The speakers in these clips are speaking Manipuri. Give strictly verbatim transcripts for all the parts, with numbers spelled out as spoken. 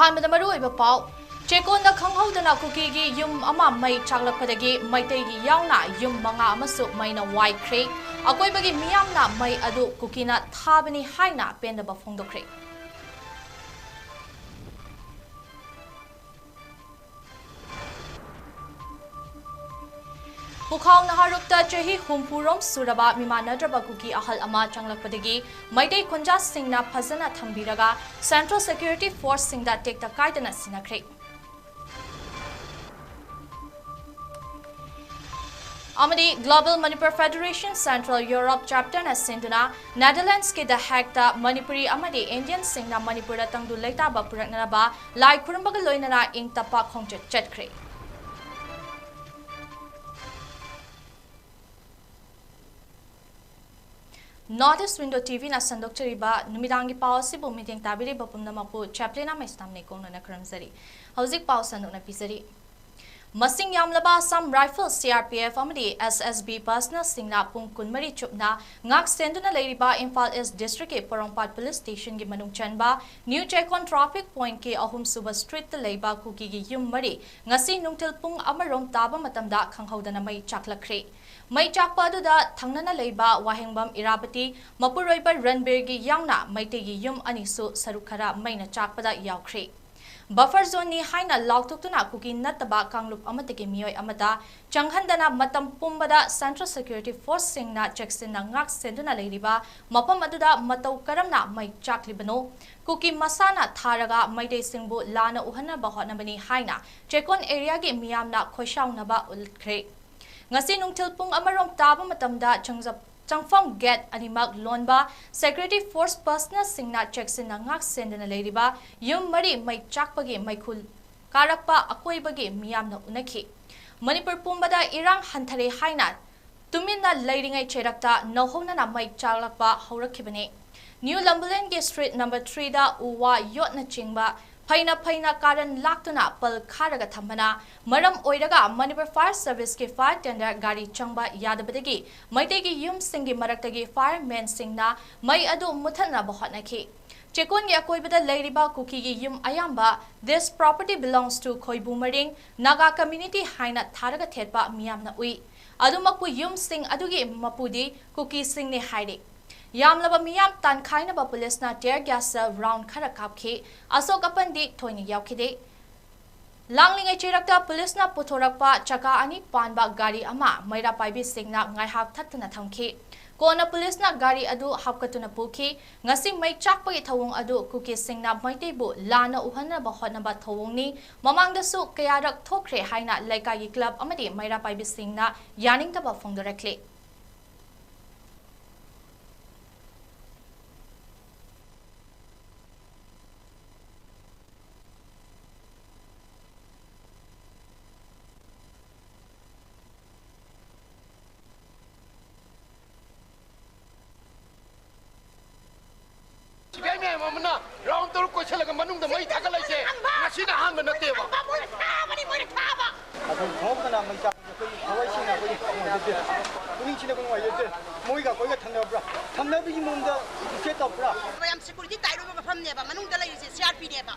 ꯑꯍꯥꯟꯕꯗ ꯃꯔꯨꯑꯣꯏꯕ ꯄꯥꯎ꯫ ꯆꯦꯛꯀꯣꯟꯗ ꯈꯪꯍꯧꯗꯅ ꯀꯨꯀꯤꯒꯤ ꯌꯨꯝ ꯑꯃ ꯃꯩ ꯆꯥꯛꯂꯛꯄꯗꯒꯤ ꯃꯩꯇꯩꯒꯤ ꯌꯥꯎꯅ ꯌꯨꯝ ꯃꯉꯥ ꯑꯃꯁꯨ ꯃꯩꯅ ꯋꯥꯏꯈ꯭ꯔꯦ꯫ ꯑꯀꯣꯏꯕꯒꯤ ꯃꯤꯌꯥꯝꯅ ꯃꯩ ꯑꯗꯨ ꯀꯨꯀꯤꯅ ꯊꯥꯕꯅꯤ ꯍꯥꯏꯅ ꯄꯦꯟꯗꯕ ꯐꯣꯡꯗꯣꯛꯈ꯭ꯔꯦ꯫ ꯄꯨꯈꯥꯎ ꯅꯍꯥꯔꯨꯛꯇ ꯆꯍꯤ ꯍꯨꯝꯐꯨ ꯔꯣꯝ ꯁꯨꯔꯕ ꯃꯤꯃꯥꯟꯅꯗ꯭ꯔꯕ ꯀꯨꯀꯤ ꯑꯍꯜ ꯑꯃ ꯆꯪꯂꯛꯄꯗꯒꯤ ꯃꯩꯇꯩ ꯈꯨꯟꯖꯥꯁꯤꯡꯅ ꯐꯖꯅ ꯊꯝꯕꯤꯔꯒ Central Security Forceꯁꯤꯡꯗ ꯇꯦꯛꯇ ꯀꯥꯏꯗꯅ ꯁꯤꯟꯅꯈ꯭ꯔꯦ꯫ ꯑꯃꯗꯤ Global Manipur Federation Central Europe Chapterꯅ ꯁꯤꯟꯗꯨꯅ Netherlandsꯀꯤ The Hagueꯇ ꯃꯅꯤꯄꯨꯔꯤ ꯑꯃꯗꯤ Indianꯁꯤꯡꯅ ꯃꯅꯤꯄꯨꯔꯗ ꯇꯪꯗꯨ ꯂꯩꯇꯥꯕ ꯄꯨꯔꯛꯅꯅꯕ ꯂꯥꯏ ꯈꯨꯔꯨꯝꯕꯒ ꯂꯣꯏꯅꯅ ꯏꯪ ꯇꯞꯄ ꯈꯣꯡꯆꯠ ꯆꯠꯈ꯭ꯔꯦ꯫ North East Window TVꯅ ꯁꯟꯗꯣꯛꯆꯔꯤꯕ ꯅꯨꯃꯤꯗꯥꯡꯒꯤ ꯄꯥꯎ ꯑꯁꯤꯕꯨ ꯃꯤꯠꯌꯦꯡ ꯇꯥꯕꯤꯔꯤꯕ ꯄꯨꯝꯅꯃꯛꯄꯨ ꯆꯦꯄ꯭ꯂꯤꯅ ꯃꯩꯁꯅꯥꯝ ꯅꯤꯀꯣꯡꯅꯅ ꯈꯨꯔꯨꯝꯖꯔꯤ꯫ ꯍꯧꯖꯤꯛ ꯄꯥꯎ ꯁꯟꯗꯣꯛꯅ ꯄꯤꯖꯔꯤ꯫ ꯃꯁꯤꯡ ꯌꯥꯝꯂꯕ Assam Rifles, CRPF ꯑꯃꯗꯤ SSB personnelꯁꯤꯡꯅ ꯄꯨꯡ ꯀꯨꯟꯃꯔꯤ ꯆꯨꯞꯅ ꯉꯥꯛ ꯁꯦꯟꯗꯨꯅ ꯂꯩꯔꯤꯕ ꯏꯝꯐꯥꯜ East Districtꯀꯤ ꯄꯣꯔꯣꯝꯄꯥꯠ Police Stationꯒꯤ ꯃꯅꯨꯡ ꯆꯟꯕ New Chekon Traffic Pointꯀꯤ ꯑꯍꯨꯝꯁꯨꯕ Streetꯇ ꯂꯩꯕ ꯀꯨꯀꯤꯒꯤ ꯌꯨꯝ ꯃꯔꯤ ꯉꯁꯤ ꯅꯨꯡꯊꯤꯜ ꯄꯨꯡ ꯑꯃꯔꯣꯝ ꯇꯥꯕ ꯃꯇꯝꯗ ꯈꯪꯍꯧꯗꯅ ꯃꯩ ꯆꯥꯛꯂꯛꯈ꯭ꯔꯦ꯫ ꯃꯩ ꯆꯥꯛꯄ ꯑꯗꯨꯗ ꯊꯪꯅꯅ ꯂꯩꯕ ꯋꯥꯍꯦꯡꯕꯝ ꯏꯔꯥꯕꯇꯤ, ꯃꯄꯨꯔꯣꯏꯕ ꯔꯟꯕꯤꯔꯒꯤ ꯌꯥꯎꯅ ꯃꯩꯇꯩꯒꯤ ꯌꯨꯝ ꯑꯅꯤꯁꯨ ꯁꯔꯨꯛ ꯈꯔ ꯃꯩꯅ ꯆꯥꯛꯄꯗ ꯌꯥꯎꯈ꯭ꯔꯦ꯫ Buffer zoneꯅꯤ ꯍꯥꯏꯅ ꯂꯥꯎꯊꯣꯛꯇꯨꯅ ꯀꯨꯀꯤ ꯅꯠꯇꯕ ꯀꯥꯡꯂꯨꯞ ꯑꯃꯠꯇꯒꯤ ꯃꯤꯑꯣꯏ ꯑꯃꯠꯇ ꯆꯪꯍꯟꯗꯅ ꯃꯇꯝ ꯄꯨꯝꯕꯗ Central Security Forceꯁꯤꯡꯅ ꯆꯦꯛꯁꯤꯟꯅ ꯉꯥꯛ ꯁꯦꯟꯗꯨꯅ ꯂꯩꯔꯤꯕ ꯃꯐꯝ ꯑꯗꯨꯗ ꯃꯇꯧ ꯀꯔꯝꯅ ꯃꯩ ꯆꯥꯛꯂꯤꯕꯅꯣ? ꯀꯨꯀꯤ ꯃꯁꯥꯅ ꯊꯥꯔꯒ ꯃꯩꯇꯩꯁꯤꯡꯕꯨ ꯂꯥꯟꯅ ꯎꯍꯟꯅꯕ ꯍꯣꯠꯅꯕꯅꯤ ꯍꯥꯏꯅ ꯆꯦꯛꯀꯣꯟ areaꯒꯤ ꯃꯤꯌꯥꯝꯅ ꯈꯣꯏꯁꯥꯎꯅꯕ ꯎꯠꯈ꯭ꯔꯦ꯫ ꯉꯁꯤ ꯅꯨꯡꯊꯤꯜ ꯄꯨꯡ ꯑꯃꯔꯣꯝ ꯇꯥꯕ ꯃꯇꯝꯗ ꯆꯪꯖ-, ꯆꯪꯐꯝ gate ꯑꯅꯤꯃꯛ ꯂꯣꯟꯕ Security Force personnelꯁꯤꯡꯅ ꯆꯦꯛꯁꯤꯟꯅ ꯉꯥꯛ ꯁꯦꯟꯗꯨꯅ ꯂꯩꯔꯤꯕ ꯌꯨꯝ ꯃꯔꯤ ꯃꯩ ꯆꯥꯛꯄꯒꯤ ꯃꯩꯈꯨ ꯀꯥꯔꯛꯄ ꯑꯀꯣꯏꯕꯒꯤ ꯃꯤꯌꯥꯝꯅ ꯎꯅꯈꯤ꯫ ꯃꯅꯤꯄꯨꯔ ꯄꯨꯝꯕꯗ ꯏꯔꯥꯡ ꯍꯟꯊꯔꯦ ꯍꯥꯏꯅ ꯇꯨꯃꯤꯟꯅ ꯂꯩꯔꯤꯉꯩ ꯆꯩꯔꯛꯇ ꯅꯧꯍꯧꯅꯅ ꯃꯩ ꯆꯥꯛꯂꯛꯄ ꯍꯧꯔꯛꯈꯤꯕꯅꯤ꯫ New Lambulane street number threeꯗ ꯎ ꯋꯥ ꯌꯣꯠꯅꯆꯤꯡꯕ ꯐꯩꯅ ꯐꯩꯅ ꯀꯥꯔꯟ ꯂꯥꯛꯇꯨꯅ ꯄꯜ ꯈꯥꯔꯒ ꯊꯝꯕꯅ ꯃꯔꯝ ꯑꯣꯏꯔꯒ ꯃꯅꯤꯄꯨꯔ Fire Serviceꯀꯤ fire tender ꯒꯥꯔꯤ ꯆꯪꯕ ꯌꯥꯗꯕꯗꯒꯤ ꯃꯩꯇꯩꯒꯤ ꯌꯨꯝꯁꯤꯡꯒꯤ ꯃꯔꯛꯇꯒꯤ firemenꯁꯤꯡꯅ ꯃꯩ ꯑꯗꯨ ꯃꯨꯊꯠꯅꯕ ꯍꯣꯠꯅꯈꯤ꯫ ꯆꯦꯛꯀꯣꯟꯒꯤ ꯑꯀꯣꯏꯕꯗ ꯂꯩꯔꯤꯕ ꯀꯨꯀꯤꯒꯤ ꯌꯨꯝ ꯑꯌꯥꯝꯕ "This property belongs to ꯈꯣꯏꯕꯨ ꯃꯔꯤꯡ, Naga community" ꯍꯥꯏꯅ ꯊꯥꯔꯒ ꯊꯦꯠꯄ ꯃꯤꯌꯥꯝꯅ ꯎꯏ꯫ ꯑꯗꯨꯃꯛꯄꯨ ꯌꯨꯝꯁꯤꯡ ꯑꯗꯨꯒꯤ ꯃꯄꯨꯗꯤ ꯀꯨꯀꯤꯁꯤꯡꯅꯤ ꯍꯥꯏꯔꯤ꯫ ꯌꯥꯝꯂꯕ ꯃꯤꯌꯥꯝ ꯇꯥꯟꯈꯥꯏꯅꯕ ꯄꯨꯂꯤꯁꯅ tear gas round ꯈꯔ ꯀꯥꯞꯈꯤ꯫ ꯑꯁꯣꯛ ꯑꯄꯟꯗꯤ ꯊꯣꯏꯅ ꯌꯥꯎꯈꯤꯗꯦ꯫ ꯂꯥꯡꯂꯤꯉꯩ ꯆꯩꯔꯛꯇ ꯄꯨꯂꯤꯁꯅ ꯄꯨꯊꯣꯔꯛꯄ ꯆꯀꯥ ꯑꯅꯤ ꯄꯥꯟꯕ ꯒꯥꯔꯤ ꯑꯃ ꯃꯩꯔꯥ ꯄꯥꯏꯕꯤꯁꯤꯡꯅ ꯉꯥꯏꯍꯥꯛ ꯊꯠꯇꯨꯅ ꯊꯝꯈꯤ꯫ ꯀꯣꯟꯅ ꯄꯨꯂꯤꯁꯅ ꯒꯥꯔꯤ ꯑꯗꯨ ꯍꯥꯞꯀꯠꯇꯨꯅ ꯄꯨꯈꯤ꯫ ꯉꯁꯤ ꯃꯩ ꯆꯥꯛꯄꯒꯤ ꯊꯧꯑꯣꯡ ꯑꯗꯨ ꯀꯨꯀꯤꯁꯤꯡꯅ ꯃꯩꯇꯩꯕꯨ ꯂꯥꯟꯅ ꯎꯍꯟꯅꯕ ꯍꯣꯠꯅꯕ ꯊꯧꯑꯣꯡꯅꯤ꯫ ꯃꯃꯥꯡꯗꯁꯨ ꯀꯌꯥꯔꯛ ꯊꯣꯛꯈ꯭ꯔꯦ ꯍꯥꯏꯅ ꯂꯩꯀꯥꯏꯒꯤ club ꯑꯃꯗꯤ ꯃꯩꯔꯥ ꯄꯥꯏꯕꯤꯁꯤꯡꯅ ꯌꯥꯅꯤꯡꯗꯕ ꯐꯣꯡꯗꯣꯔꯛꯂꯤ꯫ ꯁꯤꯐꯥꯏ ꯃꯌꯥꯝ ꯑꯃꯅ round ꯇꯔꯨꯛ ꯀꯣꯏꯁꯜꯂꯒ ꯃꯅꯨꯡꯗ ꯃꯩ ꯊꯥꯒꯠꯂꯛꯏꯁꯦ ꯉꯁꯤꯅ ꯑꯍꯥꯟꯕ ꯅꯠꯇꯦꯕ꯫ ꯃꯣꯏꯅ ꯊꯥꯕꯅꯤ, ꯃꯣꯏꯅ ꯊꯥꯕ꯫ ꯑꯗꯨꯝ ꯐꯥꯎꯗꯅ ꯃꯩ ꯆꯥꯛꯄꯁꯦ ꯑꯩꯈꯣꯏ ꯊꯋꯥꯏ ꯁꯦꯡꯅ ꯑꯩꯈꯣꯏ ꯅꯨꯡꯉꯥꯏꯖꯗꯦ꯫ ꯄꯨꯛꯅꯤꯡ ꯊꯤꯅ ꯑꯩꯈꯣꯏ ꯅꯨꯡꯉꯥꯏꯖꯗꯦ꯫ ꯃꯣꯏꯒ ꯑꯩꯈꯣꯏꯒ ꯊꯪꯅꯕ꯭ꯔꯥ? ꯊꯪꯅꯕꯒꯤ ꯃꯑꯣꯡꯗ ꯏꯆꯦ ꯇꯧꯔꯛꯄ꯭ꯔꯥ? ꯌꯥꯝ security tight ꯑꯣꯏꯕ ꯃꯐꯝꯅꯦꯕ, ꯃꯅꯨꯡꯗ ꯂꯩꯔꯤꯁꯦ C R P ꯅꯦꯕ꯫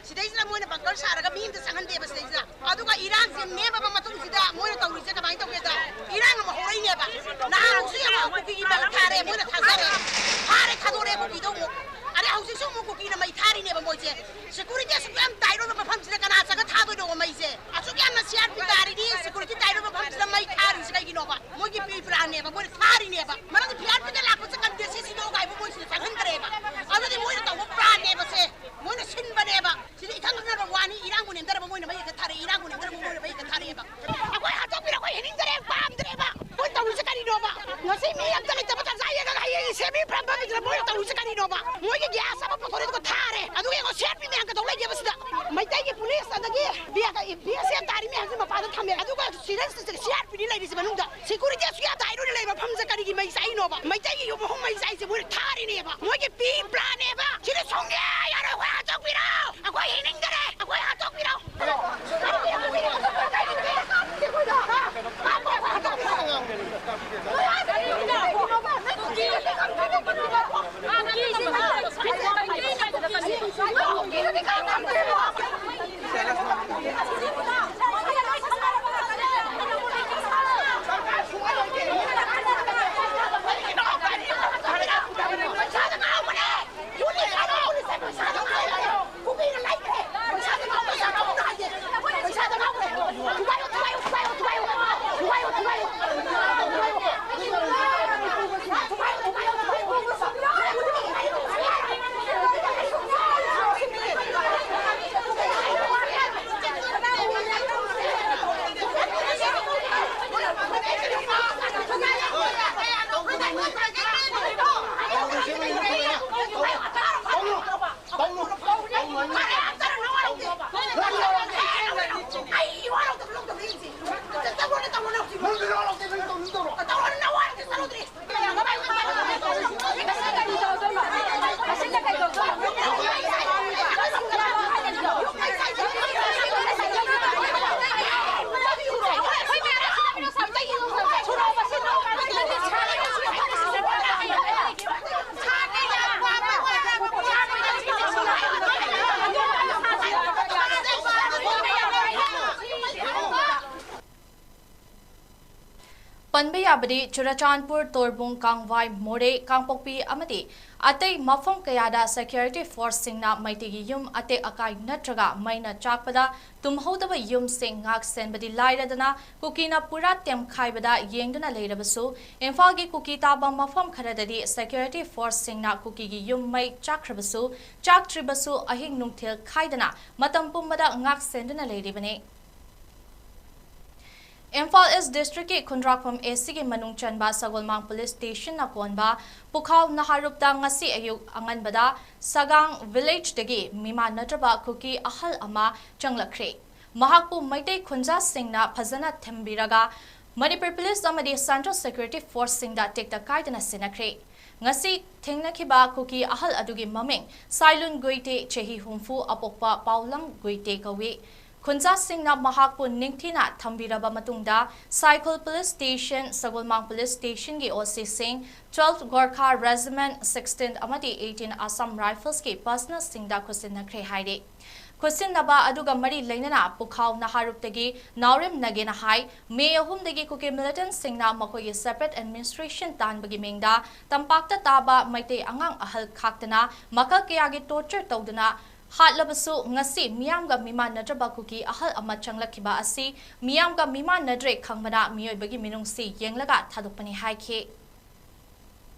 ꯁꯤꯗꯩꯁꯤꯗ ꯃꯣꯏꯅ bunker ꯁꯥꯔꯒ ꯃꯤ ꯑꯝꯇ ꯆꯪꯍꯟꯗꯦꯕ ꯁꯤꯗꯩꯁꯤꯗ꯫ ꯑꯗꯨꯒ ꯏꯔꯥꯡꯁꯦ ꯅꯦꯝꯃꯕ ꯃꯇꯨꯡꯁꯤꯗ ꯃꯣꯏꯅ ꯇꯧꯔꯤꯁꯦ ꯀꯃꯥꯏꯅ ꯇꯧꯒꯦꯗ? ꯏꯔꯥꯡ ꯑꯃ ꯍꯧꯔꯛꯏꯅꯦꯕ꯫ ꯅꯍꯥꯟꯁꯨ ꯌꯦꯡꯉꯣ, ꯀꯨꯀꯤꯒꯤ ꯃꯩ ꯊꯥꯔꯦ, ꯃꯣꯏꯅ ꯊꯥꯖꯔꯦ꯫ ꯐꯥꯔꯦ, ꯊꯥꯗꯣꯔꯛꯑꯦ ꯀꯨꯀꯤꯗꯣ ꯑꯃꯨꯛ꯫ ꯑꯗꯩ ꯍꯧꯖꯤꯛꯁꯨ ꯑꯃꯨꯛ ꯀꯨꯀꯤꯅ ꯃꯩ ꯊꯥꯔꯤꯅꯦꯕ ꯃꯣꯏꯁꯦ꯫ Security ꯑꯁꯨꯛ ꯌꯥꯝ tight ꯑꯣꯏꯕ ꯃꯐꯝꯁꯤꯗ ꯀꯅꯥ ꯆꯪꯉ ꯊꯥꯗꯣꯏꯅꯣꯕ ꯃꯩꯁꯦ? ꯑꯁꯨꯛ ꯌꯥꯝꯅ C R P ꯇꯥꯔꯤꯗꯤ security tight ꯑꯣꯏꯕ ꯃꯐꯝꯁꯤꯗ ꯃꯩ ꯊꯥꯔꯤꯁꯦ ꯀꯩꯒꯤꯅꯣꯕ? ꯃꯣꯏꯒꯤ pre planꯅꯦꯕ, ꯃꯣꯏꯅ ꯊꯥꯔꯤꯅꯦꯕ꯫ ꯃꯔꯝꯗꯤ P R P ꯗ ꯂꯥꯛꯄ ꯆꯠꯀꯟꯗꯦ, ꯁꯤ ꯁꯤꯗꯣꯛꯑꯒ ꯍꯥꯏꯕ ꯃꯣꯏꯁꯤꯗ ꯆꯪꯍꯟꯗ꯭ꯔꯦꯕ꯫ ꯑꯗꯨꯗꯤ ꯃꯣꯏꯅ ꯇꯧꯕ planꯅꯦꯕ ꯁꯦ, ꯃꯣꯏꯅ ꯁꯤꯟꯕꯅꯦꯕ꯫ ꯁꯤꯗꯤ ꯏꯈꯪ ꯈꯪꯅꯕ ꯋꯥꯅꯤ, ꯏꯔꯥꯡꯕꯨ ꯅꯦꯝꯊꯔꯕ ꯃꯣꯏꯅ ꯃꯩ ꯍꯦꯛꯇ ꯊꯥꯔꯛꯑꯦ, ꯏꯔꯥꯡꯕꯨ ꯅꯦꯝꯊꯔꯕ ꯃꯣꯏꯅ ꯃꯩ ꯍꯦꯛꯇ ꯊꯥꯔꯛꯑꯦꯕ꯫ ꯑꯩꯈꯣꯏ ꯍꯥꯠꯇꯣꯛꯄꯤꯔꯣ, ꯑꯩꯈꯣꯏ ꯍꯤꯡꯅꯤꯡꯗ꯭ꯔꯦ, ꯄꯥꯝꯗ꯭ꯔꯦꯕ꯫ ꯃꯣꯏ ꯇꯧꯔꯤꯁꯦ ꯀꯔꯤꯅꯣꯕ? ꯉꯁꯤ ꯃꯤ ꯑꯝꯇ ꯂꯩꯇꯕ ꯇꯟꯖꯥ ꯌꯦꯡꯉꯒ ꯍꯌꯦꯡ ꯁꯦꯝꯕꯤ ꯄ꯭ꯔꯝꯕꯝꯁꯤꯗ ꯃꯣꯏꯅ ꯇꯧꯔꯤꯁꯦ ꯀꯔꯤꯅꯣꯕ? ꯃꯣꯏꯒꯤ gas ꯑꯃ ꯄꯨꯊꯣꯔꯛꯑꯦ ꯑꯗꯨꯒ ꯊꯥꯔꯦ꯫ ꯑꯗꯨꯒ ꯌꯦꯡꯉꯣ, C R P ꯃꯌꯥꯝ ꯀꯩꯗꯧ ꯂꯩꯒꯦꯕ ꯁꯤꯗ? ꯃꯩꯇꯩꯒꯤ police ꯑꯗꯒꯤ B S F ꯇꯥꯔꯤ ꯃꯌꯥꯝꯁꯤ ꯃꯄꯥꯟꯗ ꯊꯝꯃꯦ꯫ ꯑꯗꯨꯒ ꯁꯤꯗ C R P ꯗꯤ ꯂꯩꯔꯤꯁꯦ ꯃꯅꯨꯡꯗ꯫ Security ꯑꯁꯨꯛ ꯌꯥꯝ tight ꯑꯣꯏꯅ ꯂꯩꯕ ꯃꯐꯝꯁꯦ ꯀꯔꯤꯒꯤ ꯃꯩ ꯆꯥꯛꯏꯅꯣꯕ? ꯃꯩꯇꯩꯒꯤ ꯌꯨꯝ ꯑꯍꯨꯝ ꯃꯩ ꯆꯥꯛꯏꯁꯦ ꯃꯣꯏꯅ ꯊꯥꯔꯤꯅꯦꯕ꯫ ꯃꯣꯏꯒꯤ pre planꯅꯦꯕ꯫ ꯁꯤꯗꯤ ꯁꯨꯡꯌꯥ ꯌꯥꯔꯣꯏ꯫ ꯑꯩꯈꯣꯏ ꯍꯥꯠꯇꯣꯛꯄꯤꯔꯣ꯫ ꯑꯩꯈꯣꯏ ꯍꯤꯡꯅꯤꯡꯗꯔꯦ꯫ ꯑꯩꯈꯣꯏ ꯍꯥꯠꯇꯣꯛꯄꯤꯔꯣ꯫ ꯄꯟꯕ ꯌꯥꯕꯗꯤ ꯆꯨꯔꯆꯥꯟꯄꯨꯔ, ꯇꯣꯔꯕꯨꯡ, ꯀꯥꯡꯋꯥꯏ, ꯃꯣꯔꯦ, ꯀꯥꯡꯄꯣꯛꯄꯤ ꯑꯃꯗꯤ ꯑꯇꯩ ꯃꯐꯝ ꯀꯌꯥꯗ security forceꯁꯤꯡꯅ ꯃꯩꯇꯩꯒꯤ ꯌꯨꯝ ꯑꯇꯦꯛ ꯑꯀꯥꯏ ꯅꯠꯇ꯭ꯔꯒ ꯃꯩꯅ ꯆꯥꯛꯄꯗ ꯇꯨꯝꯍꯧꯗꯕ ꯌꯨꯝꯁꯤꯡ ꯉꯥꯛ ꯁꯦꯟꯕꯗꯤ ꯂꯥꯏꯔꯗꯅ, ꯀꯨꯀꯤꯅ ꯄꯨꯔꯥ ꯇꯦꯝꯈꯥꯏꯕꯗ ꯌꯦꯡꯗꯨꯅ ꯂꯩꯔꯕꯁꯨ, ꯏꯝꯐꯥꯜꯒꯤ ꯀꯨꯀꯤ ꯇꯥꯕ ꯃꯐꯝ ꯈꯔꯗꯗꯤ security forceꯁꯤꯡꯅ ꯀꯨꯀꯤꯒꯤ ꯌꯨꯝ ꯃꯩ ꯆꯥꯛꯈ꯭ꯔꯕꯁꯨ, ꯆꯥꯛꯇ꯭ꯔꯤꯕꯁꯨ ꯑꯍꯤꯡ ꯅꯨꯡꯊꯤꯜ ꯈꯥꯏꯗꯅ ꯃꯇꯝ ꯄꯨꯝꯕꯗ ꯉꯥꯛ ꯁꯦꯟꯗꯨꯅ ꯂꯩꯔꯤꯕꯅꯤ꯫ ꯏꯝꯐꯥꯜ East Districtꯀꯤ ꯈꯨꯟꯗ꯭ꯔꯥꯛꯐꯝ ACꯒꯤ ꯃꯅꯨꯡ ꯆꯟꯕ ꯁꯒꯣꯜꯃꯥꯡ Police Stationꯅ ꯀꯣꯟꯕ ꯄꯨꯈꯥꯎ ꯅꯍꯥꯔꯨꯞꯇ ꯉꯁꯤ ꯑꯌꯨꯛ ꯑꯉꯟꯕꯗ ꯁꯒꯥꯡ villageꯗꯒꯤ ꯃꯤꯃꯥꯟꯅꯗ꯭ꯔꯕ ꯀꯨꯀꯤ ꯑꯍꯜ ꯑꯃ ꯆꯪꯂꯛꯈ꯭ꯔꯦ꯫ ꯃꯍꯥꯛꯄꯨ ꯃꯩꯇꯩ ꯈꯨꯟꯖꯥꯁꯤꯡꯅ ꯐꯖꯅ ꯊꯝꯕꯤꯔꯒ ꯃꯅꯤꯄꯨꯔ Police ꯑꯃꯗꯤ Central Security Forceꯁꯤꯡꯗ ꯇꯦꯛꯇ ꯀꯥꯏꯗꯅ ꯁꯤꯟꯅꯈ꯭ꯔꯦ꯫ ꯉꯁꯤ ꯊꯦꯡꯅꯈꯤꯕ ꯀꯨꯀꯤ ꯑꯍꯜ ꯑꯗꯨꯒꯤ ꯃꯃꯤꯡ ꯁꯥꯏꯂꯨꯟ ꯒꯨꯏꯇꯦ, ꯆꯍꯤ ꯍꯨꯝꯐꯨ, ꯑꯄꯣꯛꯄ ꯄꯥꯎꯂꯝ ꯒꯨꯏꯇꯦ ꯀꯧꯏ꯫ ꯈꯨꯟꯖꯥꯁꯤꯡꯅ ꯃꯍꯥꯛꯄꯨ ꯅꯤꯡꯊꯤꯅ ꯊꯝꯕꯤꯔꯕ ꯃꯇꯨꯡꯗ ꯁꯥꯏꯈꯣꯜ Police Station, ꯁꯒꯣꯜꯃꯥꯡ Police Stationꯒꯤ OCꯁꯤꯡ, twelve Gorkha Regiment, sixteen ꯑꯃꯗꯤ eighteen Assam Riflesꯀꯤ personnelꯁꯤꯡꯗ ꯈꯨꯠꯁꯤꯟꯅꯈ꯭ꯔꯦ ꯍꯥꯏꯔꯤ꯫ ꯈꯨꯠꯁꯤꯟꯅꯕ ꯑꯗꯨꯒ ꯃꯔꯤ ꯂꯩꯅꯅ ꯄꯨꯈꯥꯎ ꯅꯍꯥꯔꯨꯞꯇꯒꯤ ꯅꯥꯎꯔꯦꯝ ꯅꯒꯦꯟꯅ ꯍꯥꯏ, ꯃꯦ ꯑꯍꯨꯝꯗꯒꯤ ꯀꯨꯀꯤ militantꯁꯤꯡꯅ ꯃꯈꯣꯏꯒꯤ separate administration ꯇꯥꯟꯕꯒꯤ ꯃꯤꯡꯗ ꯇꯝꯄꯥꯛꯇ ꯇꯥꯕ ꯃꯩꯇꯩ ꯑꯉꯥꯡ ꯑꯍꯜ ꯈꯥꯛꯇꯅ ꯃꯈꯜ ꯀꯌꯥꯒꯤ torture ꯇꯧꯗꯨꯅ ꯍꯥꯠꯂꯕꯁꯨ, ꯉꯁꯤ ꯃꯤꯌꯥꯝꯒ ꯃꯤꯃꯥꯟꯅꯗ꯭ꯔꯕ ꯀꯨꯀꯤ ꯑꯍꯜ ꯑꯃ ꯆꯪꯂꯛꯈꯤꯕ ꯑꯁꯤ ꯃꯤꯌꯥꯝꯒ ꯃꯤꯃꯥꯟꯅꯗ꯭ꯔꯦ ꯈꯪꯕꯅ ꯃꯤꯑꯣꯏꯕꯒꯤ ꯃꯤꯅꯨꯡꯁꯤ ꯌꯦꯡꯂꯒ ꯊꯥꯗꯣꯛꯄꯅꯤ ꯍꯥꯏꯈꯤ꯫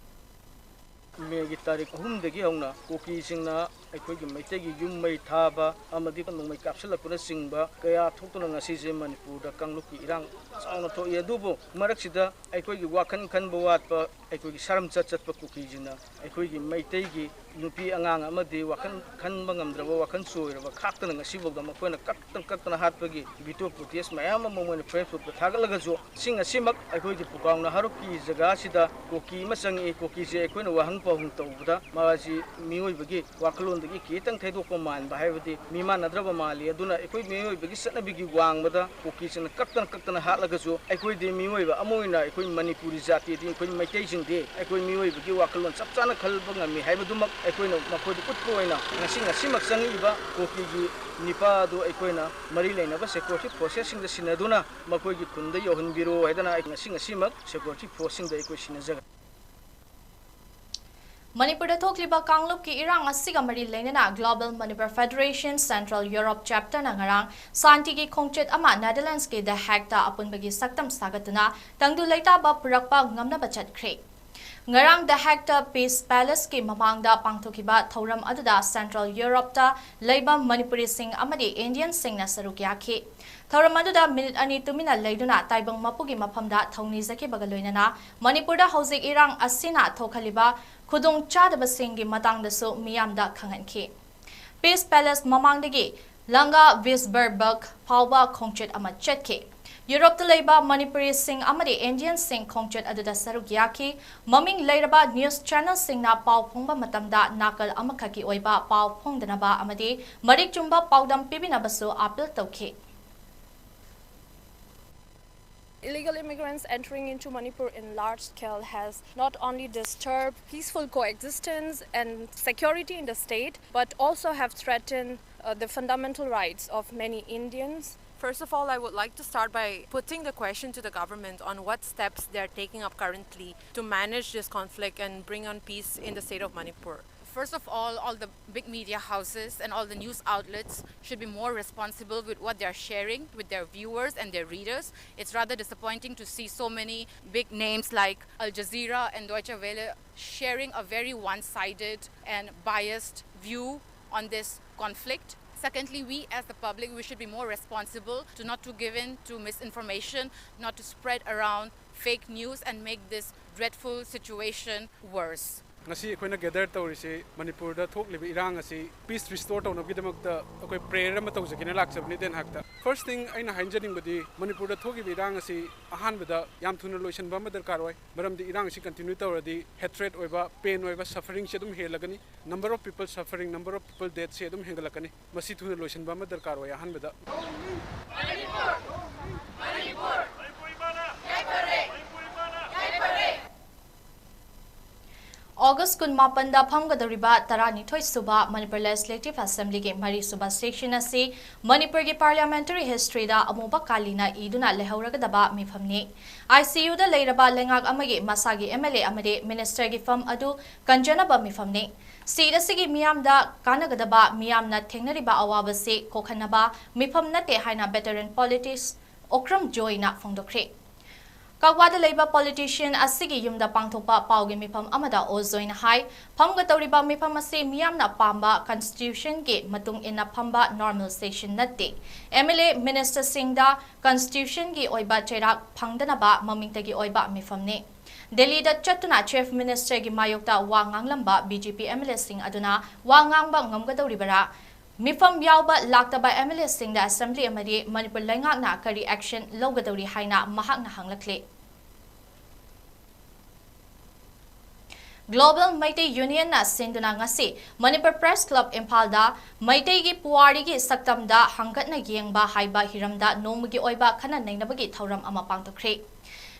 ꯃꯦꯒꯤ ꯇꯥꯔꯤꯛ ꯑꯍꯨꯝꯗꯒꯤ ꯍꯧꯅ ꯀꯨꯀꯤꯁꯤꯡꯅ ꯑꯩꯈꯣꯏꯒꯤ ꯃꯩꯇꯩꯒꯤ ꯌꯨꯝ ꯃꯩ ꯊꯥꯕ ꯑꯃꯗꯤ ꯅꯣꯡꯃꯩ ꯀꯥꯞꯁꯤꯜꯂꯛꯄꯅꯆꯤꯡꯕ ꯀꯌꯥ ꯊꯣꯛꯇꯨꯅ ꯉꯁꯤꯁꯦ ꯃꯅꯤꯄꯨꯔꯗ ꯀꯥꯡꯂꯨꯞꯀꯤ ꯏꯔꯥꯡ ꯆꯥꯎꯅ ꯊꯣꯛꯏ꯫ ꯑꯗꯨꯕꯨ ꯃꯔꯛꯁꯤꯗ ꯑꯩꯈꯣꯏꯒꯤ ꯋꯥꯈꯜ ꯈꯟꯕ ꯋꯥꯠꯄ, ꯑꯩꯈꯣꯏꯒꯤ ꯁꯔꯝꯆꯠ ꯆꯠꯄ ꯀꯨꯀꯤꯁꯤꯡꯅ ꯑꯩꯈꯣꯏꯒꯤ ꯃꯩꯇꯩꯒꯤ ꯅꯨꯄꯤ ꯑꯉꯥꯡ ꯑꯃꯗꯤ ꯋꯥꯈꯜ ꯈꯟꯕ ꯉꯝꯗ꯭ꯔꯕ, ꯋꯥꯈꯜ ꯆꯣꯏꯔꯕ ꯈꯥꯛꯇꯅ ꯉꯁꯤꯐꯥꯎꯗ ꯃꯈꯣꯏꯅ ꯀꯛꯇꯅ ꯀꯛꯇꯅ ꯍꯥꯠꯄꯒꯤ video footage ꯃꯌꯥꯝ ꯑꯃ ꯃꯣꯏꯅ Facebookꯇ ꯊꯥꯒꯠꯂꯒꯁꯨ, ꯁꯤꯡ ꯑꯁꯤꯃꯛ ꯑꯩꯈꯣꯏꯒꯤ ꯄꯨꯀꯥꯎ ꯅꯍꯥꯔꯨꯞꯀꯤ ꯖꯒꯥꯁꯤꯗ ꯀꯨꯀꯤ ꯑꯃ ꯆꯪꯉꯛꯏ꯫ ꯀꯨꯀꯤꯁꯦ ꯑꯩꯈꯣꯏꯅ ꯋꯥꯍꯪ ꯄꯥꯎꯍꯪ ꯇꯧꯕꯗ ꯃꯥꯁꯤ ꯃꯤꯑꯣꯏꯕꯒꯤ ꯋꯥꯈꯜꯂꯣꯟꯗ ꯈꯤꯇꯪ ꯊꯩꯗꯣꯛꯄ ꯃꯥꯟꯕ ꯍꯥꯏꯕꯗꯤ ꯃꯤ ꯃꯥꯟꯅꯗ꯭ꯔꯕ ꯃꯥꯜꯂꯤ꯫ ꯑꯗꯨꯅ ꯑꯩꯈꯣꯏ ꯃꯤꯑꯣꯏꯕꯒꯤ ꯆꯠꯅꯕꯤꯒꯤ ꯋꯥꯡꯃꯗ ꯀꯨꯀꯤꯁꯤꯡꯅ ꯀꯛꯇꯅ ꯀꯛꯇꯅ ꯍꯥꯠꯂꯒꯁꯨ, ꯑꯩꯈꯣꯏꯗꯤ ꯃꯤꯑꯣꯏꯕ ꯑꯃ ꯑꯣꯏꯅ ꯑꯩꯈꯣꯏ ꯃꯅꯤꯄꯨꯔꯤ ꯖꯥꯇꯤꯗꯤ, ꯑꯩꯈꯣꯏ ꯃꯩꯇꯩꯁꯤꯡꯗꯤ ꯑꯩꯈꯣꯏ ꯃꯤꯑꯣꯏꯕꯒꯤ ꯋꯥꯈꯜꯂꯣꯟ ꯆꯞ ꯆꯥꯅ ꯈꯜꯕ ꯉꯝꯃꯤ ꯍꯥꯏꯕꯗꯨꯃꯛ ꯑꯩꯈꯣꯏꯅ ꯃꯈꯣꯏꯗ ꯎꯠꯄ ꯑꯣꯏꯅ ꯉꯁꯤ, ꯉꯁꯤꯃꯛ ꯆꯪꯉꯛꯏꯕ ꯀꯨꯀꯤꯒꯤ ꯅꯤꯄꯥ ꯑꯗꯨ ꯑꯩꯈꯣꯏꯅ ꯃꯔꯤ ꯂꯩꯅꯕ ꯁꯦꯀ꯭ꯌꯨꯔꯤꯇꯤ ꯐꯣꯔꯁꯦꯁꯁꯤꯡꯗ ꯁꯤꯟꯅꯗꯨꯅ ꯃꯈꯣꯏꯒꯤ ꯈꯨꯟꯗ ꯌꯧꯍꯟꯕꯤꯔꯣ ꯍꯥꯏꯗꯅ ꯑꯩ ꯉꯁꯤ, ꯉꯁꯤꯃꯛ ꯁꯦꯀ꯭ꯌꯨꯔꯤꯇꯤ ꯐꯣꯔꯁꯁꯤꯡꯗ ꯑꯩꯈꯣꯏ ꯁꯤꯟꯅꯖꯒꯅꯤ꯫ ꯃꯅꯤꯄꯨꯔꯗ ꯊꯣꯛꯂꯤꯕ ꯀꯥꯡꯂꯨꯞꯀꯤ ꯏꯔꯥꯡ ꯑꯁꯤꯒ ꯃꯔꯤ ꯂꯩꯅꯅ Global Manipur Federation Central Europe Chapterꯅ ꯉꯔꯥꯡ ꯁꯥꯟꯇꯤꯒꯤ ꯈꯣꯡꯆꯠ ꯑꯃ ꯅꯦꯗꯔꯂꯦꯟꯁꯀꯤ The Hagueꯇ ꯑꯄꯨꯟꯕꯒꯤ ꯁꯛꯇꯝ ꯁꯥꯒꯠꯇꯨꯅ ꯇꯪꯗꯨ ꯂꯩꯇꯥꯕ ꯄꯨꯔꯛꯄ ꯉꯝꯅꯕ ꯆꯠꯈ꯭ꯔꯦ꯫ ꯉꯔꯥꯡ The Hagueꯇ Peace Palaceꯀꯤ ꯃꯃꯥꯡꯗ ꯄꯥꯡꯊꯣꯛꯈꯤꯕ ꯊꯧꯔꯝ ꯑꯗꯨꯗ Central Europeꯇ ꯂꯩꯕ ꯃꯅꯤꯄꯨꯔꯤꯁꯤꯡ ꯑꯃꯗꯤ Indianꯁꯤꯡꯅ ꯁꯔꯨꯛ ꯌꯥꯈꯤ꯫ ꯊꯧꯔꯝ ꯑꯗꯨꯗ ꯃꯤꯅꯤꯠ ꯑꯅꯤ ꯇꯨꯃꯤꯟꯅ ꯂꯩꯗꯨꯅ ꯇꯥꯏꯕꯪ ꯃꯄꯨꯒꯤ ꯃꯐꯝꯗ ꯊꯧꯅꯤꯖꯈꯤꯕꯒ ꯂꯣꯏꯅꯅ ꯃꯅꯤꯄꯨꯔꯗ ꯍꯧꯖꯤꯛ ꯏꯔꯥꯡ ꯑꯁꯤꯅ ꯊꯣꯛꯍꯜꯂꯤꯕ ꯈꯨꯗꯣꯡꯆꯥꯗꯕꯁꯤꯡꯒꯤ ꯃꯇꯥꯡꯗꯁꯨ ꯃꯤꯌꯥꯝꯗ ꯈꯪꯍꯟꯈꯤ꯫ Peace Palace ꯃꯃꯥꯡꯗꯒꯤ ꯂꯪꯒꯥ ꯕꯤꯁꯕꯔꯕꯛ ꯐꯥꯎꯕ ꯈꯣꯡꯆꯠ ꯑꯃ ꯆꯠꯈꯤ꯫ ꯌꯨꯔꯣꯞꯇ ꯂꯩꯕ ꯃꯅꯤꯄꯨꯔꯤꯁꯤꯡ ꯑꯃꯗꯤ Indianꯁꯤꯡ ꯈꯣꯡꯆꯠ ꯑꯗꯨꯗ ꯁꯔꯨꯛ ꯌꯥꯈꯤ꯫ ꯃꯃꯤꯡ ꯂꯩꯔꯕ news channelꯁꯤꯡꯅ ꯄꯥꯎ ꯐꯣꯡꯕ ꯃꯇꯝꯗ ꯅꯥꯀꯜ ꯑꯃꯈꯛꯀꯤ ꯑꯣꯏꯕ ꯄꯥꯎ ꯐꯣꯡꯗꯅꯕ ꯑꯃꯗꯤ ꯃꯔꯤꯛ ꯆꯨꯝꯕ ꯄꯥꯎꯗꯝ ꯄꯤꯕꯤꯅꯕꯁꯨ appeal ꯇꯧꯈꯤ꯫ Illegal immigrants entering into Manipur in large scale has not only disturbed peaceful coexistence and security in the state, but also have threatened, uh, the fundamental rights of many Indians. First of all, I would like to start by putting the question to the government on what steps they are taking up currently to manage this conflict and bring on peace in the state of Manipur. First of all, all the big media houses and all the news outlets should be more responsible with what they are sharing with their viewers and their readers. It's rather disappointing to see so many big names like Al Jazeera and Deutsche Welle sharing a very one-sided and biased view on this conflict. Secondly, we as the public, we should be more responsible to not to give in to misinformation, not to spread around fake news and make this dreadful situation worse. ꯉꯁꯤ ꯑꯩꯈꯣꯏꯅ ꯒꯦꯗꯔ ꯇꯧꯔꯤꯁꯤ ꯃꯅꯤꯄꯨꯔꯗ ꯊꯣꯛꯂꯤꯕ ꯏꯔꯥꯡ ꯑꯁꯤ ꯄꯤꯁ ꯔꯤꯁꯇꯣꯔ ꯇꯧꯅꯕꯒꯤꯗꯃꯛꯇ ꯑꯩꯈꯣꯏ ꯄ꯭ꯔꯦꯌꯔ ꯑꯃ ꯇꯧꯖꯒꯦꯅ ꯂꯥꯛꯆꯕꯅꯤ ꯗꯦꯟ ꯍꯥꯛꯇ꯫ ꯐꯥꯔꯁ ꯊꯤꯡ ꯑꯩꯅ ꯍꯥꯏꯖꯅꯤꯡꯕꯗꯤ ꯃꯅꯤꯄꯨꯔꯗ ꯊꯣꯛꯂꯤꯕ ꯏꯔꯥꯡ ꯑꯁꯤ ꯑꯍꯥꯟꯕꯗ ꯌꯥꯝ ꯊꯨꯅ ꯂꯣꯏꯁꯤꯟꯕ ꯑꯃ ꯗꯔꯀꯥꯔ ꯑꯣꯏ꯫ ꯃꯔꯝꯗꯤ ꯏꯔꯥꯡ ꯑꯁꯤ ꯀꯟꯇꯤꯅ꯭ꯌꯨ ꯇꯧꯔꯗꯤ ꯍꯦꯇ꯭ꯔꯦꯠ ꯑꯣꯏꯕ, ꯄꯦꯟ ꯑꯣꯏꯕ, ꯁꯐꯔꯤꯡꯁꯤ ꯑꯗꯨꯝ ꯍꯦꯜꯂꯒꯅꯤ꯫ Number of people suffering, number of people deathꯁꯤ ꯑꯗꯨꯝ ꯍꯦꯟꯒꯠꯂꯛꯀꯅꯤ꯫ ꯃꯁꯤ ꯊꯨꯅ ꯂꯣꯏꯁꯤꯟꯕ ꯑꯃ ꯗꯔꯀꯥꯔ ꯑꯣꯏ ꯑꯍꯥꯟꯕꯗ꯫ ꯑꯣꯒꯁ ꯀꯨꯟꯃꯥꯄꯟꯗ ꯐꯝꯒꯗꯧꯔꯤꯕ ꯇꯔꯥꯅꯤꯊꯣꯏ ꯁꯨꯕ ꯃꯅꯤꯄꯨꯔ ꯂꯦꯖꯤꯁꯂꯦꯇꯤꯚ ꯑꯦꯁꯦꯝꯕ꯭ꯂꯤꯒꯤ ꯃꯔꯤ ꯁꯨꯕ ꯁꯦꯁꯟ ꯑꯁꯤ ꯃꯅꯤꯄꯨꯔꯒꯤ ꯄꯥꯔꯂꯤꯌꯥꯃꯦꯟꯇꯔꯤ ꯍꯤꯁꯇ꯭ꯔꯤꯗ ꯑꯃꯨꯕ ꯀꯥꯂꯤꯅ ꯏꯗꯨꯅ ꯂꯩꯍꯧꯔꯒꯗꯕ ꯃꯤꯐꯝꯅꯤ꯫ ICUꯗ ꯂꯩꯔꯕ ꯂꯩꯉꯥꯛ ꯑꯃꯒꯤ ꯃꯁꯥꯒꯤ MLA ꯑꯃꯗꯤ ꯃꯤꯅꯤꯁꯇꯔꯒꯤ ꯐꯝ ꯑꯗꯨ ꯀꯟꯖꯅꯕ ꯃꯤꯐꯝꯅꯤ꯫ ꯁꯤꯠ ꯑꯁꯤꯒꯤ ꯃꯤꯌꯥꯝꯗ ꯀꯥꯟꯅꯒꯗꯕ, ꯃꯤꯌꯥꯝꯅ ꯊꯦꯡꯅꯔꯤꯕ ꯑꯋꯥꯕꯁꯤ ꯀꯣꯛꯍꯟꯅꯕ ꯃꯤꯐꯝ ꯅꯠꯇꯦ ꯍꯥꯏꯅ ꯚꯦꯇꯔꯟ ꯄꯣꯂꯤꯇꯤꯁ ꯑꯣꯀ꯭ꯔꯝ ꯖꯣꯏꯅ ꯐꯣꯡꯗꯣꯛꯈ꯭ꯔꯦ꯫ ꯀꯛꯋꯥꯗ ꯂꯩꯕ ꯄꯣꯂꯤꯇꯤꯁꯤꯌꯟ ꯑꯁꯤꯒꯤ ꯌꯨꯝꯗ ꯄꯥꯡꯊꯣꯛꯄ ꯄꯥꯎꯒꯤ ꯃꯤꯐꯝ ꯑꯃꯗ ꯑꯣ ꯖꯣꯏꯅ ꯍꯥꯏ, ꯐꯝꯒꯗꯧꯔꯤꯕ ꯃꯤꯐꯝ ꯑꯁꯤ ꯃꯤꯌꯥꯝꯅ ꯄꯥꯝꯕ ꯀꯟꯁꯇꯤꯇ꯭ꯌꯨꯁꯟꯒꯤ ꯃꯇꯨꯡ ꯏꯟꯅ ꯐꯝꯕ ꯅꯣꯔꯃꯦꯜ ꯁꯦꯁꯟ ꯅꯠꯇꯦ꯫ MLA ꯃꯤꯅꯤꯁꯇꯔꯁꯤꯡꯗ ꯀꯟꯁꯇꯤꯇ꯭ꯌꯨꯁꯟꯒꯤ ꯑꯣꯏꯕ ꯆꯩꯔꯥꯛ ꯐꯪꯗꯅꯕ ꯃꯃꯤꯡꯇꯒꯤ ꯑꯣꯏꯕ ꯃꯤꯐꯝꯅꯤ꯫ ꯗꯦꯜꯂꯤꯗ ꯆꯠꯇꯨꯅ ꯆꯤꯐ ꯃꯤꯅꯤꯁꯇꯔꯒꯤ ꯃꯥꯌꯣꯛꯇ ꯋꯥ ꯉꯥꯡꯂꯝꯕ BJP MLAꯁꯤꯡ ꯑꯗꯨꯅ ꯋꯥ ꯉꯥꯡꯕ ꯉꯝꯒꯗꯧꯔꯤꯕꯔꯥ? ꯃꯤꯐꯝ ꯌꯥꯎꯕ ꯂꯥꯛꯇꯕ MLAꯁꯤꯡꯗ ꯑꯦꯁꯦꯝꯕ꯭ꯂꯤ ꯑꯃꯗꯤ ꯃꯅꯤꯄꯨꯔ ꯂꯩꯉꯥꯛꯅ ꯀꯔꯤ ꯑꯦꯛꯁꯟ ꯂꯧꯒꯗꯧꯔꯤ ꯍꯥꯏꯅ ꯃꯍꯥꯛꯅ ꯍꯪꯂꯛꯂꯤ꯫ ꯒ꯭ꯂꯣꯕꯦꯜ ꯃꯩꯇꯩ ꯌꯨꯅꯤꯌꯟꯅ ꯁꯤꯟꯗꯨꯅ ꯉꯁꯤ ꯃꯅꯤꯄꯨꯔ ꯄ꯭ꯔꯦꯁ ꯀ꯭ꯂꯕ ꯏꯝꯐꯥꯜꯗ ꯃꯩꯇꯩꯒꯤ ꯄꯨꯋꯥꯔꯤꯒꯤ ꯁꯛꯇꯝꯗ ꯍꯪꯒꯠꯅ ꯌꯦꯡꯕ ꯍꯥꯏꯕ ꯍꯤꯔꯝꯗ ꯅꯣꯡꯃꯒꯤ ꯑꯣꯏꯕ ꯈꯟꯅ ꯅꯩꯅꯕꯒꯤ ꯊꯧꯔꯝ ꯑꯃ ꯄꯥꯡꯊꯣꯛꯈ꯭ꯔꯦ꯫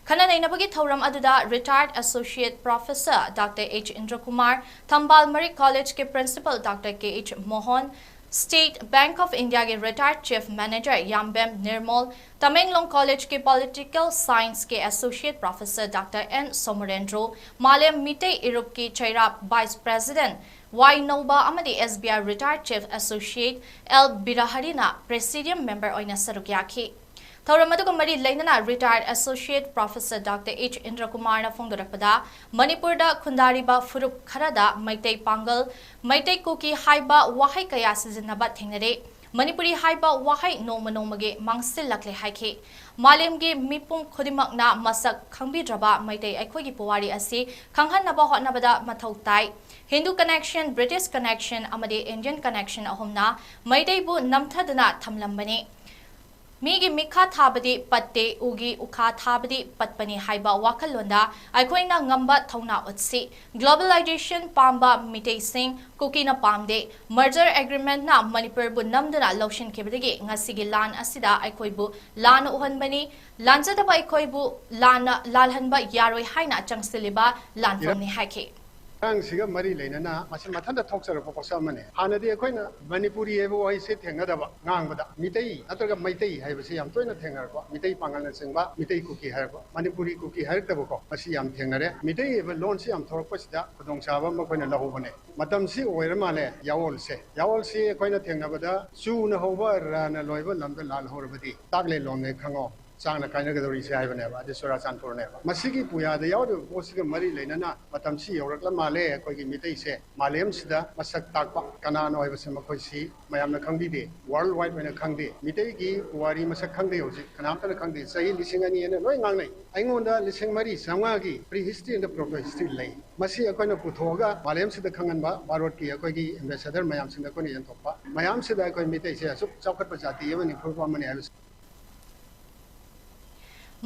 ꯈꯟꯅ ꯅꯩꯅꯕꯒꯤ ꯊꯧꯔꯝ ꯑꯗꯨꯗ retired associate professor Doctor H ꯏꯟꯗ꯭ꯔꯀꯨꯃꯥꯔ, ꯊꯝꯕꯥꯜ ꯃꯔꯤꯛ ꯀꯣꯂꯦꯖꯀꯤ principal Doctor K H Mohan, State Bank of Indiaꯒꯤ retired chief manager ꯌꯥꯝꯕꯦꯝ ꯅꯤꯔꯃꯣꯜ, Tamenglong ꯀꯣꯂꯦꯖꯀꯤ political scienceꯀꯤ associate professor Doctor N ꯁꯣꯃꯔꯦꯟꯗ꯭ꯔꯣ, ꯃꯥꯂꯦꯝ ꯃꯤꯇꯩ ꯏꯔꯨꯞꯀꯤ ꯆꯩꯔꯥꯛ vice president ꯋꯥꯏ ꯅꯧꯕ ꯑꯃꯗꯤ SBI retired chief associate L ꯕꯤꯔꯍꯔꯤꯅ presidium member ꯑꯣꯏꯅ ꯁꯔꯨꯛ ꯌꯥꯈꯤ꯫ ꯊꯧꯔꯝ ꯑꯗꯨꯒ ꯃꯔꯤ ꯂꯩꯅꯅ retired associate professor Doctor H ꯏꯟꯗ꯭ꯔꯀꯨꯃꯥꯔꯅ ꯐꯣꯡꯗꯣꯔꯛꯄꯗ, ꯃꯅꯤꯄꯨꯔꯗ ꯈꯨꯟꯗꯥꯔꯤꯕ ꯐꯨꯔꯨꯞ ꯈꯔꯗ ꯃꯩꯇꯩ ꯄꯥꯡꯒꯜ, ꯃꯩꯇꯩ ꯀꯨꯀꯤ ꯍꯥꯏꯕ ꯋꯥꯍꯩ ꯀꯌꯥ ꯁꯤꯖꯤꯟꯅꯕ ꯊꯦꯡꯅꯔꯦ꯫ ꯃꯅꯤꯄꯨꯔꯤ ꯍꯥꯏꯕ ꯋꯥꯍꯩ ꯅꯣꯡꯃ ꯅꯣꯡꯃꯒꯤ ꯃꯥꯡꯁꯤꯜꯂꯛꯂꯦ ꯍꯥꯏꯈꯤ꯫ ꯃꯥꯂꯦꯝꯒꯤ ꯃꯤꯄꯨꯝ ꯈꯨꯗꯤꯡꯃꯛꯅ ꯃꯁꯛ ꯈꯪꯕꯤꯗ꯭ꯔꯕ ꯃꯩꯇꯩ ꯑꯩꯈꯣꯏꯒꯤ ꯄꯨꯋꯥꯔꯤ ꯑꯁꯤ ꯈꯪꯍꯟꯅꯕ ꯍꯣꯠꯅꯕꯗ ꯃꯊꯧ ꯇꯥꯏ꯫ Hindu connection, British connection ꯑꯃꯗꯤ Indian connection ꯑꯍꯨꯝꯅ ꯃꯩꯇꯩꯕꯨ ꯅꯝꯊꯗꯨꯅ ꯊꯝꯂꯝꯕꯅꯤ꯫ ꯃꯤꯒꯤ ꯃꯤꯈꯥ ꯊꯥꯕꯗꯤ ꯄꯠꯇꯦ, ꯎꯒꯤ ꯎꯈꯥ ꯊꯥꯕꯗꯤ ꯄꯠꯄꯅꯤ ꯍꯥꯏꯕ ꯋꯥꯈꯜꯂꯣꯟꯗ ꯑꯩꯈꯣꯏꯅ ꯉꯝꯕ ꯊꯧꯅꯥ ꯎꯠꯁꯤ꯫ Globalization ꯄꯥꯝꯕ ꯃꯤꯇꯩꯁꯤꯡ ꯀꯨꯀꯤꯅ ꯄꯥꯝꯗꯦ꯫ Merger agreementꯅ ꯃꯅꯤꯄꯨꯔꯕꯨ ꯅꯝꯗꯨꯅ ꯂꯧꯁꯤꯟꯈꯤꯕꯗꯒꯤ ꯉꯁꯤꯒꯤ ꯂꯥꯟ ꯑꯁꯤꯗ ꯑꯩꯈꯣꯏꯕꯨ ꯂꯥꯟꯅ ꯎꯍꯟꯕꯅꯤ꯫ ꯂꯥꯟꯖꯗꯕ ꯑꯩꯈꯣꯏꯕꯨ ꯂꯥꯟꯅ ꯂꯥꯜꯍꯟꯕ ꯌꯥꯔꯣꯏ ꯍꯥꯏꯅ ꯆꯪꯁꯤꯜꯂꯤꯕ ꯂꯥꯟꯐꯝꯅꯤ ꯍꯥꯏꯈꯤ꯫ ꯏꯔꯥꯡꯁꯤꯒ ꯃꯔꯤ ꯂꯩꯅꯅ ꯃꯁꯤ ꯃꯊꯟꯇ ꯊꯣꯛꯆꯔꯛꯄ ꯄꯣꯠꯁꯛ ꯑꯃꯅꯤ꯫ ꯍꯥꯟꯅꯗꯤ ꯑꯩꯈꯣꯏꯅ ꯃꯅꯤꯄꯨꯔꯤ ꯍꯥꯏꯕ ꯋꯥꯍꯩꯁꯦ ꯊꯦꯡꯅꯗꯕ, ꯉꯥꯡꯕꯗ ꯃꯤꯇꯩ ꯅꯠꯇ꯭ꯔꯒ ꯃꯩꯇꯩ ꯍꯥꯏꯕꯁꯤ ꯌꯥꯝ ꯇꯣꯏꯅ ꯊꯦꯡꯅꯔꯛꯄ, ꯃꯤꯇꯩ ꯄꯥꯉꯜꯅꯆꯤꯡꯕ, ꯃꯤꯇꯩ ꯀꯨꯀꯤ ꯍꯥꯏꯔꯛꯄ, ꯃꯅꯤꯄꯨꯔꯤ ꯀꯨꯀꯤ ꯍꯥꯏꯔꯛꯇꯕꯀꯣ, ꯃꯁꯤ ꯌꯥꯝ ꯊꯦꯡꯅꯔꯦ꯫ ꯃꯤꯇꯩ ꯍꯥꯏꯕ ꯂꯣꯟꯁꯤ ꯌꯥꯝ ꯊꯣꯔꯛꯄꯁꯤꯗ ꯈꯨꯗꯣꯡꯆꯥꯕ ꯑꯃ ꯑꯩꯈꯣꯏꯅ ꯂꯧꯍꯧꯕꯅꯦ꯫ ꯃꯇꯝꯁꯤ ꯑꯣꯏꯔ ꯃꯥꯜꯂꯦ ꯌꯥꯑꯣꯜꯁꯦ꯫ ꯌꯥꯑꯣꯜꯁꯤ ꯑꯩꯈꯣꯏꯅ ꯊꯦꯡꯅꯕꯗ ꯆꯨꯅ ꯍꯧꯕ ꯔꯅ ꯂꯣꯏꯕ ꯂꯝꯗ ꯂꯥꯜꯍꯧꯔꯕꯗꯤ ꯇꯥꯛꯂꯦ ꯂꯣꯝꯅꯦ ꯈꯪꯉꯣ꯫ ꯆꯥꯡꯅ ꯀꯥꯏꯅꯒꯗꯧꯔꯤꯁꯦ ꯍꯥꯏꯕꯅꯦꯕ꯫ ꯑꯗꯨ ꯆꯨꯔꯥꯆꯥꯟꯄꯨꯔꯅꯦꯕ꯫ ꯃꯁꯤꯒꯤ ꯄꯨꯌꯥꯗ ꯌꯥꯎꯔꯤꯕ ꯄꯣꯠꯁꯤꯒ ꯃꯔꯤ ꯂꯩꯅꯅ ꯃꯇꯝꯁꯤ ꯌꯧꯔꯛꯂ ꯃꯥꯜꯂꯦ꯫ ꯑꯩꯈꯣꯏꯒꯤ ꯃꯤꯇꯩꯁꯦ ꯃꯥꯂꯦꯝꯁꯤꯗ ꯃꯁꯛ ꯇꯥꯛꯄ ꯀꯅꯥꯅꯣ ꯍꯥꯏꯕꯁꯦ ꯃꯈꯣꯏꯁꯤ ꯃꯌꯥꯝꯅ ꯈꯪꯕꯤꯗꯦ꯫ World wide ꯑꯣꯏꯅ ꯈꯪꯗꯦ꯫ ꯃꯤꯇꯩꯒꯤ ꯄꯨꯋꯥꯔꯤ ꯃꯁꯛ ꯈꯪꯗꯦ ꯍꯧꯖꯤꯛ꯫ ꯀꯅꯥꯝꯇꯅ ꯈꯪꯗꯦ꯫ ꯆꯍꯤ ꯂꯤꯁꯤꯡ ꯑꯅꯤ ꯍꯥꯏꯅ ꯂꯣꯏ ꯉꯥꯡꯅꯩ꯫ ꯑꯩꯉꯣꯟꯗ ꯂꯤꯁꯤꯡ ꯃꯔꯤ ꯆꯥꯝꯃꯉꯥꯒꯤ pre history and proto history ꯂꯩ꯫ ꯃꯁꯤ ꯑꯩꯈꯣꯏꯅ ꯄꯨꯊꯣꯛꯑꯒ ꯃꯥꯂꯦꯝꯁꯤꯗ ꯈꯪꯍꯟꯕ, ꯚꯥꯔꯠꯀꯤ ꯑꯩꯈꯣꯏꯒꯤ ambassador ꯃꯌꯥꯝꯁꯤꯡꯗ ꯑꯩꯈꯣꯏꯅ ꯌꯦꯟꯊꯣꯛꯄ꯫ ꯃꯌꯥꯝꯁꯤꯗ ꯑꯩꯈꯣꯏ ꯃꯤꯇꯩꯁꯦ ꯑꯁꯨꯛ ꯆꯥꯎꯈꯠꯄ ꯖꯥꯇꯤ ꯑꯃꯅꯤ, ꯐꯨꯔꯨꯞ ꯑꯃꯅꯤ ꯍꯥꯏꯕꯁꯤ꯫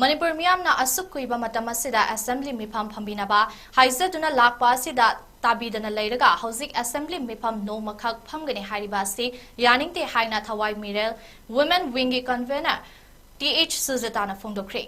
ꯃꯅꯤꯄꯨꯔ ꯃꯤꯌꯥꯝꯅ ꯑꯁꯨꯛ ꯀꯨꯏꯕ ꯃꯇꯝ ꯑꯁꯤꯗ assembly ꯃꯤꯐꯝ ꯐꯝꯕꯤꯅꯕ ꯍꯥꯏꯖꯗꯨꯅ ꯂꯥꯛꯄ ꯑꯁꯤꯗ ꯇꯥꯕꯤꯗꯅ ꯂꯩꯔꯒ ꯍꯧꯖꯤꯛ assembly ꯃꯤꯐꯝ ꯅꯣꯡꯃꯈꯛ ꯐꯝꯒꯅꯤ ꯍꯥꯏꯔꯤꯕ ꯑꯁꯤ ꯌꯥꯅꯤꯡꯗꯦ ꯍꯥꯏꯅ ꯊꯋꯥꯏ ꯃꯤꯔꯦꯜ Women Wingꯒꯤ convener ꯇꯤ ꯑꯩꯆ ꯁꯨꯖꯇꯥꯅ ꯐꯣꯡꯗꯣꯛꯈ꯭ꯔꯦ꯫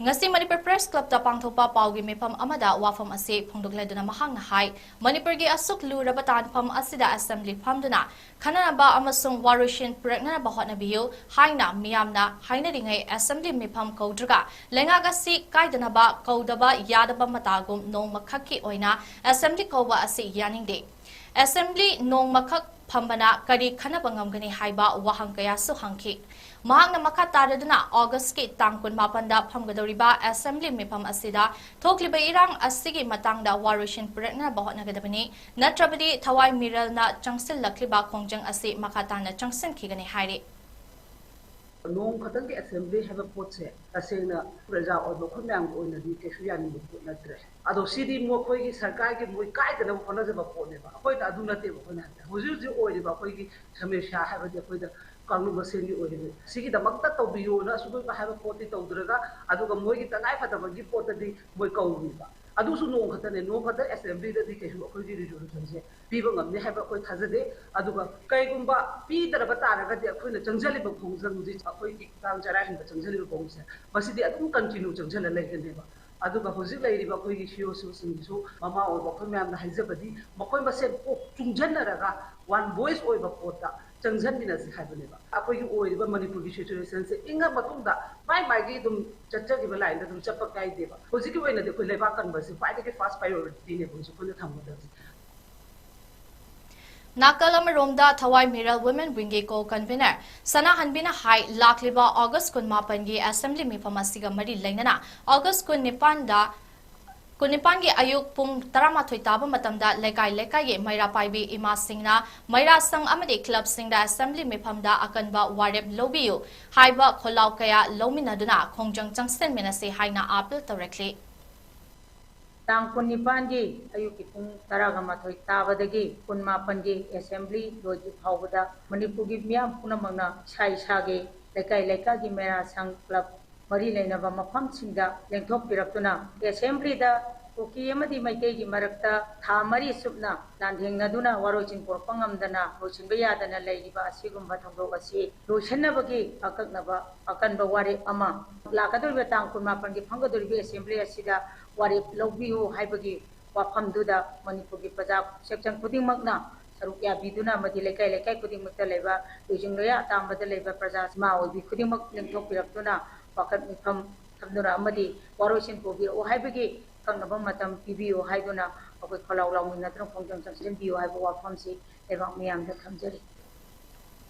ꯉꯁꯤ ꯃꯅꯤꯄꯨꯔ Press Clubꯇ ꯄꯥꯡꯊꯣꯛꯄ ꯄꯥꯎꯒꯤ ꯃꯤꯐꯝ ꯑꯃꯗ ꯋꯥꯐꯝ ꯑꯁꯤ ꯐꯣꯡꯗꯣꯛꯂꯗꯨꯅ ꯃꯍꯥꯛꯅ ꯍꯥꯏ, ꯃꯅꯤꯄꯨꯔꯒꯤ ꯑꯁꯨꯛ ꯂꯨꯔꯕ ꯇꯥꯟꯐꯝ ꯑꯁꯤꯗ assembly ꯐꯝꯗꯨꯅ ꯈꯟꯅꯅꯕ ꯑꯃꯁꯨꯡ ꯋꯥꯔꯣꯏꯁꯤꯟ ꯄꯨꯔꯛꯅꯅꯕ ꯍꯣꯠꯅꯕꯤꯌꯨ ꯍꯥꯏꯅ ꯃꯤꯌꯥꯝꯅ ꯍꯥꯏꯅꯔꯤꯉꯩ assembly ꯃꯤꯐꯝ ꯀꯧꯗ꯭ꯔꯒ ꯂꯩꯉꯥꯛ ꯑꯁꯤ ꯀꯥꯏꯗꯅꯕ ꯀꯧꯗꯕ ꯌꯥꯗꯕ ꯃꯇꯥꯒꯨꯝ ꯅꯣꯡꯃꯈꯛꯀꯤ ꯑꯣꯏꯅ assembly ꯀꯧꯕ ꯑꯁꯤ ꯌꯥꯅꯤꯡꯗꯦ꯫ Assembly ꯅꯣꯡꯃꯈꯛ ꯐꯝꯕꯅ ꯀꯔꯤ ꯈꯟꯅꯕ ꯉꯝꯒꯅꯤ ꯍꯥꯏꯕ ꯋꯥꯍꯪ ꯀꯌꯥꯁꯨ ꯍꯪꯈꯤ꯫ ꯃꯍꯥꯛꯅ ꯃꯈꯥ ꯇꯥꯔꯗꯨꯅ August ꯀꯤ ꯇꯥꯡ ꯀꯨꯟꯃꯥꯄꯟꯗ ꯐꯝꯒꯗꯧꯔꯤꯕ Assembly ꯃꯤꯐꯝ ꯑꯁꯤꯗ ꯊꯣꯛꯂꯤꯕ ꯏꯔꯥꯡ ꯑꯁꯤꯒꯤ ꯃꯇꯥꯡꯗ ꯋꯥꯔꯣꯏꯁꯤꯟ ꯄꯨꯔꯛꯅꯕ ꯍꯣꯠꯅꯒꯗꯕꯅꯤ, ꯅꯠꯇ꯭ꯔꯕꯗꯤ ꯊꯋꯥꯏ ꯃꯤꯔꯦꯜꯅ ꯆꯪꯁꯤꯜꯂꯛꯂꯤꯕ ꯈꯣꯡꯖꯪ ꯑꯁꯤ ꯃꯈꯥ ꯇꯥꯅ ꯆꯪꯁꯤꯟꯈꯤꯒꯅꯤ ꯍꯥꯏꯔꯤ꯫ ꯅꯣꯡ ꯈꯛꯇꯪꯒꯤ Assembly ꯍꯥꯏꯕ ꯄꯣꯠꯁꯦ ꯇꯁꯦꯡꯅ ꯄ꯭ꯔꯖꯥ ꯑꯣꯏꯕ ꯑꯩꯈꯣꯏ ꯃꯌꯥꯝꯒꯤ ꯑꯣꯏꯅꯗꯤ ꯀꯩꯁꯨ ꯌꯥꯅꯤꯡꯕ ꯄꯣꯠ ꯅꯠꯇ꯭ꯔꯦ꯫ ꯑꯗꯣ ꯁꯤꯗꯤ ꯃꯈꯣꯏꯒꯤ ꯁꯔꯀꯥꯔꯒꯤ ꯃꯣꯏ ꯀꯥꯏꯗꯅꯕ ꯍꯣꯠꯅꯖꯕ ꯄꯣꯠꯅꯦꯕ꯫ ꯑꯩꯈꯣꯏꯅ ꯑꯗꯨ ꯅꯠꯇꯦꯕ ꯑꯩꯈꯣꯏꯅ ꯍꯥꯏꯕꯗꯤ ꯍꯧꯖꯤꯛ ꯍꯧꯖꯤꯛ ꯑꯣꯏꯔꯤꯕ ꯑꯩꯈꯣꯏꯒꯤ ꯁꯃꯁ꯭ꯌꯥ ꯍꯥꯏꯕꯗꯤ ꯑꯩꯈꯣꯏꯗ ꯀꯥꯡꯂꯨꯞ ꯃꯁꯦꯟꯒꯤ ꯑꯣꯏꯔꯤꯕ ꯁꯤꯒꯤꯗꯃꯛꯇ ꯇꯧꯕꯤꯌꯣꯅ ꯑꯁꯨꯛ ꯍꯥꯏꯕ ꯄꯣꯠꯇꯤ ꯇꯧꯗ꯭ꯔꯒ, ꯑꯗꯨꯒ ꯃꯣꯏꯒꯤ ꯇꯉꯥꯏ ꯐꯗꯕꯒꯤ ꯄꯣꯠꯇꯗꯤ ꯃꯣꯏ ꯀꯧꯔꯤꯕ꯫ ꯑꯗꯨꯁꯨ ꯅꯣꯡ ꯈꯛꯇꯅꯦ, ꯅꯣꯡ ꯈꯛꯇ Assembly ꯗꯗꯤ ꯀꯩꯁꯨ ꯑꯩꯈꯣꯏꯒꯤ resolution ꯁꯦ ꯄꯤꯕ ꯉꯝꯅꯤ ꯍꯥꯏꯕ ꯑꯩꯈꯣꯏ ꯊꯥꯖꯗꯦ꯫ ꯑꯗꯨꯒ ꯀꯩꯒꯨꯝꯕ ꯄꯤꯗ꯭ꯔꯕ ꯇꯥꯔꯒꯗꯤ ꯑꯩꯈꯣꯏꯅ ꯆꯪꯁꯤꯜꯂꯤꯕ ꯈꯣꯡꯖꯪꯁꯤ ꯑꯩꯈꯣꯏꯒꯤ ꯈꯨꯗꯥꯡ ꯆꯔꯥ ꯍꯦꯟꯕ ꯆꯪꯁꯤꯜꯂꯤꯕ ꯈꯣꯡꯁꯦ ꯃꯁꯤꯗꯤ ꯑꯗꯨꯝ continue ꯆꯪꯁꯤꯜꯂ ꯂꯩꯒꯅꯦꯕ꯫ ꯑꯗꯨꯒ ꯍꯧꯖꯤꯛ ꯂꯩꯔꯤꯕ ꯑꯩꯈꯣꯏꯒꯤ C E O ꯁꯤꯡꯁꯤꯁꯨ ꯃꯃꯥ ꯑꯣꯏꯕ ꯑꯩꯈꯣꯏ ꯃꯌꯥꯝꯅ ꯍꯥꯏꯖꯕꯗꯤ ꯃꯈꯣꯏ ꯃꯁꯦꯟ ꯀꯣꯛ ꯆꯨꯡꯁꯤꯟꯅꯔꯒ one voice ꯑꯣꯏꯕ ꯄꯣꯠꯇ ꯆꯪꯁꯤꯟꯃꯤꯟꯅꯁꯤ ꯍꯥꯏꯕꯅꯦꯕ꯫ ꯑꯩꯈꯣꯏꯒꯤ ꯑꯣꯏꯔꯤꯕ ꯃꯅꯤꯄꯨꯔꯒꯤ situation ꯁꯦ ꯏꯪꯉ ꯃꯇꯨꯡꯗ ꯃꯥꯏ ꯃꯥꯏꯒꯤ ꯑꯗꯨꯝ ꯆꯠꯆꯈꯤꯕ line ꯗ ꯑꯗꯨꯝ ꯆꯠꯄ ꯀꯥꯏꯗꯦꯕ꯫ ꯍꯧꯖꯤꯛꯀꯤ ꯑꯣꯏꯅꯗꯤ ꯑꯩꯈꯣꯏ ꯂꯩꯕꯥꯛ ꯀꯟꯕꯁꯦ ꯈ꯭ꯋꯥꯏꯗꯒꯤ first priority ꯅꯦꯕ ꯍꯧꯖꯤꯛ ꯑꯩꯈꯣꯏꯅ ꯊꯝꯒꯗꯕꯁꯦ꯫ ꯅꯥꯀꯜ ꯑꯃꯔꯣꯝꯗ ꯊꯋꯥꯏ ꯃꯤꯔꯦꯜ Women Wing ꯒꯤ co convenor ꯁꯅꯥꯍꯟꯕꯤꯅ ꯍꯥꯏ, ꯂꯥꯛꯂꯤꯕ August ꯀꯨꯟꯃꯥꯄꯟꯒꯤ Assembly ꯃꯤꯐꯝ ꯑꯁꯤꯒ ꯃꯔꯤ ꯂꯩꯅꯅ August ꯀꯨꯟꯅꯤꯄꯥꯟꯗ, ꯀꯨꯟꯅꯤꯄꯥꯟꯒꯤ ꯑꯌꯨꯛ ꯄꯨꯡ ꯇꯔꯥꯃꯥꯊꯣꯏ ꯇꯥꯕ ꯃꯇꯝꯗ ꯂꯩꯀꯥꯏ ꯂꯩꯀꯥꯏꯒꯤ ꯃꯩꯔꯥ ꯄꯥꯏꯕꯤ ꯏꯃꯥꯁꯤꯡꯅ ꯃꯩꯔꯥ ꯁꯪ ꯑꯃꯗꯤ club ꯁꯤꯡꯗ Assembly ꯃꯤꯐꯝꯗ ꯑꯀꯟꯕ ꯋꯥꯔꯦꯞ ꯂꯧꯕꯤꯌꯨ ꯍꯥꯏꯕ ꯈꯣꯜꯂꯥꯎ ꯀꯌꯥ ꯂꯧꯃꯤꯟꯅꯗꯨꯅ ꯈꯣꯡꯖꯪ ꯆꯪꯁꯤꯟꯃꯤꯟꯅꯁꯤ ꯍꯥꯏꯅ appeal ꯇꯧꯔꯛꯂꯤ꯫ ꯇꯥꯡ ꯀꯨꯟꯅꯤꯄꯥꯟꯒꯤ ꯑꯌꯨꯛꯀꯤ ꯄꯨꯡ ꯇꯔꯥꯒ ꯃꯥꯊꯣꯏ ꯇꯥꯕꯗꯒꯤ ꯀꯨꯟꯃꯥꯄꯟꯒꯤ Assembly ꯂꯣꯏꯗ꯭ꯔꯤ ꯐꯥꯎꯕꯗ ꯃꯅꯤꯄꯨꯔꯒꯤ ꯃꯤꯌꯥꯝ ꯄꯨꯝꯅꯃꯛꯅ ꯏꯁꯥ ꯏꯁꯥꯒꯤ ꯂꯩꯀꯥꯏ ꯂꯩꯀꯥꯏꯒꯤ ꯃꯩꯔꯥ ꯁꯪ club ꯃꯔꯤ ꯂꯩꯅꯕ ꯃꯐꯝꯁꯤꯡꯗ ꯂꯦꯡꯊꯣꯛꯄꯤꯔꯛꯇꯨꯅ Assembly ꯗ ꯀꯨꯀꯤ ꯑꯃꯗꯤ ꯃꯩꯇꯩꯒꯤ ꯃꯔꯛꯇ ꯊꯥ ꯃꯔꯤ ꯆꯨꯞꯅ ꯂꯥꯟꯊꯦꯡꯅꯗꯨꯅ ꯋꯥꯔꯣꯏꯁꯤꯟ ꯄꯨꯔꯛꯄ ꯉꯝꯗꯅ ꯂꯣꯏꯁꯤꯟꯕ ꯌꯥꯗꯅ ꯂꯩꯔꯤꯕ ꯑꯁꯤꯒꯨꯝꯕ ꯊꯧꯗꯣꯛ ꯑꯁꯤ ꯂꯣꯏꯁꯤꯟꯅꯕꯒꯤ ꯑꯀꯛꯅꯕ ꯑꯀꯟꯕ ꯋꯥꯔꯦꯞ ꯑꯃ ꯂꯥꯛꯀꯗꯧꯔꯤꯕ ꯇꯥꯡ ꯀꯨꯟꯃꯥꯄꯟꯒꯤ ꯐꯝꯒꯗꯧꯔꯤꯕ Assembly ꯑꯁꯤꯗ ꯋꯥꯔꯦꯞ ꯂꯧꯕꯤꯌꯨ ꯍꯥꯏꯕꯒꯤ ꯋꯥꯐꯝꯗꯨꯗ ꯃꯅꯤꯄꯨꯔꯒꯤ ꯄ꯭ꯔꯖꯥ section ꯈꯨꯗꯤꯡꯃꯛꯅ ꯁꯔꯨꯛ ꯌꯥꯕꯤꯗꯨꯅ ꯑꯃꯗꯤ ꯂꯩꯀꯥꯏ ꯂꯩꯀꯥꯏ ꯈꯨꯗꯤꯡꯃꯛꯇ ꯂꯩꯕ ꯂꯨꯆꯤꯡ ꯂꯣꯌꯥ ꯑꯇꯥꯝꯕꯗ ꯂꯩꯕ ꯄ꯭ꯔꯖꯥ ꯏꯃꯥ ꯑꯣꯏꯕꯤ ꯈꯨꯗꯤꯡꯃꯛ ꯂꯦꯡꯊꯣꯛꯄꯤꯔꯛꯇꯨꯅ ꯋꯥꯀꯠ ꯃꯤꯐꯝ ꯊꯝꯗꯨꯅ ꯑꯃꯗꯤ ꯋꯥꯔꯣꯏꯁꯤꯟ ꯄꯨꯕꯤꯔꯛꯎ ꯍꯥꯏꯕꯒꯤ ꯑꯀꯛꯅꯕ ꯃꯇꯝ ꯄꯤꯕꯤꯌꯨ ꯍꯥꯏꯗꯨꯅ ꯑꯩꯈꯣꯏ ꯈꯣꯜꯂꯥꯎ ꯂꯥꯎꯃꯤꯟꯅꯗꯨꯅ ꯈꯣꯡꯖꯪ ꯆꯪꯁꯤꯟꯕꯤꯌꯨ ꯍꯥꯏꯕ ꯋꯥꯐꯝꯁꯤ ꯂꯩꯕꯥꯛ ꯃꯤꯌꯥꯝꯗ ꯊꯝꯖꯔꯤ꯫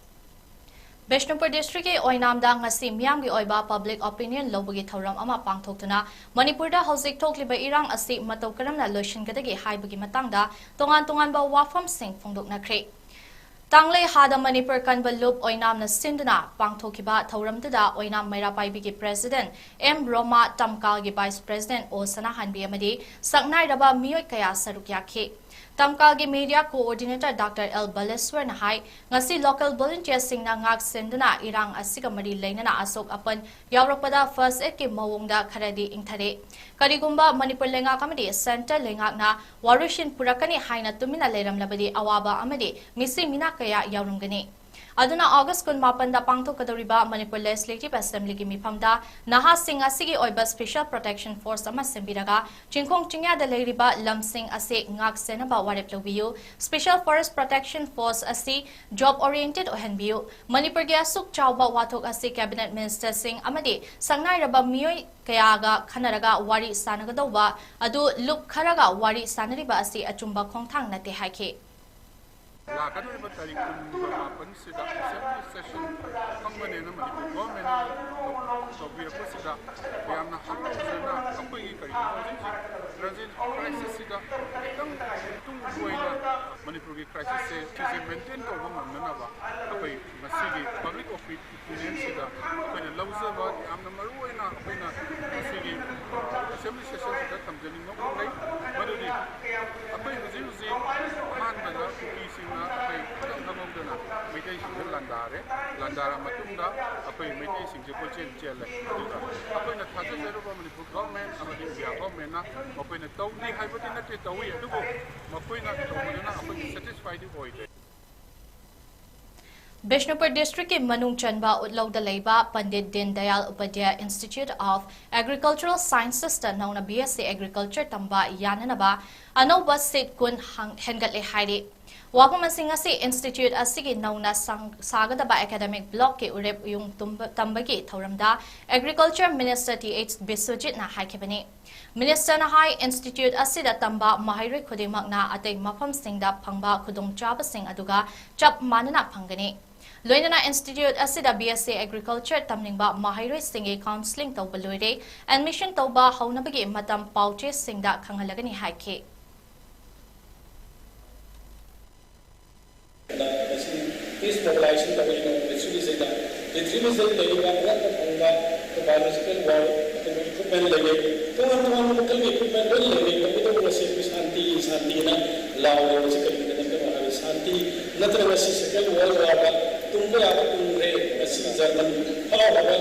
ꯕꯤꯁꯅꯨꯄꯨꯔ ꯗꯤꯁꯇ꯭ꯔꯤꯛꯀꯤ ꯑꯣꯏꯅꯥꯝꯗ ꯉꯁꯤ ꯃꯤꯌꯥꯝꯒꯤ ꯑꯣꯏꯕ ꯄꯕ꯭ꯂꯤꯛ ꯑꯣꯄꯤꯅꯤꯌꯟ ꯂꯧꯕꯒꯤ ꯊꯧꯔꯝ ꯑꯃ ꯄꯥꯡꯊꯣꯛꯇꯨꯅ ꯃꯅꯤꯄꯨꯔꯗ ꯍꯧꯖꯤꯛ ꯊꯣꯛꯂꯤꯕ ꯏꯔꯥꯡ ꯑꯁꯤ ꯃꯇꯧ ꯀꯔꯝꯅ ꯂꯣꯏꯁꯤꯟꯒꯗꯒꯦ ꯍꯥꯏꯕꯒꯤ ꯃꯇꯥꯡꯗ ꯇꯣꯉꯥꯟ ꯇꯣꯉꯥꯟꯕ ꯋꯥꯐꯝꯁꯤꯡ ꯐꯣꯡꯗꯣꯛꯅꯈ꯭ꯔꯦ꯫ ꯇꯥꯡꯂꯩꯍꯥꯗ ꯃꯅꯤꯄꯨꯔ ꯀꯟꯕ ꯂꯨꯞ ꯑꯣꯏꯅꯥꯝꯅ ꯁꯤꯟꯗꯨꯅ ꯄꯥꯡꯊꯣꯛꯈꯤꯕ ꯊꯧꯔꯝꯗꯨꯗ ꯑꯣꯏꯅꯥꯝ ꯃꯩꯔꯥ ꯄꯥꯏꯕꯤꯒꯤ ꯄ꯭ꯔꯦꯁꯤꯗꯦꯟꯠ ꯑꯦꯝ ꯔꯣꯃꯥ, ꯇꯝꯀꯥꯜꯒꯤ ꯚꯥꯏꯁ ꯄ꯭ꯔꯦꯁꯤꯗꯦꯟꯠ ꯑꯣ ꯁꯅꯥꯍꯟꯕꯤ ꯑꯃꯗꯤ ꯁꯛꯅꯥꯏꯔꯕ ꯃꯤꯑꯣꯏ ꯀꯌꯥ ꯁꯔꯨꯛ ꯌꯥꯈꯤ꯫ ꯇꯝꯀꯥꯜꯒꯤ ꯃꯤꯗꯤꯌꯥ ꯀꯣꯑꯣꯔꯗꯤꯅꯦꯇꯔ ꯗꯥꯛꯇꯔ ꯑꯦꯜ ꯕꯂꯦꯁ꯭ꯋꯔꯅ ꯍꯥꯏ, ꯉꯁꯤ ꯂꯣꯀꯦꯜ ꯚꯣꯂꯨꯟꯇꯤꯌꯔꯁꯤꯡꯅ ꯉꯥꯛ ꯁꯦꯟꯗꯨꯅ ꯏꯔꯥꯡ ꯑꯁꯤꯒ ꯃꯔꯤ ꯂꯩꯅꯅ ꯑꯁꯣꯛ ꯑꯄꯟ ꯌꯥꯎꯔꯛꯄꯗ ꯐꯥꯔꯁ ꯑꯦꯗꯀꯤ ꯃꯑꯣꯡꯗ ꯈꯔꯗꯤ ꯏꯪꯊꯔꯦ꯫ ꯀꯔꯤꯒꯨꯝꯕ ꯃꯅꯤꯄꯨꯔ ꯂꯩꯉꯥꯛ ꯑꯃꯗꯤ ꯁꯦꯟꯇꯔ ꯂꯩꯉꯥꯛꯅ ꯋꯥꯔꯣꯏꯁꯤꯟ ꯄꯨꯔꯛꯀꯅꯤ ꯍꯥꯏꯅ ꯇꯨꯃꯤꯟꯅ ꯂꯩꯔꯝꯂꯕꯗꯤ ꯑꯋꯥꯕ ꯑꯃꯗꯤ ꯃꯤꯁꯤ ꯃꯤꯅꯥ ꯀꯌꯥ ꯌꯥꯎꯔꯝꯒꯅꯤ꯫ ꯑꯗꯨꯅ ꯑꯣꯒꯁ꯭ꯠ ꯀꯨꯟꯃꯥꯄꯟꯗ ꯄꯥꯡꯊꯣꯛꯀꯗꯧꯔꯤꯕ ꯃꯅꯤꯄꯨꯔ ꯂꯦꯖꯤꯁꯂꯦꯇꯤꯚ ꯑꯦꯁꯦꯝꯕ꯭ꯂꯤꯒꯤ ꯃꯤꯐꯝꯗ ꯅꯍꯥꯁꯤꯡ ꯑꯁꯤꯒꯤ ꯑꯣꯏꯕ ꯁ꯭ꯄꯦꯁꯤꯌꯦꯜ ꯄ꯭ꯔꯣꯇꯦꯛꯁꯟ ꯐꯣꯔꯁ ꯑꯃ ꯁꯦꯝꯕꯤꯔꯒ ꯆꯤꯡꯈꯣꯡ ꯆꯤꯡꯌꯥꯗ ꯂꯩꯔꯤꯕ ꯂꯝꯁꯤꯡ ꯑꯁꯤ ꯉꯥꯛ ꯁꯦꯟꯅꯕ ꯋꯥꯔꯦꯞ ꯂꯧꯕꯤꯌꯨ꯫ ꯁ꯭ꯄꯦꯁꯤꯌꯦꯜ ꯐꯣꯔꯁ ꯄ꯭ꯔꯣꯇꯦꯛꯁꯟ ꯐꯣꯔꯁ ꯑꯁꯤ ꯖꯣꯕ ꯑꯣꯔꯤꯌꯦꯟꯇꯦꯗ ꯑꯣꯏꯍꯟꯕꯤꯌꯨ꯫ ꯃꯅꯤꯄꯨꯔꯒꯤ ꯑꯁꯨꯛ ꯆꯥꯎꯕ ꯋꯥꯊꯣꯛ ꯑꯁꯤ ꯀꯦꯕꯤꯅꯦꯠ ꯃꯤꯅꯤꯁꯇꯔꯁꯤꯡ ꯑꯃꯗꯤ ꯁꯛꯅꯥꯏꯔꯕ ꯃꯤꯑꯣꯏ ꯀꯌꯥꯒ ꯈꯟꯅꯔꯒ ꯋꯥꯔꯤ ꯁꯥꯟꯅꯒꯗꯧꯕ ꯑꯗꯨ ꯂꯨꯞ ꯈꯔꯒ ꯋꯥꯔꯤ ꯁꯥꯟꯅꯔꯤꯕ ꯑꯁꯤ ꯑꯆꯨꯝꯕ ꯈꯣꯡꯊꯥꯡ ꯅꯠꯇꯦ ꯍꯥꯏꯈꯤ꯫ ꯂꯥꯛꯀꯗꯧꯔꯤꯕ ꯇꯥꯔꯤꯛ ꯀꯨꯟꯃꯥꯄꯟꯁꯤꯗ ꯑꯦꯁꯦꯝꯕ꯭ꯂꯤ ꯁꯦꯁꯟ ꯐꯝꯒꯅꯦꯅ ꯃꯅꯤꯄꯨꯔ ꯒꯣꯚꯔꯟꯃꯦꯟꯠꯅ ꯇꯧꯕꯤꯔꯛꯄꯁꯤꯗ ꯌꯥꯝꯅ ꯍꯔꯥꯎꯖꯅ ꯑꯩꯈꯣꯏꯒꯤ ꯀꯔꯤꯒꯨꯝꯕ ꯍꯧꯖꯤꯛ ꯍꯧꯖꯤꯛ ꯇ꯭ꯔꯥꯟꯖꯤꯁꯟ ꯀ꯭ꯔꯥꯏꯁꯤꯁꯁꯤꯗ ꯈꯤꯇꯪ ꯇꯨꯡ ꯀꯣꯏꯅ ꯃꯅꯤꯄꯨꯔꯒꯤ ꯀ꯭ꯔꯥꯏꯁꯤꯁꯁꯦ ꯁꯤꯁꯦ ꯃꯦꯟꯇꯦꯟ ꯇꯧꯕ ꯉꯝꯅꯅꯕ ꯑꯩꯈꯣꯏ ꯉꯁꯤꯒꯤ ꯄꯕ꯭ꯂꯤꯛ ꯑꯣꯄꯤꯅꯤꯌꯟꯁꯤꯗ ꯑꯩꯈꯣꯏꯅ ꯂꯧꯖꯕ ꯌꯥꯝꯅ ꯃꯔꯨ ꯑꯣꯏꯅ ꯑꯩꯈꯣꯏꯅ ꯉꯁꯤꯒꯤ ꯑꯦꯁꯦꯝꯕ꯭ꯂꯤ ꯁꯦꯁꯟꯁꯤꯗ ꯊꯝꯖꯅꯤꯡꯕ ꯑꯃꯈꯛ ꯂꯩ꯫ ꯃꯗꯨꯗꯤ ꯑꯩꯈꯣꯏ ꯍꯧꯖꯤꯛ ꯍꯧꯖꯤꯛ ꯑꯍꯥꯟꯕꯗ ꯀꯨꯀꯤꯁꯤꯡꯅ ꯑꯩꯈꯣꯏ ꯈꯤꯇꯪ ꯈꯪꯍꯧꯗꯅ ꯃꯩꯇꯩꯁꯤꯡꯗ ꯂꯥꯟꯗꯥꯔꯦ꯫ ꯂꯥꯟꯗꯥꯔ ꯃꯇꯨꯡꯗ ꯑꯩꯈꯣꯏ ꯃꯩꯇꯩꯁꯤꯡꯁꯦ ꯀꯣꯏꯆꯦꯟ ꯆꯦꯜꯂꯦ꯫ ꯑꯗꯨꯒ ꯑꯩꯈꯣꯏꯅ ꯊꯥꯖꯖꯔꯨꯕ ꯃꯅꯤꯄꯨꯔ ꯒꯣꯚꯔꯟꯃꯦꯟꯠ ꯑꯃꯗꯤ ꯏꯟꯗꯤꯌꯥ ꯒꯣꯚꯔꯟꯃꯦꯟꯠꯅ ꯃꯈꯣꯏꯅ ꯇꯧꯗꯦ ꯍꯥꯏꯕꯗꯤ ꯅꯠꯇꯦ, ꯇꯧꯏ, ꯑꯗꯨꯕꯨ ꯃꯈꯣꯏꯅ ꯇꯧꯕꯗꯨꯅ ꯑꯩꯈꯣꯏꯒꯤ ꯁꯦꯇꯤꯁꯐꯥꯏꯗꯤ ꯑꯣꯏꯗꯦ꯫ ꯕꯤꯁꯅꯨꯄꯨꯔ ꯗꯤꯁꯇ꯭ꯔꯤꯛꯀꯤ ꯃꯅꯨꯡ ꯆꯟꯕ ꯎꯠꯂꯧꯗ ꯂꯩꯕ ꯄꯟꯗꯤꯠ ꯗꯤꯟ Dayal Upadhyay institute of agricultural ꯁꯥꯏꯟꯁꯦꯁꯇ ꯅꯧꯅ ꯕꯤ ꯑꯦꯁ ꯁꯤ ꯑꯦꯒ꯭ꯔꯤꯀꯜꯆꯔ ꯇꯝꯕ ꯌꯥꯅꯅꯕ ꯑꯅꯧꯕ ꯁꯤꯠ ꯀꯨꯟ ꯍꯥꯡ-, ꯍꯦꯟꯒꯠꯂꯦ ꯍꯥꯏꯔꯤ꯫ ꯋꯥꯐꯝ ꯑꯁꯤ ꯉꯁꯤ ꯏꯟꯁꯇꯤꯇ꯭ꯌꯨꯠ ꯑꯁꯤꯒꯤ ꯅꯧꯅ ꯁꯪ-, ꯁꯥꯒꯗꯕ ꯑꯦꯀꯥꯗꯃꯤꯛ ꯕ꯭ꯂꯣꯛꯀꯤ ꯎꯔꯦꯞ ꯎꯌꯨꯡ ꯇꯨꯝꯕ-, ꯇꯝꯕꯒꯤ ꯊꯧꯔꯝꯗ ꯑꯦꯒ꯭ꯔꯤꯀꯜꯆꯔ ꯃꯤꯅꯤꯁꯇꯔ ꯇꯤ ꯑꯩꯆ ꯕꯤꯁ꯭ꯋꯖꯤꯠꯅ ꯍꯥꯏꯈꯤꯕꯅꯤ꯫ ꯃꯤꯅꯤꯁꯇꯔꯅ ꯍꯥꯏ, ꯏꯟꯁꯇꯤꯇ꯭ꯌꯨꯠ ꯑꯁꯤꯗ ꯇꯝꯕ ꯃꯍꯩꯔꯣꯏ ꯈꯨꯗꯤꯡꯃꯛꯅ ꯑꯇꯩ ꯃꯐꯝꯁꯤꯡꯗ ꯐꯪꯕ ꯈꯨꯗꯣꯡꯆꯥꯕꯁꯤꯡ ꯑꯗꯨꯒ ꯆꯞ ꯃꯥꯟꯅꯅ ꯐꯪꯒꯅꯤ꯫ ꯂꯣꯏꯅꯅ ꯏꯟꯁꯇꯤꯇ꯭ꯌꯨꯠ ꯑꯁꯤꯗ ꯕꯤ ꯑꯦꯁ ꯁꯤ ꯑꯦꯒ꯭ꯔꯤꯀꯜꯆꯔ ꯇꯝꯅꯤꯡꯕ ꯃꯍꯩꯔꯣꯏꯁꯤꯡꯒꯤ ꯀꯥꯎꯟꯁꯤꯂꯤꯡ ꯇꯧꯕ ꯂꯣꯏꯔꯦ, ꯑꯦꯗꯃꯤꯁꯟ ꯇꯧꯕ ꯍꯧꯅꯕꯒꯤ ꯃꯇꯝ ꯄꯥꯎꯆꯦꯁꯤꯡꯗ ꯈꯪꯍꯜꯂꯒꯅꯤ ꯍꯥꯏꯈꯤ꯫ ꯃꯁꯤ ꯄꯤꯁ ꯃꯣꯕꯤꯂꯥꯏꯖꯦꯁꯟ ꯇꯧꯔꯤꯕ ꯄ꯭ꯔꯤꯊꯤꯕꯤꯁꯤꯗ, ꯄ꯭ꯔꯤꯊꯤꯕꯤꯁꯤꯗ ꯂꯩꯔꯤꯕ ꯑꯋꯥꯠꯄ ꯐꯪꯕ ꯕꯥꯏꯑꯣꯂꯣꯖꯤꯀꯦꯜ ꯋꯥꯔ, ꯑꯗꯨꯒ ꯏꯀ꯭ꯋꯤꯞꯃꯦꯟ ꯂꯩꯔꯦ, ꯇꯣꯉꯥꯟ ꯇꯣꯉꯥꯟꯕ ꯃꯈꯜꯒꯤ ꯏꯀ꯭ꯋꯤꯞꯃꯦꯟ ꯂꯣꯏꯅ ꯂꯩꯔꯦ꯫ ꯇꯧꯕꯇꯕꯨ ꯉꯁꯤ ꯑꯩꯈꯣꯏ ꯁꯥꯟꯇꯤ, ꯁꯥꯟꯇꯤꯅ ꯂꯥꯎꯔꯤꯕꯁꯤ ꯀꯔꯤꯒꯤꯗꯃꯛꯇꯅꯣ ꯍꯥꯏꯕ, ꯁꯥꯟꯇꯤ ꯅꯠꯇ꯭ꯔꯒ ꯁꯤ ꯁꯦꯀꯦꯟ ꯋꯥꯔꯜ ꯋꯥꯔꯗ ꯇꯨꯝꯕ ꯌꯥꯕ ꯇꯨꯝꯈ꯭ꯔꯦ꯫ ꯉꯁꯤ ꯖꯔꯃꯟ ꯐꯥꯎꯔꯕ,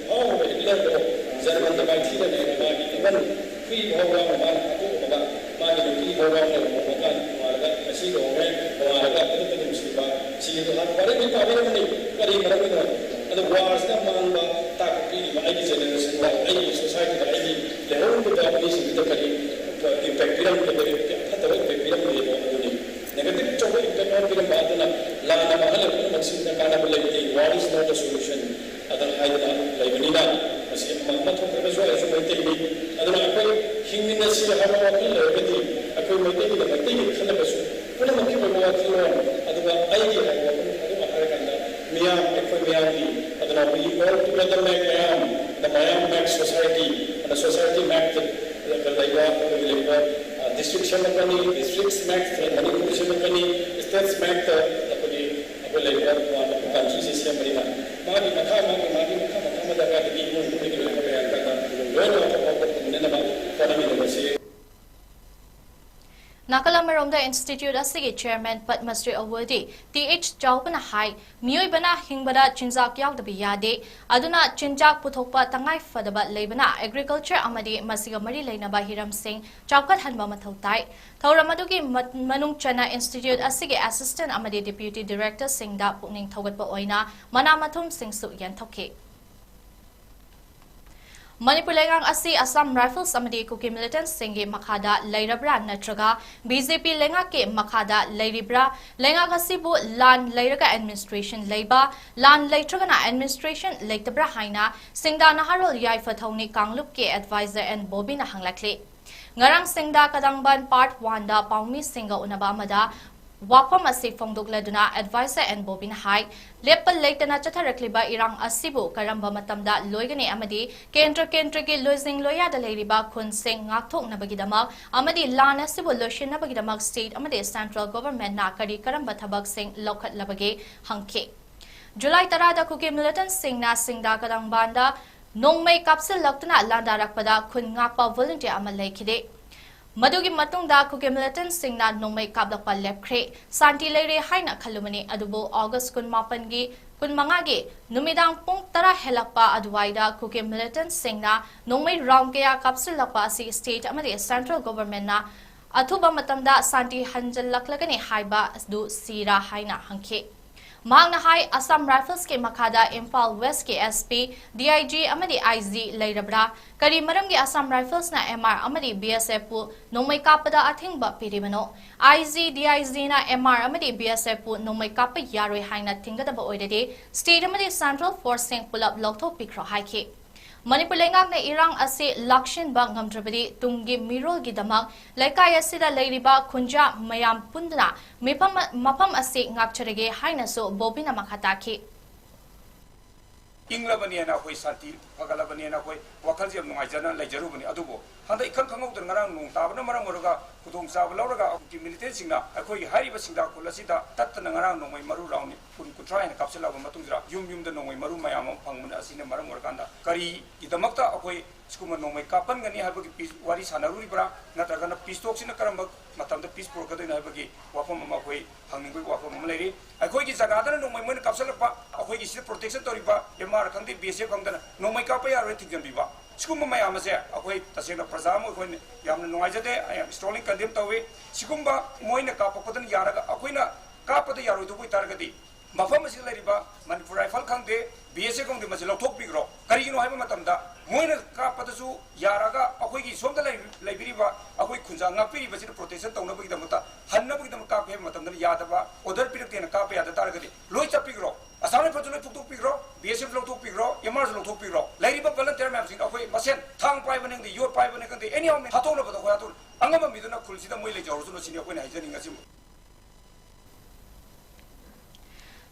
ꯐꯥꯎꯔꯕ ꯍꯤꯠꯂꯔꯗꯣ ꯖꯔꯃꯟꯗ ꯃꯥꯏꯊꯤꯅ ꯂꯩꯔꯦ꯫ ꯃꯥꯒꯤ ꯏꯃꯟ ꯍꯨꯏ ꯐꯥꯎꯕ ꯃꯥꯅ ꯍꯥꯠꯇꯣꯛꯑꯝꯃꯒ, ꯃꯥꯒꯤ ꯅꯨꯄꯤ ꯐꯥꯎꯕ ꯂꯨꯍꯣꯡꯉꯀꯥꯟ ꯅꯣꯡꯉꯥꯜꯂꯒ ꯉꯁꯤ ꯂꯨꯍꯣꯡꯉꯦ, ꯅꯣꯡꯉꯥꯜꯂꯒ ꯑꯗꯨꯛꯀꯤ ꯅꯨꯡꯁꯤꯕ ꯁꯤꯒꯤꯗꯣ ꯍꯥꯟꯅ ꯋꯥꯔꯤ ꯄꯥꯕꯤꯔꯝꯕꯅꯤ꯫ ꯀꯔꯤ ꯃꯔꯝꯒꯤꯅꯣ? ꯑꯗꯣ ꯋꯥꯔꯁꯤꯅ ꯃꯥꯡꯕ ꯇꯥꯛꯄ ꯄꯤꯔꯤꯕ ꯑꯩꯒꯤ ꯖꯦꯅꯦꯔꯦꯁꯟꯗ, ꯑꯩꯒꯤ ꯁꯣꯁꯥꯏꯇꯤꯗ, ꯑꯩꯒꯤ ꯂꯩꯍꯧꯔꯤꯕ ꯃꯤꯁꯤꯡꯗꯨꯗ ꯀꯔꯤ ꯏꯝꯄꯦꯛ ꯄꯤꯔꯝꯒꯗꯒꯦ, ꯐꯠꯇꯕ ꯏꯝꯄꯦꯛ ꯄꯤꯔꯝꯒꯗꯒꯦ ꯑꯗꯨꯅꯤ꯫ ꯅꯦꯒꯦꯇꯤꯚ ꯑꯆꯧꯕ ꯏꯝꯄꯦꯛ ꯑꯃ ꯄꯤꯔꯝꯕ ꯑꯗꯨꯅ ꯂꯥꯟꯅ ꯃꯥꯡꯍꯜꯂꯕ ꯄꯨꯝꯅꯃꯛꯁꯤꯡꯗ ꯀꯥꯟꯅꯕ ꯂꯩꯇꯦ꯫ War is not a solution꯫ ꯑꯗ ꯍꯥꯏꯗꯅ ꯂꯩꯕꯅꯤꯅ ꯃꯁꯤ ꯑꯃ ꯑꯃ ꯊꯣꯛꯇ꯭ꯔꯒꯁꯨ ꯑꯩꯁꯨ ꯃꯩꯇꯩꯅꯤ꯫ ꯑꯗꯨꯅ ꯑꯩꯈꯣꯏ ꯍꯤꯡꯃꯤꯟꯅꯁꯤ ꯍꯥꯏꯕ ꯋꯥꯈꯜ ꯂꯩꯔꯒꯗꯤ ꯑꯩꯈꯣꯏ ꯃꯩꯇꯩꯒꯤꯅ ꯃꯩꯇꯩꯒꯤ ꯈꯜꯂꯒꯁꯨ ꯄꯨꯝꯅꯃꯛꯀꯤ ꯑꯣꯏꯕ ꯋꯥꯈꯜꯂꯣꯟ, ꯑꯗꯨꯒ ꯑꯩꯒꯤ ꯍꯥꯏꯕ ꯋꯥꯈꯜ ꯈꯥꯏꯗꯣꯛꯅ ꯍꯥꯏꯔꯀꯥꯟꯗ ꯃꯤꯌꯥꯝ, ꯑꯩꯈꯣꯏ ꯃꯤꯌꯥꯝꯒꯤ, ꯑꯗꯨꯅ we all together make ꯃꯌꯥꯝ, the ꯃꯌꯥꯝ make society, ꯑꯗ society make the, ꯂꯩꯕ, ꯑꯩꯈꯣꯏꯒꯤ ꯂꯩꯕ, ꯑ, district ꯁꯦꯝꯃꯛꯀꯅꯤ, districts make the Manipur ꯁꯦꯝꯃꯛꯀꯅꯤ, states make the ꯑꯩꯈꯣꯏꯒꯤ ꯑꯩꯈꯣꯏ ꯂꯩꯔꯤꯕ ꯇꯣꯉꯥꯟꯕ countryꯁꯦ ꯁꯦꯝꯕꯅꯤꯅ ꯃꯥꯒꯤ ꯃꯈꯥ, ꯃꯥꯒꯤ, ꯃꯥꯒꯤ ꯃꯈꯥ, ꯃꯈꯥ ꯃꯗꯔꯀꯥꯔꯗꯒꯤ ꯏꯃꯨꯡ ꯃꯅꯨꯡꯗꯒꯤ ꯂꯣꯏꯅ ꯃꯌꯥꯝ ꯀꯟꯅ ꯂꯣꯏꯅ ꯑꯐꯕ ꯄꯨꯝꯅꯅꯕ ꯍꯣꯠꯅꯃꯤꯟꯅꯕꯁꯤ꯫ ꯅꯥꯀꯜ ꯑꯃꯔꯣꯝꯗ ꯏꯟꯁꯇꯤꯇ꯭ꯌꯨꯠ ꯑꯁꯤꯒꯤ ꯆꯦꯌꯔꯃꯦꯟ ꯄꯗꯃꯁ꯭ꯔꯤ ꯑꯋꯣꯔꯗꯤ ꯇꯤ ꯑꯩꯆ ꯆꯥꯎꯕꯅ ꯍꯥꯏ, ꯃꯤꯑꯣꯏꯕꯅ ꯍꯤꯡꯕꯗ ꯆꯤꯟꯖꯥꯛ ꯌꯥꯎꯗꯕ ꯌꯥꯗꯦ, ꯑꯗꯨꯅ ꯆꯤꯟꯖꯥꯛ ꯄꯨꯊꯣꯛꯄ ꯇꯉꯥꯏ ꯐꯗꯕ ꯂꯩꯕꯅ ꯑꯦꯒ꯭ꯔꯤꯀꯜꯆꯔ ꯑꯃꯗꯤ ꯃꯁꯤꯒ ꯃꯔꯤ ꯂꯩꯅꯕ ꯍꯤꯔꯝꯁꯤꯡ ꯆꯥꯎꯈꯠꯍꯟꯕ ꯃꯊꯧ ꯇꯥꯏ꯫ ꯊꯧꯔꯝ ꯑꯗꯨꯒꯤ ꯃ-, ꯃꯅꯨꯡ ꯆꯟꯅ ꯏꯟꯁꯇꯤꯇ꯭ꯌꯨꯠ ꯑꯁꯤꯒꯤ ꯑꯦꯁꯤꯁꯇꯦꯟꯠ ꯑꯃꯗꯤ ꯗꯤꯄ꯭ꯌꯨꯇꯤ ꯗꯤꯔꯦꯛꯇꯔꯁꯤꯡꯗ ꯄꯨꯛꯅꯤꯡ ꯊꯧꯒꯠꯄ ꯑꯣꯏꯅ ꯃꯅꯥ ꯃꯊꯨꯝꯁꯤꯡꯁꯨ ꯌꯦꯟꯊꯣꯛꯈꯤ꯫ ꯃꯅꯤꯄꯨꯔ ꯂꯩꯉꯥꯛ ꯑꯁꯤ ꯑꯁꯥꯝ ꯔꯥꯏꯐꯜꯁ ꯑꯃꯗꯤ ꯀꯨꯀꯤ ꯃꯤꯂꯤꯇꯦꯟꯠꯁꯤꯡꯒꯤ ꯃꯈꯥꯗ ꯂꯩꯔꯕ꯭ꯔꯥ ꯅꯠꯇ꯭ꯔꯒ ꯕꯤ ꯖꯦ ꯄꯤ ꯂꯩꯉꯥꯛꯀꯤ ꯃꯈꯥꯗ ꯂꯩꯔꯤꯕ꯭ꯔꯥ? ꯂꯩꯉꯥꯛ ꯑꯁꯤꯕꯨ ꯂꯥꯟ ꯂꯩꯔꯒ ꯑꯦꯗꯃꯤꯅꯤꯁꯇ꯭ꯔꯦꯁꯟ ꯂꯩꯕ, ꯂꯥꯟ ꯂꯩꯇ꯭ꯔꯒꯅ ꯑꯦꯗꯃꯤꯅꯤꯁꯇ꯭ꯔꯦꯁꯟ ꯂꯩꯇꯕ꯭ꯔꯥ ꯍꯥꯏꯅ ꯁꯤꯡꯗꯥ ꯅꯍꯥꯔꯣꯜ ꯌꯥꯏꯐ ꯊꯧꯅꯤ ꯀꯥꯡꯂꯨꯞꯀꯤ ꯑꯦꯗꯚꯥꯏꯖꯔ ꯑꯦꯟ ꯕꯣꯕꯤꯅ ꯍꯪꯂꯛꯂꯤ꯫ ꯉꯔꯥꯡ ꯁꯤꯡꯗꯥ ꯀꯗꯪꯕꯟ ꯄꯥꯔꯠ ꯋꯥꯟꯗ ꯄꯥꯎꯃꯤꯁꯤꯡꯒ ꯎꯅꯕ ꯑꯃꯗ ꯋꯥꯐꯝ ꯑꯁꯤ ꯐꯣꯡꯗꯣꯛꯂꯗꯨꯅ ꯑꯦꯗꯚꯥꯏꯖꯔ ꯑꯦꯟ ꯕꯣꯕꯤꯅ ꯍꯥꯏ, ꯂꯦꯞꯄ ꯂꯩꯇꯅ ꯆꯠꯊꯔꯛꯂꯤꯕ ꯏꯔꯥꯡ ꯑꯁꯤꯕꯨ ꯀꯔꯝꯕ ꯃꯇꯝꯗ ꯂꯣꯏꯒꯅꯤ ꯑꯃꯗꯤ ꯀꯦꯟꯗ꯭ꯔ ꯀꯦꯟꯗ꯭ꯔꯒꯤ ꯂꯣꯏꯖꯤꯡ ꯂꯣꯏꯌꯥꯗ ꯂꯩꯔꯤꯕ ꯈꯨꯟꯁꯤꯡ ꯉꯥꯛꯊꯣꯛꯅꯕꯒꯤꯗꯃꯛ ꯑꯃꯗꯤ ꯂꯥꯟ ꯑꯁꯤꯕꯨ ꯂꯣꯏꯁꯤꯟꯅꯕꯒꯤꯗꯃꯛ ꯁ꯭ꯇꯦꯠ ꯑꯃꯗꯤ ꯁꯦꯟꯇ꯭ꯔꯦꯜ ꯒꯣꯚꯔꯟꯃꯦꯟꯠꯅ ꯀꯔꯤ ꯀꯔꯝꯕ ꯊꯕꯛꯁꯤꯡ ꯂꯧꯈꯠꯂꯕꯒꯦ ꯍꯪꯈꯤ꯫ ꯖꯨꯂꯥꯏ ꯇꯔꯥꯗ ꯀꯨꯀꯤ ꯃꯤꯂꯤꯇꯦꯟꯠꯁꯤꯡꯅ ꯁꯤꯡꯗꯥ ꯀꯗꯪꯕꯥꯟꯗ ꯅꯣꯡꯃꯩ ꯀꯥꯞꯁꯤꯜꯂꯛꯇꯨꯅ ꯂꯥꯟꯗꯥꯔꯛꯄꯗ ꯈꯨꯟ ꯉꯥꯛꯄ ꯚꯣꯂꯨꯟꯇꯤꯌꯔ ꯑꯃ ꯂꯩꯈꯤꯗꯦ꯫ ꯃꯗꯨꯒꯤ ꯃꯇꯨꯡꯗ ꯀꯨꯀꯤ ꯃꯤꯂꯤꯇꯦꯟꯠꯁꯤꯡꯅ ꯅꯣꯡꯃꯩ ꯀꯥꯞꯂꯛꯄ ꯂꯦꯞꯈ꯭ꯔꯦ꯫ ꯁꯥꯟꯇꯤ ꯂꯩꯔꯦ ꯍꯥꯏꯅ ꯈꯜꯂꯨꯕꯅꯤ, ꯑꯗꯨꯕꯨ ꯑꯣꯒꯁ ꯀꯨꯟꯃꯥꯄꯟꯒꯤ, ꯀꯨꯟꯃꯉꯥꯒꯤ ꯅꯨꯃꯤꯗꯥꯡ ꯄꯨꯡ ꯇꯔꯥ ꯍꯦꯜꯂꯛꯄ ꯑꯗꯨꯋꯥꯏꯗ ꯀꯨꯀꯤ ꯃꯤꯂꯤꯇꯦꯟꯠꯁꯤꯡꯅ ꯅꯣꯡꯃꯩ ꯔꯥꯎꯟ ꯀꯌꯥ ꯀꯥꯞꯁꯤꯜꯂꯛꯄ ꯑꯁꯤ ꯁ꯭ꯇꯦꯠ ꯑꯃꯗꯤ ꯁꯦꯟꯇ꯭ꯔꯦꯜ ꯒꯣꯚꯔꯟꯃꯦꯟꯠꯅ ꯑꯊꯨꯕ ꯃꯇꯝꯗ ꯁꯥꯟꯇꯤ ꯍꯟꯖꯤꯜꯂꯛꯂꯒꯅꯤ ꯍꯥꯏꯕ ꯑꯗꯨ ꯁꯤꯔꯥ ꯍꯥꯏꯅ ꯍꯪꯈꯤ꯫ ꯃꯍꯥꯛꯅ ꯍꯥꯏ, ꯑꯁꯥꯝ ꯔꯥꯏꯐꯜꯁꯀꯤ ꯃꯈꯥꯗ Imphal ꯋꯦꯁ꯭ꯠꯀꯤ S P, D I G ꯑꯃꯗꯤ ꯑꯥꯏ ꯖꯤ ꯂꯩꯔꯕ꯭ꯔꯥ? ꯀꯔꯤ ꯃꯔꯝꯒꯤ ꯑꯁꯥꯝ ꯔꯥꯏꯐꯜꯁꯅ ꯑꯦꯝ ꯑꯥꯔ ꯑꯃꯗꯤ ꯕꯤ ꯑꯦꯁ ꯑꯦꯐꯄꯨ ꯅꯣꯡꯃꯩ ꯀꯥꯞꯄꯗ ꯑꯊꯤꯡꯕ ꯄꯤꯔꯤꯕꯅꯣ? ꯑꯥꯏ ꯖꯤ, ꯗꯤ ꯑꯥꯏ ꯖꯤꯅ ꯑꯦꯝ ꯑꯥꯔ ꯑꯃꯗꯤ ꯕꯤ ꯑꯦꯁ ꯑꯦꯐꯄꯨ ꯅꯣꯡꯃꯩ ꯀꯥꯞꯄ ꯌꯥꯔꯣꯏ ꯍꯥꯏꯅ ꯊꯤꯡꯒꯗꯕ ꯑꯣꯏꯔꯗꯤ ꯁ꯭ꯇꯦꯠ ꯑꯃꯗꯤ ꯁꯦꯟꯇ꯭ꯔꯦꯜ ꯐꯣꯔꯁꯁꯤꯡ ꯄꯨꯂꯞ ꯂꯧꯊꯣꯛꯄꯤꯈ꯭ꯔꯣ ꯍꯥꯏꯈꯤ꯫ ꯃꯅꯤꯄꯨꯔ ꯂꯩꯉꯥꯛꯅ ꯏꯔꯥꯡ ꯑꯁꯤ ꯂꯥꯛꯁꯤꯟꯕ ꯉꯝꯗ꯭ꯔꯕꯗꯤ ꯇꯨꯡꯒꯤ ꯃꯤꯔꯣꯜꯒꯤꯗꯃꯛ ꯂꯩꯀꯥꯏ ꯑꯁꯤꯗ ꯂꯩꯔꯤꯕ ꯈꯨꯟꯖꯥ ꯃꯌꯥꯝ ꯄꯨꯟꯗꯨꯅ ꯃꯤꯐꯝ, ꯃꯐꯝ ꯑꯁꯤ ꯉꯥꯛꯆꯔꯒꯦ ꯍꯥꯏꯅꯁꯨ ꯕꯣꯕꯤꯅ ꯃꯈꯥ ꯇꯥꯈꯤ꯫ ꯏꯪꯂꯕꯅꯦꯅ ꯑꯩꯈꯣꯏ ꯁꯥꯟꯇꯤ ꯐꯒꯠꯂꯕꯅꯦꯅ ꯑꯩꯈꯣꯏ ꯋꯥꯈꯜꯁꯦ ꯌꯥꯝ ꯅꯨꯡꯉꯥꯏꯖꯅ ꯂꯩꯖꯔꯨꯕꯅꯤ꯫ ꯑꯗꯨꯕꯨ ꯍꯟꯗꯛ ꯏꯈꯪ ꯈꯪꯍꯧꯗꯅ ꯉꯔꯥꯡ ꯅꯣꯡ ꯇꯥꯕꯅ ꯃꯔꯝ ꯑꯣꯏꯔꯒ ꯈꯨꯗꯣꯡꯆꯥꯕ ꯂꯧꯔꯒ ꯑꯩꯈꯣꯏꯒꯤ ꯃꯤꯂꯤꯇꯦꯟꯁꯤꯡꯅ ꯑꯩꯈꯣꯏꯒꯤ ꯍꯥꯏꯔꯤꯕ ꯁꯤꯡꯗꯥ ꯈꯨꯜ ꯑꯁꯤꯗ ꯇꯠꯇꯅ ꯉꯔꯥꯡ ꯅꯣꯡꯃꯩ ꯃꯔꯨ ꯔꯥꯎꯟ ꯀꯨꯟ, ꯀꯨꯟꯊ꯭ꯔꯥ ꯍꯦꯟꯅ ꯀꯥꯞꯁꯤꯜꯂꯛꯑꯕ ꯃꯇꯨꯡꯁꯤꯗ ꯌꯨꯝ ꯌꯨꯝꯗ ꯅꯣꯡꯃꯩ ꯃꯔꯨ ꯃꯌꯥꯝ ꯑꯃ ꯐꯪꯕꯅ ꯑꯁꯤꯅ ꯃꯔꯝ ꯑꯣꯏꯔꯀꯥꯟꯗ ꯀꯔꯤꯒꯤꯗꯃꯛꯇ ꯑꯩꯈꯣꯏ ꯁꯤꯒꯨꯝꯕ ꯅꯣꯡꯃꯩ ꯀꯥꯞꯄꯟꯒꯅꯤ ꯍꯥꯏꯕꯒꯤ ꯄꯤꯁ ꯋꯥꯔꯤ ꯁꯥꯟꯅꯔꯨꯔꯤꯕ꯭ꯔꯥ, ꯅꯠꯇ꯭ꯔꯒꯅ ꯄꯤꯁ ꯇꯣꯛꯁꯤꯅ ꯀꯔꯝꯕ ꯃꯇꯝꯗ ꯄꯤꯁ ꯄꯨꯔꯛꯀꯗꯣꯏꯅꯣ ꯍꯥꯏꯕꯒꯤ ꯋꯥꯐꯝ ꯑꯃ ꯑꯩꯈꯣꯏ ꯍꯪꯅꯤꯡꯕꯒꯤ ꯋꯥꯐꯝ ꯑꯃ ꯂꯩꯔꯤ꯫ ꯑꯩꯈꯣꯏꯒꯤ ꯖꯒꯥꯗꯅ ꯅꯣꯡꯃꯩ ꯃꯣꯏꯅ ꯀꯥꯞꯁꯤꯜꯂꯛꯄ, ꯑꯩꯈꯣꯏꯒꯤ ꯁꯤꯗ ꯄ꯭ꯔꯣꯇꯦꯛꯁꯟ ꯇꯧꯔꯤꯕ ꯑꯦꯝ ꯑꯥꯔ ꯈꯪꯗꯦ, ꯕꯤ ꯑꯦꯁ ꯑꯦꯐ ꯈꯪꯗꯅ ꯅꯣꯡꯃꯩ ꯀꯥꯞꯄ ꯌꯥꯔꯣꯏ ꯊꯤꯡꯖꯤꯟꯕꯤꯕ, ꯁꯤꯒꯨꯝꯕ ꯃꯌꯥꯝ ꯑꯁꯦ ꯑꯩꯈꯣꯏ ꯇꯁꯦꯡꯅ ꯄ꯭ꯔꯖꯥ ꯑꯃ ꯑꯩꯈꯣꯏꯅ ꯌꯥꯝꯅ ꯅꯨꯡꯉꯥꯏꯖꯗꯦ꯫ I am strongly condemn ꯇꯧꯏ꯫ ꯁꯤꯒꯨꯝꯕ ꯃꯣꯏꯅ ꯀꯥꯞꯄꯛꯄꯗꯅ ꯌꯥꯔꯒ ꯑꯩꯈꯣꯏꯅ ꯀꯥꯞꯄꯗ ꯌꯥꯔꯣꯏꯗꯧꯕ ꯑꯣꯏꯇꯥꯔꯒꯗꯤ ꯃꯐꯝ ꯑꯁꯤꯗ ꯂꯩꯔꯤꯕ ꯃꯅꯤꯄꯨꯔ ꯔꯥꯏꯐꯜ ꯈꯪꯗꯦ, ꯕꯤ ꯑꯦꯁ ꯑꯦꯐ ꯈꯪꯗꯦ, ꯃꯁꯤ ꯂꯧꯊꯣꯛꯄꯤꯈ꯭ꯔꯣ꯫ ꯀꯔꯤꯒꯤꯅꯣ ꯍꯥꯏꯕ ꯃꯇꯝꯗ ꯃꯣꯏꯅ ꯀꯥꯞꯄꯗꯁꯨ ꯌꯥꯔꯒ ꯑꯩꯈꯣꯏꯒꯤ ꯁꯣꯝꯗ ꯂꯩ-, ꯂꯩꯕꯤꯔꯤꯕ ꯑꯩꯈꯣꯏ ꯈꯨꯟꯖꯥ ꯉꯥꯛꯄꯤꯔꯤꯕꯁꯤꯅ ꯄ꯭ꯔꯣꯇꯦꯛꯁꯟ ꯇꯧꯅꯕꯒꯤꯗꯃꯛꯇ, ꯍꯟꯅꯕꯒꯤꯗꯃꯛ ꯀꯥꯞꯄꯦ ꯍꯥꯏꯕ ꯃꯇꯝꯗ ꯌꯥꯗꯕ, ꯑꯣꯔꯗꯔ ꯄꯤꯔꯛꯇꯦꯅ ꯀꯥꯞꯄ ꯌꯥꯗ ꯇꯥꯔꯒꯗꯤ ꯂꯣꯏ ꯆꯠꯄꯤꯈ꯭ꯔꯣ꯫ ꯑꯁꯥꯝ ꯔꯥꯏꯐꯜꯁꯨ ꯂꯣꯏ ꯐꯨꯛꯇꯣꯛꯄꯤꯈ꯭ꯔꯣ, ꯕꯤ ꯑꯦꯁ ꯑꯦꯐ ꯂꯧꯊꯣꯛꯄꯤꯈ꯭ꯔꯣ, ꯑꯦꯝ ꯑꯥꯔꯁꯨ ꯂꯧꯊꯣꯛꯄꯤꯈ꯭ꯔꯣ꯫ ꯂꯩꯔꯤꯕ ꯚꯣꯂꯟꯇꯤꯌꯔ ꯃꯌꯥꯝꯁꯤꯡꯗꯣ ꯑꯩꯈꯣꯏ ꯃꯁꯦꯟ ꯊꯥꯡ ꯄꯥꯏꯕꯅꯤ ꯈꯪꯗꯦ, ꯌꯣꯠ ꯄꯥꯏꯕꯅꯤ ꯈꯪꯗꯦ, ꯑꯦꯅꯤ ꯍꯥꯎ ꯃꯦꯟ ꯍꯥꯠꯇꯣꯛꯅꯕꯗꯣ ꯑꯩꯈꯣꯏ ꯍꯥꯠꯇꯣꯛ-, ꯑꯉꯝꯕ ꯃꯤꯗꯨꯅ ꯈꯨꯜꯁꯤꯗ ꯃꯣꯏ ꯂꯩꯖꯍꯧꯔꯁꯅꯨ ꯁꯤꯅꯤ ꯑꯩꯈꯣꯏꯅ ꯍꯥꯏꯖꯅꯤꯡꯉꯁꯤ꯫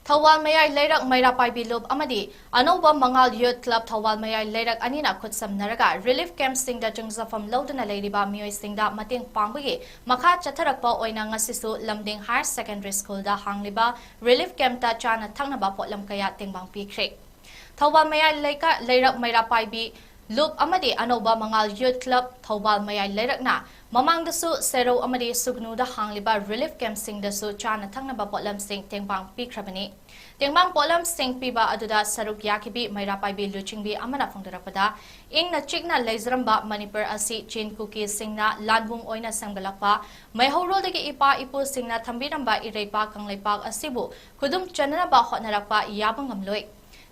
ꯊꯧꯕꯥꯜ ꯃꯌꯥꯏ ꯂꯩꯔꯛ ꯃꯩꯔꯥ ꯄꯥꯏꯕꯤ ꯂꯨꯞ ꯑꯃꯗꯤ ꯑꯅꯧꯕ ꯃꯉꯥꯜ ꯌꯨꯠ ꯀ꯭ꯂꯕ ꯊꯧꯕꯥꯜ ꯃꯌꯥꯏ ꯂꯩꯔꯛ ꯑꯅꯤꯅ ꯈꯨꯠꯁꯝꯅꯔꯒ ꯔꯤꯂꯤꯐ ꯀꯦꯝꯞꯁꯤꯡꯗ ꯆꯪꯖꯐꯝ ꯂꯧꯗꯨꯅ ꯂꯩꯔꯤꯕ ꯃꯤꯑꯣꯏꯁꯤꯡꯗ ꯃꯇꯦꯡ ꯄꯥꯡꯕꯒꯤ ꯃꯈꯥ ꯆꯠꯊꯔꯛꯄ ꯑꯣꯏꯅ ꯉꯁꯤꯁꯨ ꯂꯝꯗꯤꯡ ꯍꯥꯌꯔ ꯁꯦꯀꯦꯟꯗꯔꯤ ꯁ꯭ꯀꯨꯜꯗ ꯍꯥꯡꯂꯤꯕ ꯔꯤꯂꯤꯐ ꯀꯦꯝꯞꯇ ꯆꯥꯅ ꯊꯛꯅꯕ ꯄꯣꯠꯂꯝ ꯀꯌꯥ ꯇꯦꯡꯕꯥꯡ ꯄꯤꯈ꯭ꯔꯦ꯫ ꯊꯧꯕꯥꯜ ꯃꯌꯥꯏ ꯂꯩꯀꯥ-, ꯂꯩꯔꯛ ꯃꯩꯔꯥ ꯄꯥꯏꯕꯤ ꯂꯨꯞ ꯑꯃꯗꯤ ꯑꯅꯧꯕ ꯃꯉꯥꯜ ꯌꯨꯠ ꯀ꯭ꯂꯕ ꯊꯧꯕꯥꯜ ꯃꯌꯥꯏ ꯂꯩꯔꯛꯅ ꯃꯃꯥꯡꯗꯁꯨ ꯁꯦꯔꯧ ꯑꯃꯗꯤ ꯁꯨꯒꯅꯨꯗ ꯍꯥꯡꯂꯤꯕ ꯔꯤꯂꯤꯐ ꯀꯦꯝꯞꯁꯤꯡꯗꯁꯨ ꯆꯥꯅ ꯊꯛꯅꯕ ꯄꯣꯠꯂꯝꯁꯤꯡ ꯇꯦꯡꯕꯥꯡ ꯄꯤꯈ꯭ꯔꯕꯅꯤ꯫ ꯇꯦꯡꯕꯥꯡ ꯄꯣꯠꯂꯝꯁꯤꯡ ꯄꯤꯕ ꯑꯗꯨꯗ ꯁꯔꯨꯛ ꯌꯥꯈꯤꯕꯤ ꯃꯩꯔꯥ ꯄꯥꯏꯕꯤ ꯂꯨꯆꯤꯡꯕꯤ ꯑꯃꯅ ꯐꯣꯡꯗꯣꯔꯛꯄꯗ, ꯏꯪꯅ ꯆꯤꯛꯅ ꯂꯩꯖꯔꯝꯕ ꯃꯅꯤꯄꯨꯔ ꯑꯁꯤ ꯆꯤꯟ ꯀꯨꯀꯤꯁꯤꯡꯅ ꯂꯥꯟꯕꯨꯡ ꯑꯣꯏꯅ ꯁꯦꯝꯒꯠꯂꯛꯄ, ꯃꯩꯍꯧꯔꯣꯜꯗꯒꯤ ꯏꯄꯥ ꯏꯄꯨꯁꯤꯡꯅ ꯊꯝꯕꯤꯔꯝꯕ ꯏꯔꯩꯄꯥꯛ ꯀꯪꯂꯩꯄꯥꯛ ꯑꯁꯤꯕꯨ ꯈꯨꯗꯨꯝ ꯆꯟꯅꯅꯕ ꯍꯣꯠꯅꯔꯛꯄ ꯌꯥꯕ ꯉꯝꯂꯣꯏ꯫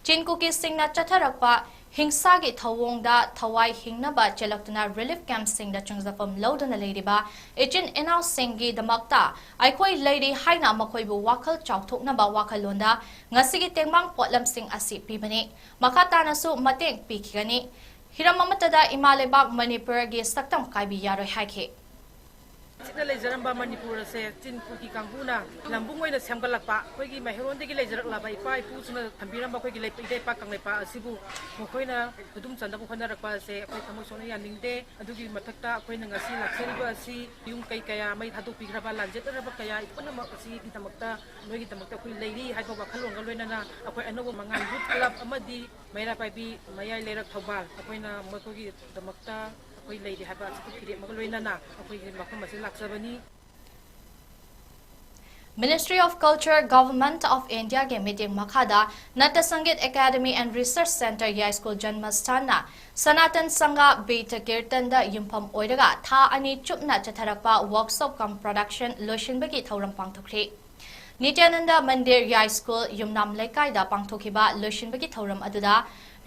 ꯆꯤꯟ ꯀꯨꯀꯤꯁꯤꯡꯅ ꯆꯠꯊꯔꯛꯄ ꯍꯤꯡꯁꯥꯒꯤ ꯊꯧꯑꯣꯡꯗ ꯊꯋꯥꯏ ꯍꯤꯡꯅꯕ ꯆꯦꯜꯂꯛꯇꯨꯅ ꯔꯤꯂꯤꯐ ꯀꯦꯝꯞꯁꯤꯡꯗ ꯆꯪꯖꯐꯝ ꯂꯧꯗꯨꯅ ꯂꯩꯔꯤꯕ ꯏꯆꯤꯟ ꯏꯅꯥꯎꯁꯤꯡꯒꯤꯗꯃꯛꯇ ꯑꯩꯈꯣꯏ ꯂꯩꯔꯤ ꯍꯥꯏꯅ ꯃꯈꯣꯏꯕꯨ ꯋꯥꯈꯜ ꯆꯥꯎꯊꯣꯛꯅꯕ ꯋꯥꯈꯜꯂꯣꯟꯗ ꯉꯁꯤꯒꯤ ꯇꯦꯡꯕꯥꯡ ꯄꯣꯠꯂꯝꯁꯤꯡ ꯑꯁꯤ ꯄꯤꯕꯅꯤ꯫ ꯃꯈꯥ ꯇꯥꯅꯁꯨ ꯃꯇꯦꯡ ꯄꯤꯈꯤꯒꯅꯤ꯫ ꯍꯤꯔꯝ ꯑꯃꯠꯇꯗ ꯏꯃꯥ ꯂꯩꯕꯥꯛ ꯃꯅꯤꯄꯨꯔꯒꯤ ꯁꯛꯇꯝ ꯀꯥꯏꯕꯤ ꯌꯥꯔꯣꯏ ꯍꯥꯏꯈꯤ꯫ ꯆꯤꯛꯅ ꯂꯩꯖꯔꯝꯕ ꯃꯅꯤꯄꯨꯔ ꯑꯁꯦ ꯆꯤꯟ ꯀꯨꯀꯤ ꯀꯥꯡꯕꯨꯅ ꯂꯝꯕꯨꯡ ꯑꯣꯏꯅ ꯁꯦꯝꯒꯠꯂꯛꯄ, ꯑꯩꯈꯣꯏꯒꯤ ꯃꯩꯍꯧꯔꯣꯟꯗꯒꯤ ꯂꯩꯖꯔꯛꯂꯕ ꯏꯄꯥ ꯏꯄꯨꯁꯤꯡꯅ ꯊꯝꯕꯤꯔꯝꯕ ꯑꯩꯈꯣꯏꯒꯤ ꯂꯩꯄ-, ꯏꯔꯩꯄꯥꯛ ꯀꯪꯂꯩꯄꯥꯛ ꯑꯁꯤꯕꯨ ꯃꯈꯣꯏꯅ ꯈꯨꯗꯨꯝ ꯆꯟꯅꯕ ꯍꯣꯠꯅꯔꯛꯄ ꯑꯁꯦ ꯑꯩꯈꯣꯏ ꯊꯃꯣꯏ ꯁꯣꯛꯅ ꯌꯥꯅꯤꯡꯗꯦ꯫ ꯑꯗꯨꯒꯤ ꯃꯊꯛꯇ ꯑꯩꯈꯣꯏꯅ ꯉꯁꯤ ꯂꯥꯛꯆꯔꯤꯕ ꯑꯁꯤ ꯌꯨꯝ ꯀꯩ ꯀꯌꯥ ꯃꯩ ꯊꯥꯗꯣꯛꯄꯤꯈ꯭ꯔꯕ, ꯂꯥꯟꯖꯦꯠꯅꯔꯕ ꯀꯌꯥ ꯄꯨꯝꯅꯃꯛ ꯑꯁꯤꯒꯤꯗꯃꯛꯇ, ꯅꯣꯏꯒꯤꯗꯃꯛꯇ ꯑꯩꯈꯣꯏ ꯂꯩꯔꯤ ꯍꯥꯏꯕ ꯋꯥꯈꯜꯂꯣꯟꯒ ꯂꯣꯏꯅꯅ ꯑꯩꯈꯣꯏ ꯑꯅꯧꯕ ꯃꯉꯥꯜ ꯌꯨꯠ ꯀ꯭ꯂꯕ ꯑꯃꯗꯤ ꯃꯩꯔꯥ ꯄꯥꯏꯕꯤ ꯃꯌꯥꯏ ꯂꯩꯔꯛ ꯊꯧꯕꯥꯜ, ꯑꯩꯈꯣꯏꯅ ꯃꯈꯣꯏꯒꯤꯗꯃꯛꯇ ꯑꯩꯈꯣꯏ ꯂꯩꯔꯤ ꯍꯥꯏꯕ ꯑꯁꯤꯒꯤ ꯐꯤꯔꯦꯞ ꯑꯃꯒ ꯂꯣꯏꯅꯅ ꯑꯩꯈꯣꯏꯒꯤ ꯃꯐꯝ ꯑꯁꯤꯗ ꯂꯥꯛꯆꯕꯅꯤ꯫ Ministry of Culture, Government of India ꯒꯤ ꯃꯤꯠꯌꯦꯡ ꯃꯈꯥꯗ ꯅꯠꯇ Sangeet academy and research centre ꯌꯥꯏꯁ꯭ꯀꯨꯜ ꯖꯟꯃꯁꯊꯥꯟꯅ ꯁꯅꯥꯇꯟ ꯁꯪꯒ ꯕꯤꯇ ꯀꯤꯔꯇꯟꯗ ꯌꯨꯝꯐꯝ ꯑꯣꯏꯔꯒ ꯊꯥ ꯑꯅꯤ ꯆꯨꯞꯅ ꯆꯠꯊꯔꯛꯄ ꯋꯥꯔꯛꯁꯣꯞ ꯀꯝ ꯄ꯭ꯔꯗꯛꯁꯟ ꯂꯣꯏꯁꯤꯟꯕꯒꯤ ꯊꯧꯔꯝ ꯄꯥꯡꯊꯣꯛꯈ꯭ꯔꯦ꯫ ꯅꯤꯇ꯭ꯌꯥꯅꯟꯗ ꯃꯟꯗꯤꯔ ꯌꯥꯏ ꯁ꯭ꯀꯨꯜ ꯌꯨꯝꯅꯥꯝ ꯂꯩꯀꯥꯏꯗ ꯄꯥꯡꯊꯣꯛꯈꯤꯕ ꯂꯣꯏꯁꯤꯟꯕꯒꯤ ꯊꯧꯔꯝ ꯑꯗꯨꯗ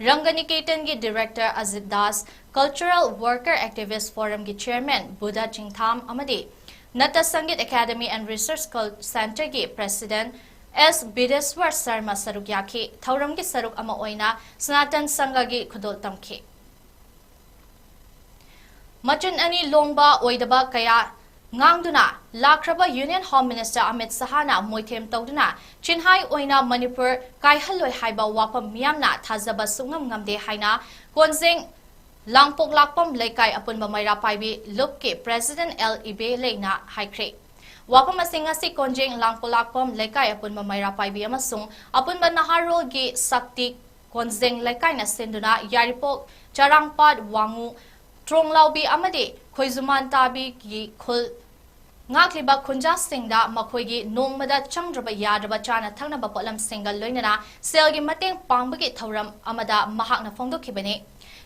ꯔꯪꯒꯅꯤꯀꯦꯇꯟꯒꯤ director Ajit Das, Cultural Worker Activist Forumꯒꯤ ꯆꯤꯌꯔꯃꯦꯟ ꯕꯨꯙ ꯆꯤꯡꯊꯥꯝ ꯑꯃꯗꯤ Nata Sangeet academy and Research Cul-, Centreꯒꯤ ꯄ꯭ꯔꯦꯁꯤꯗꯦꯟꯠ ꯑꯦꯁ ꯕꯤꯗꯦꯁ꯭ꯋꯔ ꯁꯔꯃ ꯁꯔꯨꯛ ꯌꯥꯈꯤ꯫ ꯊꯧꯔꯝꯒꯤ ꯁꯔꯨꯛ ꯑꯃ ꯑꯣꯏꯅ ꯁꯅꯥꯇꯟ ꯁꯪꯘꯒꯤ ꯈꯨꯗꯣꯜ ꯇꯝꯈꯤ꯫ ꯃꯆꯤꯟ ꯑꯅꯤ ꯂꯣꯡꯕ ꯑꯣꯏꯗꯕ ꯀꯌꯥ ꯉꯥꯡꯗꯨꯅ ꯂꯥꯛꯈ꯭ꯔꯕ Union Home Minister ꯑꯃꯤꯠ ꯁꯍꯥꯅ ꯃꯣꯏꯊꯦꯝ ꯇꯧꯗꯨꯅ ꯆꯤꯟꯍꯥꯏ ꯑꯣꯏꯅ ꯃꯅꯤꯄꯨꯔ ꯀꯥꯏꯍꯜꯂꯣꯏ ꯍꯥꯏꯕ ꯋꯥꯐꯝ ꯃꯤꯌꯥꯝꯅ ꯊꯥꯖꯕ ꯁꯨꯡꯉꯝ ꯉꯝꯗꯦ ꯍꯥꯏꯅ ꯀꯣꯟꯖꯦꯡ ꯂꯥꯡꯄꯣꯛꯂꯥꯛꯄꯝ ꯂꯩꯀꯥꯏ ꯑꯄꯨꯟꯕ ꯃꯩꯔꯥ ꯄꯥꯏꯕꯤ ꯂꯨꯞꯀꯤ ꯄ꯭ꯔꯦꯁꯤꯗꯦꯟꯠ ꯑꯦꯜ ꯏꯕꯦꯂꯩꯅ ꯍꯥꯏꯈ꯭ꯔꯦ꯫ ꯋꯥꯐꯝ ꯑꯁꯤ ꯉꯁꯤ ꯀꯣꯟꯖꯦꯡ ꯂꯥꯡꯄꯣꯛꯂꯥꯛꯄꯝ ꯂꯩꯀꯥꯏ ꯑꯄꯨꯟꯕ ꯃꯩꯔꯥ ꯄꯥꯏꯕꯤ ꯑꯃꯁꯨꯡ ꯑꯄꯨꯟꯕ ꯅꯍꯥꯔꯣꯜꯒꯤ ꯁꯛꯇꯤ ꯀꯣꯟꯖꯦꯡ ꯂꯩꯀꯥꯏꯅ ꯁꯤꯟꯗꯨꯅ ꯌꯥꯏꯔꯤꯄꯣꯛ, ꯆꯔꯥꯡꯄꯥꯠ, ꯋꯥꯉꯨ, ꯇ꯭ꯔꯣꯡꯂꯥꯎꯕꯤ ꯑꯃꯗꯤ ꯈꯣꯏꯖꯨꯃꯥꯟ ꯇꯥꯕꯤꯒꯤ ꯈꯨꯜ ꯉꯥꯛꯂꯤꯕ ꯈꯨꯟꯖꯥꯁꯤꯡꯗ ꯃꯈꯣꯏꯒꯤ ꯅꯣꯡꯃꯗ ꯆꯪꯗ꯭ꯔꯕ ꯌꯥꯗ꯭ꯔꯕ ꯆꯥꯅ ꯊꯛꯅꯕ ꯄꯣꯠꯂꯝꯁꯤꯡꯒ ꯂꯣꯏꯅꯅ ꯁꯦꯜꯒꯤ ꯃꯇꯦꯡ ꯄꯥꯡꯕꯒꯤ ꯊꯧꯔꯝ ꯑꯃꯗ ꯃꯍꯥꯛꯅ ꯐꯣꯡꯗꯣꯛꯈꯤꯕꯅꯤ꯫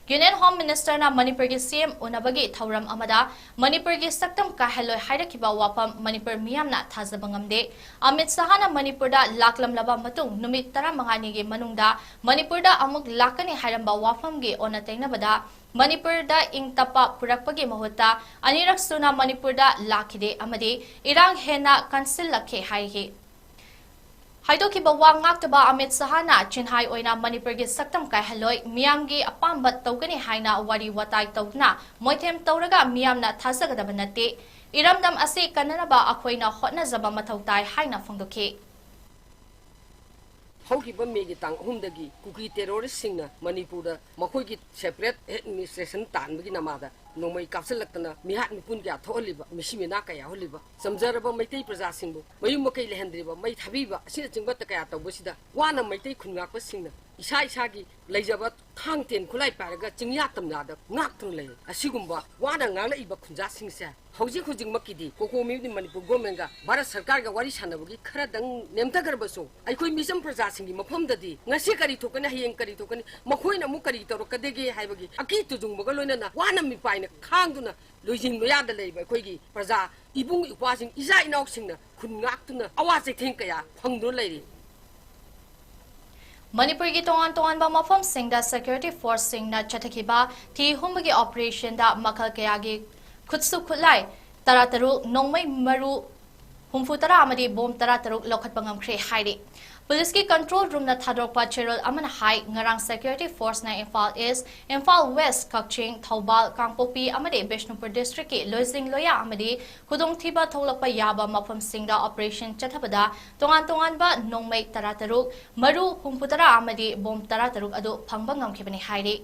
Union Home Ministerꯅ ꯃꯅꯤꯄꯨꯔꯒꯤ ꯁꯤ ꯑꯦꯝ ꯎꯅꯕꯒꯤ ꯊꯧꯔꯝ ꯑꯃꯗ ꯃꯅꯤꯄꯨꯔꯒꯤ ꯁꯛꯇꯝ ꯀꯥꯏꯍꯜꯂꯣꯏ ꯍꯥꯏꯔꯛꯈꯤꯕ ꯋꯥꯐꯝ ꯃꯅꯤꯄꯨꯔ ꯃꯤꯌꯥꯝꯅ ꯊꯥꯖꯕ ꯉꯝꯗꯦ꯫ ꯑꯃꯤꯠ ꯁꯍꯥꯅ ꯃꯅꯤꯄꯨꯔꯗ ꯂꯥꯛꯂꯝꯂꯕ ꯃꯇꯨꯡ ꯅꯨꯃꯤꯠ ꯇꯔꯥꯃꯉꯥꯅꯤꯒꯤ ꯃꯅꯨꯡꯗ ꯃꯅꯤꯄꯨꯔꯗ ꯑꯃꯨꯛ ꯂꯥꯛꯀꯅꯤ ꯍꯥꯏꯔꯝꯕ ꯋꯥꯐꯝꯒꯤ ꯑꯣꯟꯅ ꯇꯩꯅꯕꯗ ꯃꯅꯤꯄꯨꯔꯗ ꯏꯪ ꯇꯞꯄ ꯄꯨꯔꯛꯄꯒꯤ ꯃꯍꯨꯠꯇ ꯑꯅꯤꯔꯛ ꯁꯨꯅ ꯃꯅꯤꯄꯨꯔꯗ ꯂꯥꯛꯈꯤꯗꯦ ꯑꯃꯗꯤ ꯏꯔꯥꯡ ꯍꯦꯟꯅ ꯀꯟꯁꯤꯜꯂꯛꯈꯤ ꯍꯥꯏꯈꯤ꯫ ꯍꯥꯏꯗꯣꯛꯈꯤꯕ ꯋꯥ ꯉꯥꯛꯇꯕ ꯑꯃꯤꯠ ꯁꯍꯥꯅ ꯆꯤꯟꯍꯥꯏ ꯑꯣꯏꯅ ꯃꯅꯤꯄꯨꯔꯒꯤ ꯁꯛꯇꯝ ꯀꯥꯏꯍꯜꯂꯣꯏ, ꯃꯤꯌꯥꯝꯒꯤ ꯑꯄꯥꯝꯕ ꯇꯧꯒꯅꯤ ꯍꯥꯏꯅ ꯋꯥꯔꯤ ꯋꯥꯇꯥꯏ ꯇꯧꯗꯨꯅ ꯃꯣꯏꯊꯦꯝ ꯇꯧꯔꯒ ꯃꯤꯌꯥꯝꯅ ꯊꯥꯖꯒꯗꯕ ꯅꯠꯇꯦ꯫ ꯏꯔꯝꯗꯝ ꯑꯁꯤ ꯀꯟꯅꯅꯕ ꯑꯩꯈꯣꯏꯅ ꯍꯣꯠꯅꯖꯕ ꯃꯊꯧ ꯇꯥꯏ ꯍꯥꯏꯅ ꯐꯣꯡꯗꯣꯛꯈꯤ꯫ ꯍꯧꯈꯤꯕ ꯃꯦꯒꯤ ꯇꯥꯡ ꯑꯍꯨꯝꯗꯒꯤ ꯀꯨꯀꯤ ꯇꯦꯔꯣꯔꯤꯁꯁꯤꯡꯅ ꯃꯅꯤꯄꯨꯔꯗ ꯃꯈꯣꯏꯒꯤ ꯁꯦꯄꯔꯦꯠ ꯑꯦꯗꯃꯤꯅꯤꯁꯇ꯭ꯔꯦꯁꯟ ꯇꯥꯟꯕꯒꯤ ꯅꯃꯥꯗ ꯅꯣꯡꯃꯩ ꯀꯥꯞꯁꯤꯜꯂꯛꯇꯅ ꯃꯤꯍꯥꯠ ꯃꯤꯄꯨꯟ ꯀꯌꯥ ꯊꯣꯛꯍꯜꯂꯤꯕ, ꯃꯤꯁꯤ ꯃꯤꯅꯥ ꯀꯌꯥ ꯌꯥꯎꯍꯜꯂꯤꯕ, ꯆꯝꯖꯔꯕ ꯃꯩꯇꯩ ꯄ꯭ꯔꯖꯥꯁꯤꯡꯕꯨ ꯃꯌꯨꯝ ꯃꯀꯩ ꯂꯩꯍꯟꯗ꯭ꯔꯤꯕ, ꯃꯩ ꯊꯥꯕꯤꯕ ꯑꯁꯤꯅꯆꯤꯡꯕ ꯀꯌꯥ ꯇꯧꯕꯁꯤꯗ ꯋꯥꯅ ꯃꯩꯇꯩ ꯈꯨꯟ ꯉꯥꯛꯄꯁꯤꯡꯅ ꯏꯁꯥ ꯏꯁꯥꯒꯤ ꯂꯩꯖꯕ ꯊꯥꯡ ꯇꯦꯟ ꯈꯨꯠꯂꯥꯏ ꯄꯥꯏꯔꯒ ꯆꯤꯡꯌꯥ ꯇꯝꯌꯥꯗ ꯉꯥꯛꯇꯨꯅ ꯂꯩ꯫ ꯑꯁꯤꯒꯨꯝꯕ ꯋꯥꯅ ꯉꯥꯡꯂꯛꯏꯕ ꯈꯨꯟꯖꯥꯁꯤꯡꯁꯦ ꯍꯧꯖꯤꯛ ꯍꯧꯖꯤꯛꯃꯛꯀꯤꯗꯤ COCOMIꯕꯨꯗꯤ ꯃꯅꯤꯄꯨꯔ ꯒꯣꯔꯃꯦꯟꯒ ꯚꯥꯔꯠ ꯁꯔꯀꯥꯔꯒ ꯋꯥꯔꯤ ꯁꯥꯟꯅꯕꯒꯤ ꯈꯔꯗꯪ ꯅꯦꯝꯊꯈ꯭ꯔꯕꯁꯨ, ꯑꯩꯈꯣꯏ ꯃꯤꯆꯝ ꯄ꯭ꯔꯖꯥꯁꯤꯡꯒꯤ ꯃꯐꯝꯗꯗꯤ ꯉꯁꯤ ꯀꯔꯤ ꯊꯣꯛꯀꯅꯤ, ꯍꯌꯦꯡ ꯀꯔꯤ ꯊꯣꯛꯀꯅꯤ, ꯃꯈꯣꯏꯅ ꯑꯃꯨꯛ ꯀꯔꯤ ꯇꯧꯔꯛꯀꯗꯒꯦ ꯍꯥꯏꯕꯒꯤ ꯑꯀꯤ ꯇꯨꯖꯨꯡꯕꯒ ꯂꯣꯏꯅꯅ ꯋꯥꯅ ꯃꯤꯄꯥꯏꯅ ꯈꯥꯡꯗꯨꯅ ꯂꯣꯏꯖꯤꯡ ꯂꯣꯌꯥꯗ ꯂꯩꯕ ꯑꯩꯈꯣꯏꯒꯤ ꯄ꯭ꯔꯖꯥ ꯏꯕꯨꯡ ꯏꯄ꯭ꯋꯥꯁꯤꯡ, ꯏꯆꯥ ꯏꯅꯥꯎꯁꯤꯡꯅ ꯈꯨꯟ ꯉꯥꯛꯇꯨꯅ ꯑꯋꯥ ꯆꯩꯊꯦꯡ ꯀꯌꯥ ꯐꯪꯗꯨꯅ ꯂꯩꯔꯤ꯫ ꯃꯅꯤꯄꯨꯔꯒꯤ ꯇꯣꯉꯥꯟ ꯇꯣꯉꯥꯟꯕ ꯃꯐꯝꯁꯤꯡꯗ security forceꯁꯤꯡꯅ ꯆꯠꯊꯈꯤꯕ ꯊꯤ ꯍꯨꯝꯕꯒꯤ operationꯗ ꯃꯈꯜ ꯀꯌꯥꯒꯤ ꯈꯨꯠꯁꯨ ꯈꯨꯠꯂꯥꯏ ꯇꯔꯥꯇꯔꯨꯛ, ꯅꯣꯡꯃꯩ ꯃꯔꯨ ꯍꯨꯝꯐꯨ ꯇꯔꯥ ꯑꯃꯗꯤ ꯕꯣꯝ ꯇꯔꯥꯇꯔꯨꯛ ꯂꯧꯈꯠꯄ ꯉꯝꯈ꯭ꯔꯦ ꯍꯥꯏꯔꯤ꯫ ꯄꯨꯂꯤꯁꯀꯤ control roomꯅ ꯊꯥꯗꯣꯔꯛꯄ ꯆꯦꯔꯣꯜ ꯑꯃꯅ ꯍꯥꯏ, ꯉꯔꯥꯡ security forceꯅ Imphal East, Imphal West, ꯀꯛꯆꯤꯡ, ꯊꯧꯕꯥꯜ, ꯀꯥꯡꯄꯣꯛꯄꯤ ꯑꯃꯗꯤ ꯕꯤꯁꯅꯨꯄꯨꯔ districtꯀꯤ ꯂꯣꯏꯖꯤꯡ ꯂꯣꯌꯥ ꯑꯃꯗꯤ ꯈꯨꯗꯣꯡꯊꯤꯕ ꯊꯣꯛꯂꯛꯄ ꯌꯥꯕ ꯃꯐꯝꯁꯤꯡꯗ operation ꯆꯠꯊꯕꯗ ꯇꯣꯉꯥꯟ ꯇꯣꯉꯥꯟꯕ ꯅꯣꯡꯃꯩ ꯇꯔꯥꯇꯔꯨꯛ, ꯃꯔꯨ ꯍꯨꯝꯐꯨꯇꯔꯥ ꯑꯃꯗꯤ ꯕꯣꯝ ꯇꯔꯥꯇꯔꯨꯛ ꯑꯗꯨ ꯐꯪꯕ ꯉꯝꯈꯤꯕꯅꯤ ꯍꯥꯏꯔꯤ꯫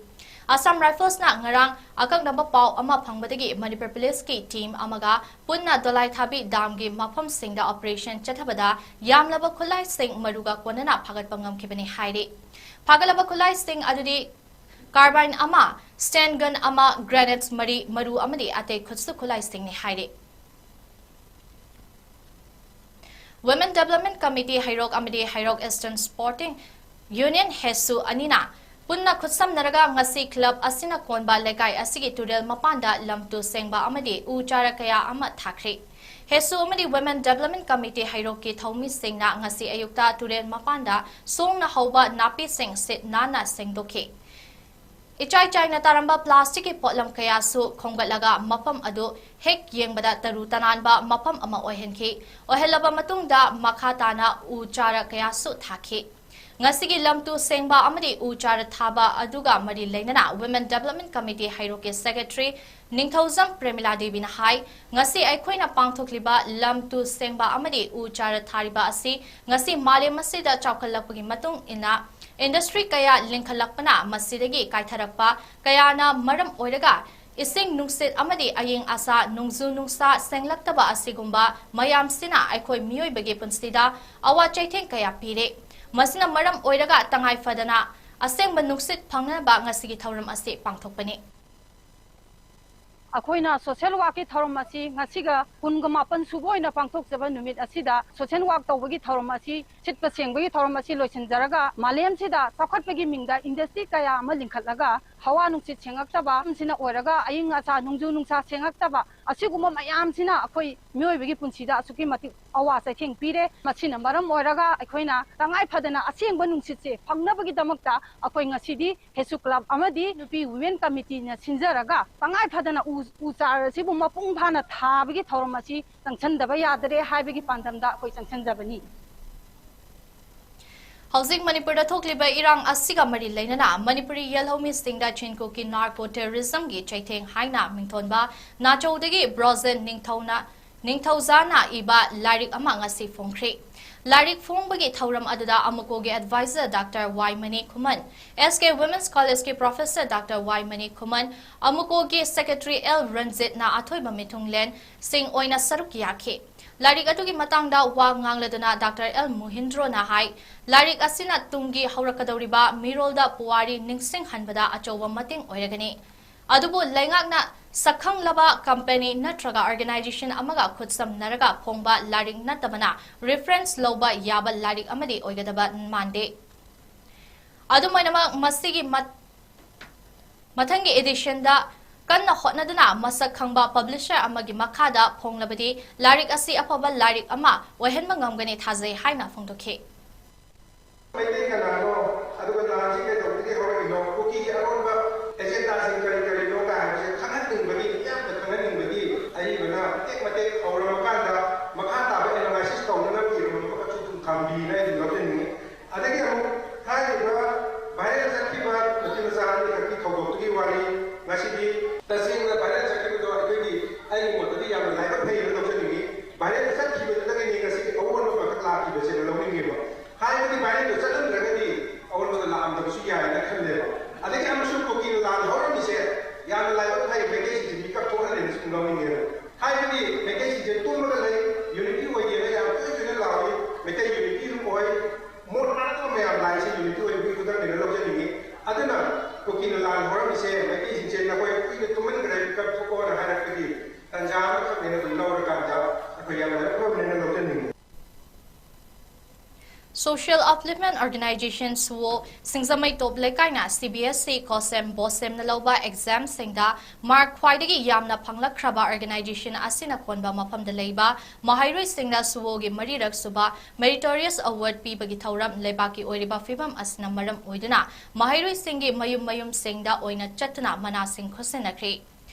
Assam Riflesꯅ ꯉꯔꯥꯡ ꯑꯀꯛꯅꯕ ꯄꯥꯎ ꯑꯃ ꯐꯪꯕꯗꯒꯤ ꯃꯅꯤꯄꯨꯔ ꯄꯨꯂꯤꯁꯀꯤ team ꯑꯃꯒ ꯄꯨꯟꯅ ꯗꯣꯂꯥꯏꯊꯥꯕꯤ damꯒꯤ ꯃꯐꯝꯁꯤꯡꯗ operation ꯆꯠꯊꯕꯗ ꯌꯥꯝꯂꯕ ꯈꯨꯠꯂꯥꯏꯁꯤꯡ ꯃꯔꯨꯒ ꯀꯣꯟꯅꯅ ꯐꯥꯒꯠꯄ ꯉꯝꯈꯤꯕꯅꯤ ꯍꯥꯏꯔꯤ꯫ ꯐꯥꯒꯠꯂꯕ ꯈꯨꯠꯂꯥꯏꯁꯤꯡ ꯑꯗꯨꯗꯤ carbine ꯑꯃ, stand gun ꯑꯃ, grenades ꯃꯔꯤ, ꯃꯔꯨ ꯑꯃꯗꯤ ꯑꯇꯩ ꯈꯨꯠꯁꯨ ꯈꯨꯠꯂꯥꯏꯁꯤꯡꯅꯤ ꯍꯥꯏꯔꯤ꯫ Women Development Committee ꯍꯩꯔꯣꯛ ꯑꯃꯗꯤ ꯍꯩꯔꯣꯛ Eastern Sporting Union, ꯍꯦꯁꯨ ꯑꯅꯤꯅ ꯄꯨꯟꯅ ꯈꯨꯠꯁꯝꯅꯔꯒ ꯉꯁꯤ club ꯑꯁꯤꯅ ꯀꯣꯟꯕ ꯂꯩꯀꯥꯏ ꯑꯁꯤꯒꯤ ꯇꯨꯔꯦꯜ ꯃꯄꯥꯟꯗ ꯂꯝ ꯇꯨ ꯁꯦꯡꯕ ꯑꯃꯗꯤ ꯎ ꯆꯥꯔ ꯀꯌꯥ ꯑꯃ ꯊꯥꯈ꯭ꯔꯦ꯫ ꯍꯦꯁꯨ ꯑꯃꯗꯤ Women Development Committee ꯍꯩꯔꯣꯛꯀꯤ ꯊꯧꯃꯤꯁꯤꯡꯅ ꯉꯁꯤ ꯑꯌꯨꯛꯇ ꯇꯨꯔꯦꯜ ꯃꯄꯥꯟꯗ ꯁꯣꯡꯅ ꯍꯧꯕ ꯅꯥꯄꯤꯁꯤꯡ ꯁꯤꯠ ꯅꯥꯟꯅ ꯁꯦꯡꯗꯣꯛꯈꯤ꯫ ꯏꯆꯥꯏ ꯆꯥꯏꯅ ꯇꯥꯔꯝꯕ plasticꯀꯤ ꯄꯣꯠꯂꯝ ꯀꯌꯥꯁꯨ ꯈꯣꯝꯒꯠꯂꯒ ꯃꯐꯝ ꯑꯗꯨ ꯍꯦꯛ ꯌꯦꯡꯕꯗ ꯇꯔꯨ ꯇꯅꯥꯟꯕ ꯃꯐꯝ ꯑꯃ ꯑꯣꯏꯍꯟꯈꯤ꯫ ꯑꯣꯏꯍꯜꯂꯕ ꯃꯇꯨꯡꯗ ꯃꯈꯥ ꯇꯥꯅ ꯎ ꯆꯥꯔ ꯀꯌꯥꯁꯨ ꯊꯥꯈꯤ꯫ ꯉꯁꯤꯒꯤ ꯂꯝ ꯇꯨ ꯁꯦꯡꯕ ꯑꯃꯗꯤ ꯎ ꯆꯥꯔ ꯊꯥꯕ ꯑꯗꯨꯒ ꯃꯔꯤ ꯂꯩꯅꯅ Women Development Committee ꯍꯩꯔꯣꯛꯀꯤ secretary ꯅꯤꯡꯊꯧꯖꯝ ꯄ꯭ꯔꯦꯃꯤꯂꯥ ꯗꯦꯕꯤꯅ ꯍꯥꯏ, ꯉꯁꯤ ꯑꯩꯈꯣꯏꯅ ꯄꯥꯡꯊꯣꯛꯂꯤꯕ ꯂꯝ ꯇꯨ ꯁꯦꯡꯕ ꯑꯃꯗꯤ ꯎ ꯆꯥꯔ ꯊꯥꯔꯤꯕ ꯑꯁꯤ ꯉꯁꯤ ꯃꯥꯂꯦꯝ ꯑꯁꯤꯗ ꯆꯥꯎꯈꯠꯂꯛꯄꯒꯤ ꯃꯇꯨꯡ ꯏꯟꯅ industry ꯀꯌꯥ ꯂꯤꯡꯈꯠꯂꯛꯄꯅ ꯃꯁꯤꯗꯒꯤ ꯀꯥꯏꯊꯔꯛꯄ ꯀꯌꯥꯅ ꯃꯔꯝ ꯑꯣꯏꯔꯒ ꯏꯁꯤꯡ ꯅꯨꯡꯁꯤꯠ ꯑꯃꯗꯤ ꯑꯌꯤꯡ ꯑꯁꯥ, ꯅꯣꯡꯖꯨ ꯅꯨꯡꯁꯥ ꯁꯦꯡꯂꯛꯇꯕ ꯑꯁꯤꯒꯨꯝꯕ ꯃꯌꯥꯝꯁꯤꯅ ꯑꯩꯈꯣꯏ ꯃꯤꯑꯣꯏꯕꯒꯤ ꯄꯨꯟꯁꯤꯗ ꯑꯋꯥ ꯆꯩꯊꯦꯡ ꯀꯌꯥ ꯄꯤꯔꯦ꯫ ꯃꯁꯤꯅ ꯃꯔꯝ ꯑꯣꯏꯔꯒ ꯇꯉꯥꯏ ꯐꯗꯅ ꯑꯁꯦꯡꯕ ꯅꯨꯡꯁꯤꯠ ꯐꯪꯅꯅꯕ ꯉꯁꯤꯒꯤ ꯊꯧꯔꯝ ꯑꯁꯤ ꯄꯥꯡꯊꯣꯛꯄꯅꯤ꯫ ꯑꯩꯈꯣꯏꯅ ꯁꯣꯁꯦꯜ ꯋꯥꯔꯛꯀꯤ ꯊꯧꯔꯝ ꯑꯁꯤ ꯉꯁꯤꯒ ꯀꯨꯟꯒ ꯃꯥꯄꯟ ꯁꯨꯕ ꯑꯣꯏꯅ ꯄꯥꯡꯊꯣꯛꯆꯕ ꯅꯨꯃꯤꯠ ꯑꯁꯤꯗ ꯁꯣꯁꯦꯜ ꯋꯥꯔꯛ ꯇꯧꯕꯒꯤ ꯊꯧꯔꯝ ꯑꯁꯤ, ꯁꯤꯠꯄ ꯁꯦꯡꯕꯒꯤ ꯊꯧꯔꯝ ꯑꯁꯤ ꯂꯣꯏꯁꯤꯟꯖꯔꯒ, ꯃꯥꯂꯦꯝꯁꯤꯗ ꯆꯥꯎꯈꯠꯄꯒꯤ ꯃꯤꯡꯗ ꯏꯟꯗꯁꯇ꯭ꯔꯤ ꯀꯌꯥ ꯑꯃ ꯂꯤꯡꯈꯠꯂꯒ ꯍꯋꯥ ꯅꯨꯡꯁꯤꯠ ꯁꯦꯡꯉꯛꯇꯕ ꯑꯁꯤꯅ ꯑꯣꯏꯔꯒ ꯑꯏꯪ ꯑꯁꯥ ꯅꯣꯡꯖꯨ ꯅꯨꯡꯁꯥ ꯁꯦꯡꯉꯛꯇꯕ ꯑꯁꯤꯒꯨꯝꯕ ꯃꯌꯥꯝꯁꯤꯅ ꯑꯩꯈꯣꯏ ꯃꯤꯑꯣꯏꯕꯒꯤ ꯄꯨꯟꯁꯤꯗ ꯑꯁꯨꯛꯀꯤ ꯃꯇꯤꯛ ꯑꯋꯥ ꯆꯩꯊꯦꯡ ꯄꯤꯔꯦ꯫ ꯃꯁꯤꯅ ꯃꯔꯝ ꯑꯣꯏꯔꯒ ꯑꯩꯈꯣꯏꯅ ꯇꯉꯥꯏ ꯐꯗꯅ ꯑꯁꯦꯡꯕ ꯅꯨꯡꯁꯤꯠꯁꯦ ꯐꯪꯅꯕꯒꯤꯗꯃꯛꯇ ꯑꯩꯈꯣꯏ ꯉꯁꯤꯗꯤ ꯍꯦꯁꯨ ꯀ꯭ꯂꯕ ꯑꯃꯗꯤ ꯅꯨꯄꯤ ꯋꯨꯃꯦꯟ ꯀꯃꯤꯇꯤꯅ ꯁꯤꯟꯖꯔꯒ ꯇꯉꯥꯏ ꯐꯗꯅ ꯎ, ꯎ ꯆꯥꯔ ꯑꯁꯤꯕꯨ ꯃꯄꯨꯡ ꯐꯥꯅ ꯊꯥꯕꯒꯤ ꯊꯧꯔꯝ ꯑꯁꯤ ꯆꯪꯁꯤꯟꯗꯕ ꯌꯥꯗꯔꯦ ꯍꯥꯏꯕꯒꯤ ꯄꯥꯟꯗꯝꯗ ꯑꯩꯈꯣꯏ ꯆꯪꯁꯤꯟꯖꯕꯅꯤ꯫ ꯍꯧꯖꯤꯛ ꯃꯅꯤꯄꯨꯔꯗ ꯊꯣꯛꯂꯤꯕ ꯏꯔꯥꯡ ꯑꯁꯤꯒ ꯃꯔꯤ ꯂꯩꯅꯅ ꯃꯅꯤꯄꯨꯔꯤ ꯌꯦꯜꯍꯧꯃꯤꯁꯤꯡꯗ ꯆꯤꯟ ꯀꯣꯀꯤ ꯅꯥꯔꯀꯣ ꯇꯦꯔꯣꯔꯤꯖꯝꯒꯤ ꯆꯩꯊꯦꯡ ꯍꯥꯏꯅ ꯃꯤꯡꯊꯣꯟꯕ ꯅꯥꯆꯧꯗꯒꯤ ꯕ꯭ꯔꯣꯖꯦꯟ ꯅꯤꯡꯊꯧꯅ, ꯅꯤꯡꯊꯧꯖꯥꯅ ꯏꯕ ꯂꯥꯏꯔꯤꯛ ꯑꯃ ꯉꯁꯤ ꯐꯣꯡꯈ꯭ꯔꯦ꯫ ꯂꯥꯏꯔꯤꯛ ꯐꯣꯡꯕꯒꯤ ꯊꯧꯔꯝ ꯑꯗꯨꯗ ꯑꯃꯨꯀꯣꯒꯤ ꯑꯦꯗꯚꯥꯏꯖꯔ ꯗꯥꯛꯇꯔ ꯋꯥꯏ ꯃꯅꯤ ꯈꯨꯃꯟ, ꯑꯦꯁ ꯀꯦ ꯋꯨꯃꯦꯟꯁ ꯀꯣꯂꯦꯖꯀꯤ ꯄ꯭ꯔꯣꯐꯦꯁꯔ ꯗꯥꯛꯇꯔ ꯋꯥꯏ ꯃꯅꯤ ꯈꯨꯃꯟ, ꯑꯃꯨꯀꯣꯒꯤ ꯁꯦꯀ꯭ꯔꯦꯇꯔꯤ ꯑꯦꯜ ꯔꯟꯖꯤꯠꯅ ꯑꯊꯣꯏꯕ ꯃꯤꯊꯨꯡꯂꯦꯟꯁꯤꯡ ꯑꯣꯏꯅ ꯁꯔꯨꯛ ꯌꯥꯈꯤ꯫ ꯂꯥꯏꯔꯤꯛ ꯑꯗꯨꯒꯤ ꯃꯇꯥꯡꯗ ꯋꯥ ꯉꯥꯡꯂꯗꯨꯅ ꯗꯥꯛꯇꯔ ꯑꯦꯜ ꯃꯨꯍꯤꯟꯗ꯭ꯔꯣꯅ ꯍꯥꯏ, ꯂꯥꯏꯔꯤꯛ ꯑꯁꯤꯅ ꯇꯨꯡꯒꯤ ꯍꯧꯔꯛꯀꯗꯧꯔꯤꯕ ꯃꯤꯔꯣꯜꯗ ꯄꯨꯋꯥꯔꯤ ꯅꯤꯡꯁꯤꯡꯍꯟꯕꯗ ꯑꯆꯧꯕ ꯃꯇꯦꯡ ꯑꯣꯏꯔꯒꯅꯤ꯫ ꯑꯗꯨꯕꯨ ꯂꯩꯉꯥꯛꯅ ꯁꯛꯈꯪꯂꯕ ꯀꯝꯄꯦꯅꯤ ꯅꯠꯇ꯭ꯔꯒ ꯑꯣꯔꯒꯅꯥꯏꯖꯦꯁꯟ ꯑꯃꯒ ꯈꯨꯠꯁꯝꯅꯔꯒ ꯐꯣꯡꯕ ꯂꯥꯏꯔꯤꯛ ꯅꯠꯇꯕꯅ ꯔꯤꯐꯔꯦꯟꯁ ꯂꯧꯕ ꯌꯥꯕ ꯂꯥꯏꯔꯤꯛ ꯑꯃꯗꯤ ꯑꯣꯏꯒꯗꯕ ꯃꯥꯟꯗꯦ꯫ ꯑꯗꯨꯝ ꯑꯣꯏꯅꯃꯛ, ꯃꯁꯤꯒꯤ ꯃꯠ-, ꯃꯊꯪꯒꯤ ꯏꯗꯤꯁꯟꯗ ꯀꯟꯅ ꯍꯣꯠꯅꯗꯨꯅ ꯃꯁꯛ ꯈꯪꯕ ꯄꯕ꯭ꯂꯤꯁꯔ ꯑꯃꯒꯤ ꯃꯈꯥꯗ ꯐꯣꯡꯂꯕꯗꯤ ꯂꯥꯏꯔꯤꯛ ꯑꯁꯤ ꯑꯐꯕ ꯂꯥꯏꯔꯤꯛ ꯑꯃ ꯑꯣꯏꯍꯟꯕ ꯉꯝꯒꯅꯤ ꯊꯥꯖꯩ ꯍꯥꯏꯅ ꯐꯣꯡꯗꯣꯛꯈꯤ꯫ ꯃꯩꯇꯩ ꯀꯅꯥꯅꯣ? ꯑꯗꯨꯒ ꯂꯥꯟꯁꯤ ꯀꯩꯗꯧꯕꯗꯒꯤ ꯍꯧꯔꯛꯏꯅꯣ? ꯀꯨꯀꯤꯒꯤ ꯑꯔꯣꯟꯕ ꯑꯦꯖꯦꯟꯗꯥꯁꯤꯡ ꯀꯔꯤ ꯀꯔꯤꯅꯣ ꯀꯥꯏ ꯍꯥꯏꯕꯁꯦ ꯈꯪꯍꯟꯅꯤꯡꯕꯒꯤ, ꯃꯤꯌꯥꯝꯗ ꯈꯪꯍꯟꯅꯤꯡꯕꯒꯤ ꯑꯏꯕꯅ ꯃꯇꯦꯛ ꯃꯇꯦꯛ ꯍꯧꯔꯝꯃꯀꯥꯟꯗ ꯃꯈꯥ ꯇꯥꯕ ꯑꯦꯅꯥꯂꯥꯏꯁꯤꯁ ꯇꯧꯅꯅꯕ ꯏꯔꯝꯕ ꯄꯣꯠꯁꯨ ꯑꯗꯨꯝ ꯊꯝꯕꯤꯅ ꯑꯩ ꯑꯗꯨꯝ ꯂꯧꯖꯅꯤꯡꯉꯤ꯫ ꯑꯗꯒꯤ ꯑꯃꯨꯛ ꯍꯥꯏꯔꯤꯕ ꯚꯥꯏꯔꯦꯜ ꯆꯠꯈꯤꯕ ꯅꯨꯄꯤ ꯃꯆꯥ ꯑꯅꯤꯈꯛꯀꯤ ꯊꯧꯗꯣꯛꯇꯨꯒꯤ ꯋꯥꯔꯤ ꯉꯁꯤꯗꯤ ꯇꯁꯦꯡꯅ ꯚꯥꯏꯔꯦꯜ ꯆꯠꯈꯤꯕꯗꯣ ꯑꯩꯈꯣꯏꯒꯤ, ꯑꯩꯒꯤ ꯃꯣꯠꯇꯗꯤ ꯌꯥꯝꯅ ꯂꯥꯏꯕꯛ ꯐꯩꯌꯦꯅ ꯂꯧꯖꯅꯤꯡꯉꯤ꯫ ꯚꯥꯏꯔꯦꯜ ꯆꯠꯈꯤꯕꯗꯨꯗꯒꯤꯅꯤ ꯉꯁꯤꯗꯤ ꯑꯑꯣꯟꯕ ꯑꯃꯈꯛ ꯂꯥꯛꯈꯤꯕꯁꯦꯅ ꯂꯧꯅꯤꯡꯉꯦꯕ꯫ ꯍꯥꯏꯕꯗꯤ ꯚꯥꯏꯔꯦꯜꯗꯣ ꯆꯠꯂꯝꯗ꯭ꯔꯒꯗꯤ ꯑꯑꯣꯟꯕꯗꯣ ꯂꯥꯛꯑꯝꯗꯕꯁꯨ ꯌꯥꯏꯅ ꯈꯜꯂꯦꯕ꯫ ꯑꯗꯒꯤ ꯑꯃꯁꯨ ꯀꯨꯀꯤꯅ ꯂꯥꯟ ꯍꯧꯔꯝꯃꯤꯁꯦ ꯌꯥꯝꯅ ꯂꯥꯏꯕꯛ ꯐꯩ, ꯃꯩꯇꯩꯁꯤꯡꯁꯦ ꯃꯤꯀꯞ ꯊꯣꯛꯍꯜꯂꯦꯅ ꯁꯨꯝ ꯂꯧꯅꯤꯡꯉꯦꯕ꯫ ꯍꯥꯏꯕꯗꯤ ꯃꯩꯇꯩꯁꯤꯡꯁꯦ ꯇꯨꯝꯃꯒ ꯂꯩ, ꯌꯨꯅꯤꯇꯤ ꯑꯣꯏꯗꯦꯅ ꯌꯥꯝ ꯇꯣꯏ ꯇꯣꯏꯅ ꯂꯥꯎꯏ꯫ ꯃꯩꯇꯩ ꯌꯨꯅꯤꯇꯤ ꯑꯗꯨꯝ ꯑꯣꯏ꯫ ꯃꯣꯠ Social Upliftment Organization, SUO, ꯁꯤꯡꯖꯃꯩ ꯇꯣꯞ ꯂꯩꯀꯥꯏꯅ CBSE COSEM BOSEM ꯅ ꯂꯧꯕ exam ꯁꯤꯡꯗ mark ꯈ꯭ꯋꯥꯏꯗꯒꯤ ꯌꯥꯝꯅ ꯐꯪꯂꯛꯈ꯭ꯔꯕ organization ꯑꯁꯤꯅ ꯀꯣꯟꯕ ꯃꯐꯝꯗ ꯂꯩꯕ ꯃꯍꯩꯔꯣꯏꯁꯤꯡꯗ SUO ꯒꯤ ꯃꯔꯤꯔꯛ ꯁꯨꯕ Meritorious Award ꯄꯤꯕꯒꯤ ꯊꯧꯔꯝ ꯂꯩꯕꯥꯛꯀꯤ ꯑꯣꯏꯔꯤꯕ ꯐꯤꯕꯝ ꯑꯁꯤꯅ ꯃꯔꯝ ꯑꯣꯏꯗꯨꯅ ꯃꯍꯩꯔꯣꯏꯁꯤꯡꯒꯤ ꯃꯌꯨꯝ ꯃꯌꯨꯝꯁꯤꯡꯗ ꯑꯣꯏꯅ ꯆꯠꯇꯨꯅ ꯃꯅꯥꯁꯤꯡ ꯈꯨꯠꯁꯤꯟꯅꯈ꯭ꯔꯤ꯫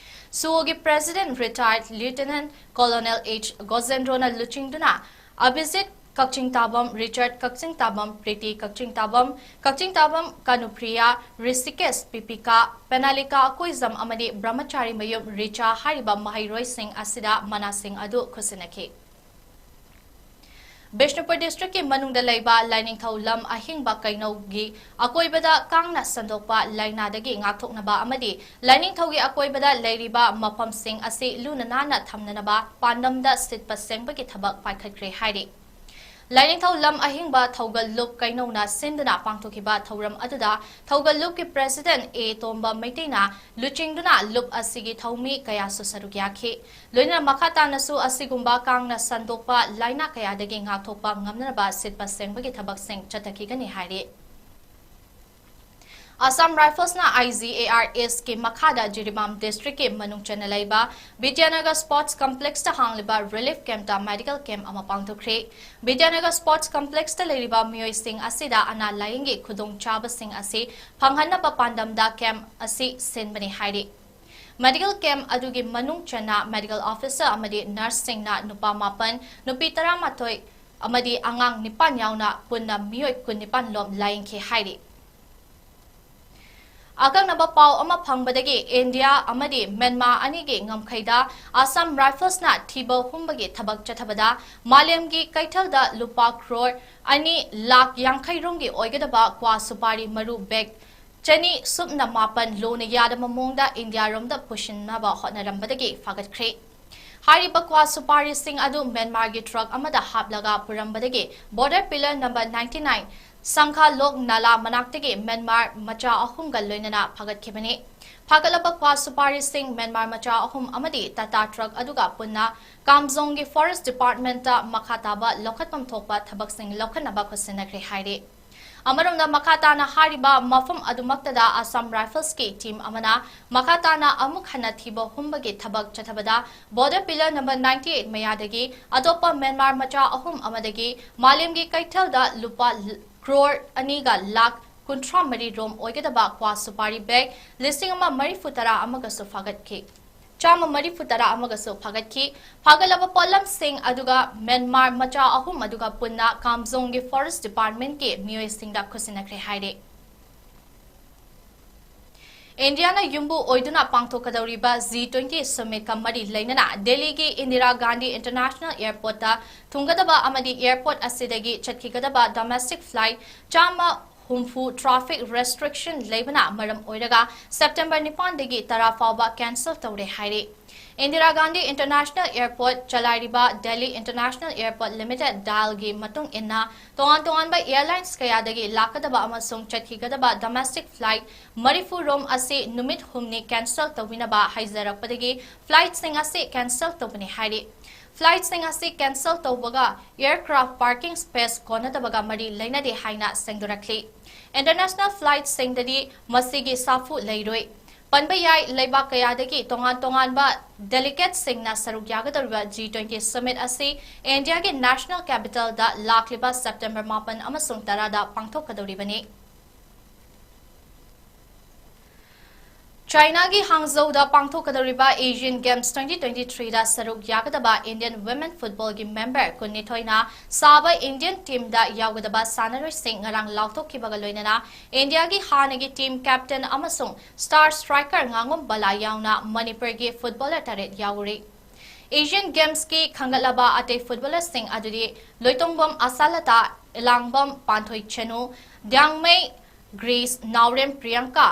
SUO ꯒꯤ President Retired Lieutenant Colonel H ꯒꯣꯖꯦꯟꯗ꯭ꯔꯣꯅ ꯂꯨꯆꯤꯡꯗꯨꯅ ꯑꯚꯤꯖꯤꯠ ꯀꯛꯆꯤꯡ ꯇꯥꯕꯝ, ꯔꯤꯆꯥꯔꯗ ꯀꯛꯆꯤꯡ ꯇꯥꯕꯝ, ꯄ꯭ꯔꯤꯇꯤ ꯀꯛꯆꯤꯡ ꯇꯥꯕꯝ, ꯀꯛꯆꯤꯡ ꯇꯥꯕꯝ ꯀꯥꯅꯨꯄ꯭ꯔꯤꯌꯥ, ꯔꯤꯁꯤꯀꯦꯁ ꯄꯤꯄꯤꯀꯥ, ꯄꯦꯅꯥꯂꯤꯀꯥ ꯑꯀꯣꯏꯖꯝ ꯑꯃꯗꯤ ꯕ꯭ꯔꯍꯃꯆꯥꯔꯤ ꯃꯌꯨꯝ ꯔꯤꯆꯥ ꯍꯥꯏꯔꯤꯕ ꯃꯍꯩꯔꯣꯏꯁꯤꯡ ꯑꯁꯤꯗ ꯃꯅꯥꯁꯤꯡ ꯑꯗꯨ ꯈꯨꯠꯁꯤꯟꯅꯈꯤ꯫ ꯕꯤꯁꯅꯨꯄꯨꯔ district ꯀꯤ ꯃꯅꯨꯡꯗ ꯂꯩꯕ ꯂꯥꯏꯅꯤꯡꯊꯧ ꯂꯝ ꯑꯍꯤꯡꯕ ꯀꯩꯅꯧꯒꯤ ꯑꯀꯣꯏꯕꯗ ꯀꯥꯡꯅ ꯁꯟꯗꯣꯛꯄ ꯂꯥꯏꯅꯥꯗꯒꯤ ꯉꯥꯛꯊꯣꯛꯅꯕ ꯑꯃꯗꯤ ꯂꯥꯏꯅꯤꯡꯊꯧꯒꯤ ꯑꯀꯣꯏꯕꯗ ꯂꯩꯔꯤꯕ ꯃꯐꯝꯁꯤꯡ ꯑꯁꯤ ꯂꯨꯅ ꯅꯥꯟꯅ ꯊꯝꯅꯅꯕ ꯄꯥꯟꯗꯝꯗ ꯁꯤꯠꯄ ꯁꯦꯡꯕꯒꯤ ꯊꯕꯛ ꯄꯥꯏꯈꯠꯈ꯭ꯔꯦ ꯍꯥꯏꯔꯤ꯫ ꯂꯥꯏꯅꯤꯡꯊꯧ ꯂꯝ ꯑꯍꯤꯡꯕ ꯊꯧꯒꯜ ꯂꯨꯞ ꯀꯩꯅꯧꯅ ꯁꯤꯟꯗꯨꯅ ꯄꯥꯡꯊꯣꯛꯈꯤꯕ ꯊꯧꯔꯝ ꯑꯗꯨꯗ ꯊꯧꯒꯜ ꯂꯨꯞꯀꯤ President A ꯇꯣꯝꯕ ꯃꯩꯇꯩꯅ ꯂꯨꯆꯤꯡꯗꯨꯅ ꯂꯨꯞ ꯑꯁꯤꯒꯤ ꯊꯧꯃꯤ ꯀꯌꯥꯁꯨ ꯁꯔꯨꯛ ꯌꯥꯈꯤ꯫ ꯂꯣꯏꯅꯅ ꯃꯈꯥ ꯇꯥꯅꯁꯨ ꯑꯁꯤꯒꯨꯝꯕ ꯀꯥꯡꯅ ꯁꯟꯗꯣꯛꯄ ꯂꯥꯏꯅꯥ ꯀꯌꯥꯗꯒꯤ ꯉꯥꯛꯊꯣꯛꯄ ꯉꯝꯅꯅꯕ ꯁꯤꯠꯄ ꯁꯦꯡꯕꯒꯤ ꯊꯕꯛꯁꯤꯡ ꯆꯠꯊꯈꯤꯒꯅꯤ ꯍꯥꯏꯔꯤ꯫ Assam Rifles ꯅ IGAR East ꯀꯤ ꯃꯈꯥꯗ ꯖꯤꯔꯤꯕꯥꯝ district ꯀꯤ ꯃꯅꯨꯡ ꯆꯟꯅ ꯂꯩꯕ ꯕꯤꯗ꯭ꯌꯥꯅꯒꯔ Sports Complex ꯇ ꯍꯥꯡꯂꯤꯕ relief camp ꯇ medical camp ꯑꯃ ꯄꯥꯡꯊꯣꯛꯈ꯭ꯔꯦ꯫ ꯕꯤꯗ꯭ꯌꯥꯅꯒꯔ Sports Complex ꯇ ꯂꯩꯔꯤꯕ ꯃꯤꯑꯣꯏꯁꯤꯡ ꯑꯁꯤꯗ ꯑꯅꯥ ꯂꯥꯌꯦꯡꯒꯤ ꯈꯨꯗꯣꯡꯆꯥꯕꯁꯤꯡ ꯑꯁꯤ ꯐꯪꯍꯟꯅꯕ ꯄꯥꯟꯗꯝꯗ camp ꯑꯁꯤ ꯁꯤꯟꯕꯅꯤ ꯍꯥꯏꯔꯤ꯫ Medical camp ꯑꯗꯨꯒꯤ ꯃꯅꯨꯡ ꯆꯟꯅ medical officer ꯑꯃꯗꯤ nurse ꯁꯤꯡꯅ ꯅꯨꯄꯥ ꯃꯥꯄꯟ, ꯅꯨꯄꯤ ꯇꯔꯥꯃꯥꯊꯣꯏ ꯑꯃꯗꯤ ꯑꯉꯥꯡ ꯅꯤꯄꯥꯟ ꯌꯥꯎꯅ ꯄꯨꯟꯅ ꯃꯤꯑꯣꯏ ꯀꯨꯟꯅꯤꯄꯥꯟ ꯂꯣꯝ ꯂꯥꯌꯦꯡꯈꯤ ꯍꯥꯏꯔꯤ꯫ ꯑꯀꯛꯅꯕ ꯄꯥꯎ ꯑꯃ ꯐꯪꯕꯗꯒꯤ ꯏꯟꯗꯤꯌꯥ ꯑꯃꯗꯤ ꯃ꯭ꯌꯥꯟꯃꯥꯔ ꯑꯅꯤꯒꯤ ꯉꯝꯈꯩꯗ Assam Rifles ꯅ ꯊꯤꯕ ꯍꯨꯝꯕꯒꯤ ꯊꯕꯛ ꯆꯠꯊꯕꯗ ꯃꯥꯂꯦꯝꯒꯤ ꯀꯩꯊꯦꯜꯗ ꯂꯨꯄꯥ ꯀ꯭ꯔꯣꯔ ꯑꯅꯤ ꯂꯥꯈ ꯌꯥꯡꯈꯩ ꯔꯣꯝꯒꯤ ꯑꯣꯏꯒꯗꯕ ꯀ꯭ꯋꯥ ꯁꯨꯄꯥꯔꯤ ꯃꯔꯨ bag ꯆꯅꯤ ꯁꯨꯞꯅ ꯃꯥꯄꯟ ꯂꯣꯅ ꯌꯥꯗꯕ ꯃꯑꯣꯡꯗ ꯏꯟꯗꯤꯌꯥꯔꯣꯝꯗ ꯄꯨꯁꯤꯟꯅꯕ ꯍꯣꯠꯅꯔꯝꯕꯗꯒꯤ ꯐꯥꯒꯠꯈ꯭ꯔꯦ꯫ ꯍꯥꯏꯔꯤꯕ ꯀ꯭ꯋꯥ ꯁꯨꯄꯥꯔꯤꯁꯤꯡ ꯑꯗꯨ ꯃ꯭ꯌꯥꯟꯃꯥꯔꯒꯤ truck ꯑꯃꯗ ꯍꯥꯞꯂꯒ ꯄꯨꯔꯝꯕꯗꯒꯤ border pillar number ninety nine ꯁꯪꯈꯥ ꯂꯣꯛ ꯅꯥꯂꯥ ꯃꯅꯥꯛꯇꯒꯤ ꯃ꯭ꯌꯥꯟꯃꯥꯔ ꯃꯆꯥ ꯑꯍꯨꯝꯒ ꯂꯣꯏꯅꯅ ꯐꯥꯒꯠꯈꯤꯕꯅꯤ꯫ ꯐꯥꯒꯠꯂꯕ ꯀ꯭ꯋꯥ ꯁꯨꯄꯥꯔꯤꯁꯤꯡ ꯃ꯭ꯌꯥꯟꯃꯥꯔ ꯃꯆꯥ ꯑꯍꯨꯝ ꯑꯃꯗꯤ ꯇꯥꯇꯥ ꯇ꯭ꯔꯛ ꯑꯗꯨꯒ ꯄꯨꯟꯅ ꯀꯥꯝꯖꯣꯡꯒꯤ ꯐꯣꯔꯦꯁ ꯗꯤꯄꯥꯔꯠꯃꯦꯟꯠꯇ ꯃꯈꯥ ꯇꯥꯕ ꯂꯧꯈꯠꯐꯝ ꯊꯣꯛꯄ ꯊꯕꯛꯁꯤꯡ ꯂꯧꯈꯠꯅꯕ ꯈꯨꯠꯁꯤꯟꯅꯈ꯭ꯔꯦ ꯍꯥꯏꯔꯤ꯫ ꯑꯃꯔꯣꯝꯗ ꯃꯈꯥ ꯇꯥꯅ ꯍꯥꯏꯔꯤꯕ ꯃꯐꯝ ꯑꯗꯨꯃꯛꯇꯗ ꯑꯁꯥꯝ ꯔꯥꯏꯐꯜꯁꯀꯤ ꯇꯤꯝ ꯑꯃꯅ ꯃꯈꯥ ꯇꯥꯅ ꯑꯃꯨꯛ ꯍꯟꯅ ꯊꯤꯕ ꯍꯨꯝꯕꯒꯤ ꯊꯕꯛ ꯆꯠꯊꯕꯗ border pillar number ninety eight ꯃꯌꯥꯗꯒꯤ ꯑꯇꯣꯞꯄ ꯃ꯭ꯌꯥꯟꯃꯥꯔ ꯃꯆꯥ ꯑꯍꯨꯝ ꯑꯃꯗꯒꯤ ꯃꯥꯂꯦꯝꯒꯤ ꯀꯩꯊꯦꯜꯗ ꯂꯨꯄꯥ ꯀ꯭ꯔꯣꯔ ꯑꯅꯤꯒ ꯂꯥꯈ ꯀꯨꯟꯊ꯭ꯔꯥ ꯃꯔꯤ ꯔꯣꯝ ꯑꯣꯏꯒꯗꯕ ꯀ꯭ꯋꯥ ꯁꯨꯄꯥꯔꯤ ꯕꯦꯒ ꯂꯤꯁꯤꯡ ꯑꯃ ꯃꯔꯤꯐꯨ ꯇꯔꯥ ꯑꯃꯒꯁꯨ ꯐꯥꯒꯠꯈꯤ꯫ ꯆꯥꯝꯃ ꯃꯔꯤꯐꯨ ꯇꯔꯥ ꯑꯃꯒꯁꯨ ꯐꯥꯒꯠꯈꯤ꯫ ꯐꯥꯒꯠꯂꯕ ꯄꯣꯠꯂꯝꯁꯤꯡ ꯑꯗꯨꯒ ꯃ꯭ꯌꯥꯟꯃꯥꯔ ꯃꯆꯥ ꯑꯍꯨꯝ ꯑꯗꯨꯒ ꯄꯨꯟꯅ ꯀꯥꯝꯖꯣꯡꯒꯤ ꯐꯣꯔꯦꯁ ꯗꯤꯄꯥꯔꯠꯃꯦꯟꯠꯀꯤ ꯃꯤꯑꯣꯏꯁꯤꯡꯗ ꯈꯨꯠꯁꯤꯟꯅꯈ꯭ꯔꯦ ꯍꯥꯏꯔꯤ꯫ ꯏꯟꯗꯤꯌꯥꯅ ꯌꯨꯝꯕꯨ ꯑꯣꯏꯗꯨꯅ ꯄꯥꯡꯊꯣꯛꯀꯗꯧꯔꯤꯕ G twenty ꯁꯃꯤꯠꯀ ꯃꯔꯤ ꯂꯩꯅꯅ ꯗꯦꯜꯂꯤꯒꯤ ꯏꯟꯗꯤꯔꯥ ꯒꯥꯟꯙꯤ ꯏꯟꯇꯔꯅꯦꯁꯅꯦꯜ ꯑꯦꯌꯔꯄꯣꯔꯠꯇ ꯊꯨꯡꯒꯗꯕ ꯑꯃꯗꯤ ꯑꯦꯌꯔꯄꯣꯔꯠ ꯑꯁꯤꯗꯒꯤ ꯆꯠꯈꯤꯒꯗꯕ ꯗꯣꯃꯦꯁꯇꯤꯛ ꯐ꯭ꯂꯥꯏꯠ ꯆꯥꯝꯃ ꯍꯨꯝꯐꯨ ꯇ꯭ꯔꯥꯐꯤꯛ ꯔꯦꯁꯇ꯭ꯔꯤꯛꯁꯟ ꯂꯩꯕꯅ ꯃꯔꯝ ꯑꯣꯏꯔꯒ ꯁꯦꯞꯇꯦꯝꯕꯔ ꯅꯤꯄꯥꯟꯗꯒꯤ ꯇꯔꯥ ꯐꯥꯎꯕ ꯀꯦꯟꯁꯦꯜ ꯇꯧꯔꯦ ꯍꯥꯏꯔꯤ꯫ ꯏꯟꯗꯤꯔꯥ ꯒꯥꯟꯙꯤ ꯏꯟꯇꯔꯅꯦꯁꯅꯦꯜ ꯑꯦꯌꯔꯄꯣꯔꯠ ꯆꯂꯥꯏꯔꯤꯕ ꯗꯦꯜꯂꯤ ꯏꯟꯇꯔꯅꯦꯁꯅꯦꯜ ꯑꯦꯌꯔꯄꯣꯔꯠ ꯂꯤꯃꯤꯇꯦꯗ, ꯗꯥꯏꯜꯒꯤ ꯃꯇꯨꯡ ꯏꯟꯅ, ꯇꯣꯉꯥꯟ ꯇꯣꯉꯥꯟꯕ ꯑꯦꯌꯔꯂꯥꯏꯟꯁ ꯀꯌꯥꯗꯒꯤ ꯂꯥꯛꯀꯗꯕ ꯑꯃꯁꯨꯡ ꯆꯠꯈꯤꯒꯗꯕ ꯗꯣꯃꯦꯁꯇꯤꯛ ꯐ꯭ꯂꯥꯏꯠ ꯃꯔꯤꯐꯨ ꯔꯣꯝ ꯑꯁꯤ ꯅꯨꯃꯤꯠ ꯍꯨꯝꯅꯤ ꯀꯦꯟꯁꯦꯜ ꯇꯧꯕꯤꯅꯕ ꯍꯥꯏꯖꯔꯛꯄꯗꯒꯤ ꯐ꯭ꯂꯥꯏꯠꯁꯤꯡ ꯑꯁꯤ ꯀꯦꯟꯁꯦꯜ ꯇꯧꯕꯅꯤ ꯍꯥꯏꯔꯤ꯫ ꯐ꯭ꯂꯥꯏꯠꯁꯤꯡ ꯑꯁꯤ ꯀꯦꯟꯁꯦꯜ ꯇꯧꯕꯒ ꯑꯦꯌꯔꯀ꯭ꯔꯥꯐ ꯄꯥꯔꯀꯤꯡ ꯁ꯭ꯄꯦꯁ ꯀꯣꯟꯅꯗꯕꯒ ꯃꯔꯤ ꯂꯩꯅꯗꯦ ꯍꯥꯏꯅ ꯁꯦꯡꯗꯣꯔꯛꯂꯤ꯫ ꯏꯟꯇꯔꯅꯦꯁꯅꯦꯜ ꯐ꯭ꯂꯥꯏꯠꯁꯤꯡꯗꯗꯤ ꯃꯁꯤꯒꯤ ꯁꯥꯐꯨ ꯂꯩꯔꯣꯏ꯫ ꯄꯟꯕ ꯌꯥꯏ, ꯂꯩꯕꯥꯛ ꯀꯌꯥꯗꯒꯤ ꯇꯣꯉꯥꯟ ꯇꯣꯉꯥꯟꯕ ꯗꯦꯂꯤꯒꯦꯠꯁꯤꯡꯅ ꯁꯔꯨꯛ ꯌꯥꯒꯗꯧꯔꯤꯕ G twenty ꯁꯃꯤꯠ ꯑꯁꯤ ꯏꯟꯗꯤꯌꯥꯒꯤ ꯅꯦꯁꯅꯦꯜ ꯀꯦꯄꯤꯇꯦꯜꯗ ꯂꯥꯛꯂꯤꯕ ꯁꯦꯞꯇꯦꯝꯕꯔ ꯃꯥꯄꯟ ꯑꯃꯁꯨꯡ ꯇꯔꯥꯗ ꯄꯥꯡꯊꯣꯛꯀꯗꯧꯔꯤꯕꯅꯤ꯫ ꯆꯥꯏꯅꯥꯒꯤ ꯍꯥꯡꯖꯧꯗ ꯄꯥꯡꯊꯣꯛꯀꯗꯧꯔꯤꯕ Asian Games twenty twenty-threeꯗ ꯁꯔꯨꯛ ꯌꯥꯒꯗꯕ Indian women footballꯒꯤ ꯃꯦꯝꯕꯔ ꯀꯨꯟꯅꯤꯊꯣꯏꯅ ꯁꯥꯕ Indian teamꯗ ꯌꯥꯎꯒꯗꯕ ꯁꯥꯟꯅꯔꯣꯏꯁꯤꯡ ꯉꯔꯥꯡ ꯂꯥꯎꯊꯣꯛꯈꯤꯕꯒ ꯂꯣꯏꯅꯅ ꯏꯟꯗꯤꯌꯥꯒꯤ ꯍꯥꯟꯅꯒꯤ team captain ꯑꯃꯁꯨꯡ star striker ꯉꯥꯉꯣꯝ ꯕꯂꯥ ꯌꯥꯎꯅ ꯃꯅꯤꯄꯨꯔꯒꯤ footballer ꯇꯔꯦꯠ ꯌꯥꯎꯔꯤ꯫ Asian Gamesꯀꯤ ꯈꯟꯒꯠꯂꯕ ꯑꯇꯩ footballerꯁꯤꯡ ꯑꯗꯨꯗꯤ ꯂꯣꯏꯇꯣꯡꯕꯝ ꯑꯁꯥꯂꯇꯥ, ꯏꯂꯥꯡꯕꯝ ꯄꯥꯟꯊꯣꯏ ꯆꯅꯨ, ꯗ꯭ꯌꯥꯡꯃꯩ ꯒ꯭ꯔꯦꯁ, ꯅꯥꯎꯔꯦꯝ ꯄ꯭ꯔꯤꯌꯥꯡꯀꯥ,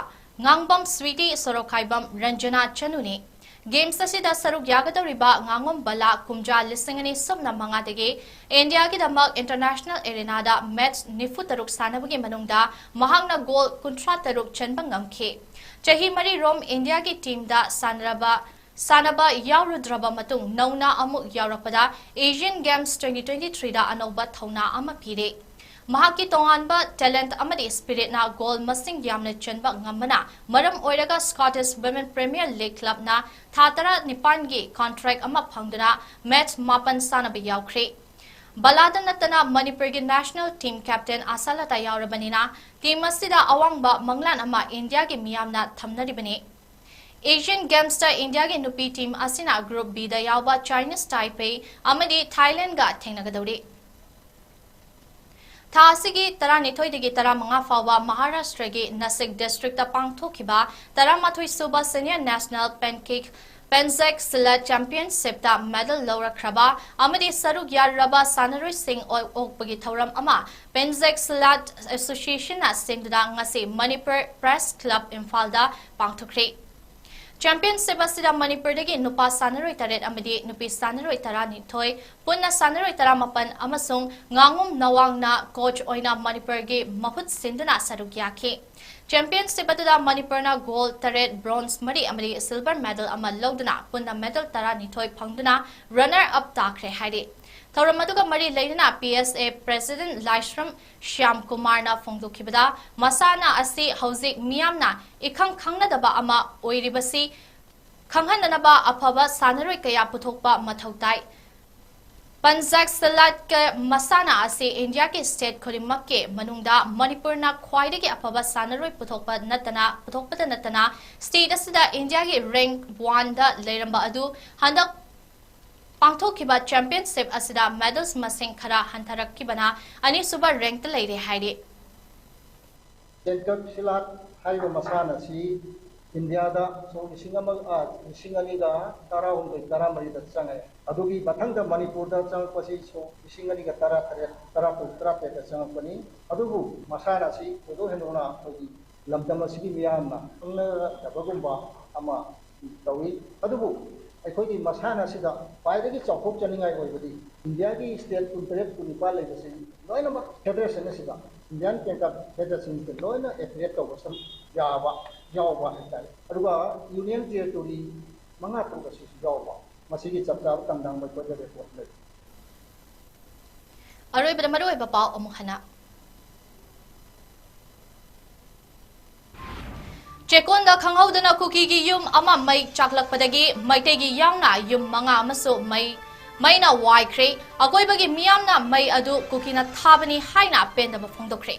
ꯉꯥꯡꯕꯝ ꯁ꯭ꯋꯤꯇꯤ, ꯁꯣꯔꯣꯛꯈꯥꯏꯕꯝ ꯔꯟꯖꯅꯥ ꯆꯅꯨꯅꯤ꯫ ꯒꯦꯝꯁ ꯑꯁꯤꯗ ꯁꯔꯨꯛ ꯌꯥꯒꯗꯧꯔꯤꯕ ꯉꯥꯉꯣꯝ ꯕꯂꯥ ꯀꯨꯝꯖꯥ ꯂꯤꯁꯤꯡ ꯑꯅꯤ ꯁꯨꯞꯅ ꯃꯉꯥꯗꯒꯤ ꯏꯟꯗꯤꯌꯥꯒꯤꯗꯃꯛ ꯏꯟꯇꯔꯅꯦꯁꯅꯦꯜ ꯑꯦꯔꯦꯅꯥꯗ ꯃꯦꯠꯆ ꯅꯤꯐꯨ ꯇꯔꯨꯛ ꯁꯥꯟꯅꯕꯒꯤ ꯃꯅꯨꯡꯗ ꯃꯍꯥꯛꯅ ꯒꯣꯜ ꯀꯨꯟꯊ꯭ꯔꯥ ꯇꯔꯨꯛ ꯆꯟꯕ ꯉꯝꯈꯤ꯫ ꯆꯍꯤ ꯃꯔꯤ ꯔꯣꯝ ꯏꯟꯗꯤꯌꯥꯒꯤ ꯇꯤꯝꯗ ꯁꯥꯟꯅꯔꯕ ꯁꯥꯟꯅꯕ ꯌꯥꯎꯔꯨꯗ꯭ꯔꯕ ꯃꯇꯨꯡ ꯅꯧꯅ ꯑꯃꯨꯛ ꯌꯥꯎꯔꯛꯄꯗ Asian Games twenty twenty-threeꯗ ꯑꯅꯧꯕ ꯊꯧꯅꯥ ꯑꯃ ꯄꯤꯔꯦ꯫ ꯃꯍꯥꯛꯀꯤ ꯇꯣꯉꯥꯟꯕ ꯇꯦꯂꯦꯟꯠ ꯑꯃꯗꯤ ꯁ꯭ꯄꯤꯔꯤꯠꯅ ꯒꯣꯜ ꯃꯁꯤꯡ ꯌꯥꯝꯅ ꯆꯟꯕ ꯉꯝꯕꯅ ꯃꯔꯝ ꯑꯣꯏꯔꯒ Scottish Women Premier League clubꯅ ꯊꯥ ꯇꯔꯥꯅꯤꯄꯥꯟꯒꯤ ꯀꯣꯟꯇ꯭ꯔꯦꯛ ꯑꯃ ꯐꯪꯗꯨꯅ ꯃꯦꯠꯆ ꯃꯥꯄꯟ ꯁꯥꯟꯅꯕ ꯌꯥꯎꯈ꯭ꯔꯦ꯫ ꯕꯂꯥꯗ ꯅꯠꯇꯅ ꯃꯅꯤꯄꯨꯔꯒꯤ ꯅꯦꯁꯅꯦꯜ ꯇꯤꯝ ꯀꯦꯞꯇꯦꯟ ꯑꯥꯁꯥꯂꯇꯥ ꯌꯥꯎꯔꯕꯅꯤꯅ ꯇꯤꯝ ꯑꯁꯤꯗ ꯑꯋꯥꯡꯕ ꯃꯪꯂꯥꯟ ꯑꯃ ꯏꯟꯗꯤꯌꯥꯒꯤ ꯃꯤꯌꯥꯝꯅ ꯊꯝꯅꯔꯤꯕꯅꯤ꯫ Asian Gamesꯇ ꯏꯟꯗꯤꯌꯥꯒꯤ ꯅꯨꯄꯤ ꯇꯤꯝ ꯑꯁꯤꯅ Group Bꯗ ꯌꯥꯎꯕ Chinese Taipei ꯑꯃꯗꯤ Thailandꯒ ꯊꯦꯡꯅꯒꯗꯧꯔꯤ꯫ ꯊꯥ ꯑꯁꯤꯒꯤ ꯇꯔꯥꯅꯤꯊꯣꯏꯗꯒꯤ ꯇꯔꯥꯃꯉꯥ ꯐꯥꯎꯕ ꯃꯍꯥꯔꯥꯁꯇ꯭ꯔꯒꯤ ꯅꯥꯁꯤꯛ ꯗꯤꯁꯇ꯭ꯔꯤꯛꯇ ꯄꯥꯡꯊꯣꯛꯈꯤꯕ ꯇꯔꯥꯃꯥꯊꯣꯏ ꯁꯨꯕ Senior National Pancake Penzak Silat Championshipꯇ ꯃꯦꯗꯜ ꯂꯧꯔꯛꯈ꯭ꯔꯕ ꯑꯃꯗꯤ ꯁꯔꯨꯛ ꯌꯥꯔꯨꯔꯕ ꯁꯥꯟꯅꯔꯣꯏꯁꯤꯡ ꯑꯣꯛ-, ꯑꯣꯛꯄꯒꯤ ꯊꯧꯔꯝ ꯑꯃ Penzak Silat Associationꯅ ꯁꯤꯟꯗꯨꯅ ꯉꯁꯤ ꯃꯅꯤꯄꯨꯔ Press Club ꯏꯝꯐꯥꯜꯗ ꯄꯥꯡꯊꯣꯛꯈ꯭ꯔꯦ꯫ ꯆꯦꯝꯄꯤꯌꯟꯁꯤꯞ ꯑꯁꯤꯗ ꯃꯅꯤꯄꯨꯔꯗꯒꯤ ꯅꯨꯄꯥ ꯁꯥꯟꯅꯔꯣꯏ ꯇꯔꯦꯠ ꯑꯃꯗꯤ ꯅꯨꯄꯤ ꯁꯥꯟꯅꯔꯣꯏ ꯇꯔꯥꯅꯤꯊꯣꯏ, ꯄꯨꯟꯅ ꯁꯥꯟꯅꯔꯣꯏ ꯇꯔꯥꯃꯥꯄꯟ ꯑꯃꯁꯨꯡ ꯉꯥꯉꯣꯝ ꯅꯋꯥꯡꯅ ꯀꯣꯆ ꯑꯣꯏꯅ ꯃꯅꯤꯄꯨꯔꯒꯤ ꯃꯍꯨꯠ ꯁꯤꯟꯗꯨꯅ ꯁꯔꯨꯛ ꯌꯥꯈꯤ꯫ ꯆꯦꯝꯄꯤꯌꯟꯁꯤꯞ ꯑꯗꯨꯗ ꯃꯅꯤꯄꯨꯔꯅ ꯒꯣꯜ ꯇꯔꯦꯠ, ꯕ꯭ꯔꯣꯟꯖ ꯃꯔꯤ ꯑꯃꯗꯤ ꯁꯤꯜꯚꯔ ꯃꯦꯗꯜ ꯑꯃ ꯂꯧꯗꯨꯅ ꯄꯨꯟꯅ ꯃꯦꯗꯜ ꯇꯔꯥꯅꯤꯊꯣꯏ ꯐꯪꯗꯨꯅ ꯔꯟꯅꯔ ꯑꯞ ꯇꯥꯈ꯭ꯔꯦ ꯍꯥꯏꯔꯤ꯫ ꯊꯧꯔꯝ ꯑꯗꯨꯒ ꯃꯔꯤ ꯂꯩꯅꯅ P S A president ꯂꯥꯏꯁ꯭ꯔꯝ ꯁ꯭ꯌꯥꯝ ꯀꯨꯃꯥꯔꯅ ꯐꯣꯡꯗꯣꯛꯈꯤꯕꯗ, ꯃꯁꯥꯟꯅ ꯑꯁꯤ ꯍꯧꯖꯤꯛ ꯃꯤꯌꯥꯝꯅ ꯏꯈꯪ ꯈꯪꯅꯗꯕ ꯑꯃ ꯑꯣꯏꯔꯤꯕꯁꯤ ꯈꯪꯍꯟꯅꯅꯕ ꯑꯐꯕ ꯁꯥꯟꯅꯔꯣꯏ ꯀꯌꯥ ꯄꯨꯊꯣꯛꯄ ꯃꯊꯧ ꯇꯥꯏ꯫ ꯄꯟꯖꯥꯛ ꯁꯂꯥꯠꯀ ꯃꯁꯥꯟꯅ ꯑꯁꯤ ꯏꯟꯗꯤꯌꯥꯒꯤ state ꯈꯨꯗꯤꯡꯃꯛꯀꯤ ꯃꯅꯨꯡꯗ ꯃꯅꯤꯄꯨꯔꯅ ꯈ꯭ꯋꯥꯏꯗꯒꯤ ꯑꯐꯕ ꯁꯥꯟꯅꯔꯣꯏ ꯄꯨꯊꯣꯛꯄ ꯅꯠꯇꯅ, ꯄꯨꯊꯣꯛꯄꯗ ꯅꯠꯇꯅ, state ꯑꯁꯤꯗ ꯏꯟꯗꯤꯌꯥꯒꯤ rank one ꯗ ꯂꯩꯔꯝꯕ ꯑꯗꯨ ꯍꯟꯗꯛ ꯄꯥꯡꯊꯣꯛꯈꯤꯕ ꯆꯦꯝꯄꯤꯌꯟꯁꯤꯞ ꯑꯁꯤꯗ medals ꯃꯁꯤꯡ ꯈꯔ ꯍꯟꯊꯔꯛꯈꯤꯕꯅ ꯑꯅꯤꯁꯨꯕ rankꯇ ꯂꯩꯔꯦ ꯍꯥꯏꯔꯤ꯫ ꯄꯦꯟꯖꯥꯛ ꯁꯤꯂꯥꯠ ꯍꯥꯏꯔꯤꯕ ꯃꯁꯥꯟꯅ ꯑꯁꯤ ꯏꯟꯗꯤꯌꯥꯗ ꯁꯣꯛ ꯂꯤꯁꯤꯡ ꯑꯃ, ꯑ, ꯂꯤꯁꯤꯡ ꯑꯅꯤꯒ ꯇꯔꯥꯍꯨꯝꯗꯣꯏ, ꯇꯔꯥꯃꯔꯤꯗ ꯆꯪꯉꯛꯑꯦ꯫ ꯑꯗꯨꯒꯤ ꯃꯊꯪꯗ ꯃꯅꯤꯄꯨꯔꯗ ꯆꯪꯉꯛꯄꯁꯤ ꯁꯣꯛ ꯂꯤꯁꯤꯡ ꯑꯅꯤꯒ ꯇꯔꯥꯇꯔꯦꯠ, ꯇꯔꯥꯇꯔꯨꯛ, ꯇꯔꯥꯇꯔꯦꯠꯇ ꯆꯪꯉꯛꯄꯅꯤ꯫ ꯑꯗꯨꯕꯨ ꯃꯁꯥꯟꯅ ꯑꯁꯤ ꯊꯣꯏꯗꯣꯛ ꯍꯦꯟꯗꯣꯛꯅ ꯑꯩꯈꯣꯏꯒꯤ ꯂꯝꯗꯝ ꯑꯁꯤꯒꯤ ꯃꯤꯌꯥꯝꯅ ꯈꯪꯅꯗꯕꯒꯨꯝꯕ ꯑꯃ ꯇꯧꯏ꯫ ꯑꯗꯨꯕꯨ ꯑꯩꯈꯣꯏꯒꯤ ꯃꯁꯥꯟꯅ ꯑꯁꯤꯗ ꯈ꯭ꯋꯥꯏꯗꯒꯤ ꯆꯥꯎꯊꯣꯛꯆꯅꯤꯡꯉꯥꯏ ꯑꯣꯏꯕꯗꯤ ꯏꯟꯗꯤꯌꯥꯒꯤ ꯁ꯭ꯇꯦꯠ ꯀꯨꯟꯇꯔꯦꯠ ꯀꯨꯟꯅꯤꯄꯥꯜ ꯂꯩꯕꯁꯤ ꯂꯣꯏꯅꯃꯛ ꯐꯦꯗꯔꯦꯁꯟ ꯑꯁꯤꯗ, ꯏꯟꯗꯤꯌꯥꯟ ꯀꯦꯟꯀꯔ ꯐꯦꯗꯔꯦꯁꯟꯁꯤꯗ ꯂꯣꯏꯅ ꯑꯦꯐꯤꯂꯦꯠ ꯇꯧꯕꯁꯨ ꯌꯥꯕ, ꯌꯥꯎꯕ ꯍꯥꯏꯇꯥꯔꯦ꯫ ꯑꯗꯨꯒ ꯌꯨꯅꯤꯌꯟ ꯇꯦꯔꯤꯇꯣꯔꯤ ꯃꯉꯥ ꯇꯔꯨꯛ ꯑꯁꯤꯁꯨ ꯌꯥꯎꯕ꯫ ꯃꯁꯤꯒꯤ ꯆꯞ ꯆꯥꯕ ꯇꯝꯗꯥꯡꯕ ꯑꯩꯈꯣꯏꯗ ꯔꯦꯀꯣꯔꯗ ꯂꯩ꯫ ꯑꯔꯣꯏꯕꯗ ꯃꯔꯨꯑꯣꯏꯕ ꯄꯥꯎ ꯑꯃꯨꯛ ꯍꯟꯅ꯫ ꯆꯦꯛꯀꯣꯟꯗ ꯈꯪꯍꯧꯗꯅ ꯀꯨꯀꯤꯒꯤ ꯌꯨꯝ ꯑꯃ ꯃꯩ ꯆꯥꯛꯂꯛꯄꯗꯒꯤ ꯃꯩꯇꯩꯒꯤ ꯌꯥꯎꯅ ꯌꯨꯝ ꯃꯉꯥ ꯑꯃꯁꯨ ꯃꯩ, ꯃꯩꯅ ꯋꯥꯏꯈ꯭ꯔꯦ꯫ ꯑꯀꯣꯏꯕꯒꯤ ꯃꯤꯌꯥꯝꯅ ꯃꯩ ꯑꯗꯨ ꯀꯨꯀꯤꯅ ꯊꯥꯕꯅꯤ ꯍꯥꯏꯅ ꯄꯦꯟꯗꯕ ꯐꯣꯡꯗꯣꯛꯈ꯭ꯔꯦ꯫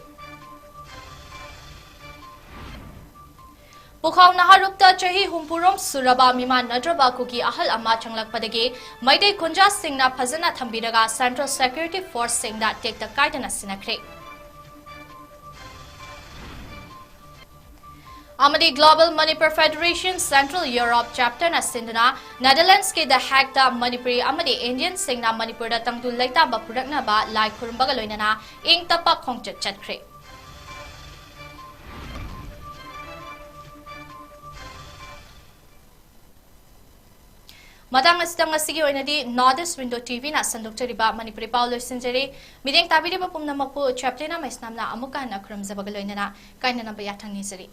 ꯄꯨꯈꯥꯎ ꯅꯍꯥꯔꯨꯞꯇ ꯆꯍꯤ ꯍꯨꯝꯐꯨꯔꯣꯝ ꯁꯨꯔꯕ ꯃꯤꯃꯥꯟꯅꯗ꯭ꯔꯕ ꯀꯨꯀꯤ ꯑꯍꯜ ꯑꯃ ꯆꯪꯂꯛꯄꯗꯒꯤ ꯃꯩꯇꯩ ꯈꯨꯟꯖꯥꯁꯤꯡꯅ ꯐꯖꯅ ꯊꯝꯕꯤꯔꯒ ꯁꯦꯟꯇ꯭ꯔꯦꯜ ꯁꯦꯀ꯭ꯌꯨꯔꯤꯇꯤ ꯐꯣꯔꯁꯁꯤꯡꯗ ꯇꯦꯛꯇ ꯀꯥꯏꯗꯅ ꯁꯤꯟꯅꯈ꯭ꯔꯦ꯫ ꯑꯃꯗꯤ Global Manipur Federation Central Europe Chapterꯅ ꯁꯤꯟꯗꯨꯅ ꯅꯦꯗꯔꯂꯦꯟꯁꯀꯤ ꯗ ꯍꯦꯒꯇ ꯃꯅꯤꯄꯨꯔꯤ ꯑꯃꯗꯤ ꯏꯟꯗꯤꯌꯟꯁꯤꯡꯅ ꯃꯅꯤꯄꯨꯔꯗ ꯇꯪꯗꯨ ꯂꯩꯇꯥꯝꯕ ꯄꯨꯔꯛꯅꯕ ꯂꯥꯏ ꯈꯨꯔꯨꯝꯕꯒ ꯂꯣꯏꯅꯅ ꯏꯪ ꯇꯞꯄ ꯈꯣꯡꯆꯠ ꯆꯠꯈ꯭ꯔꯦ꯫ ꯃꯇꯥꯡ ꯑꯁꯤꯗ ꯉꯁꯤꯒꯤ ꯑꯣꯏꯅꯗꯤ North East Window ꯇꯤꯚꯤꯅ ꯁꯟꯗꯣꯛꯆꯔꯤꯕ ꯃꯅꯤꯄꯨꯔꯤ ꯄꯥꯎ ꯂꯣꯏꯁꯤꯟꯖꯔꯦ꯫ ꯃꯤꯠꯌꯦꯡ ꯇꯥꯕꯤꯔꯤꯕ ꯄꯨꯝꯅꯃꯛꯄꯨ ꯆꯦꯞꯇꯦꯅ ꯃꯩꯁꯅꯥꯝꯅ ꯑꯃꯨꯛꯀ ꯍꯟꯅ ꯈꯨꯔꯨꯝꯖꯕꯒ ꯂꯣꯏꯅꯅ ꯀꯥꯏꯅꯅꯕ ꯌꯥꯊꯪ ꯅꯤꯖꯔꯤ꯫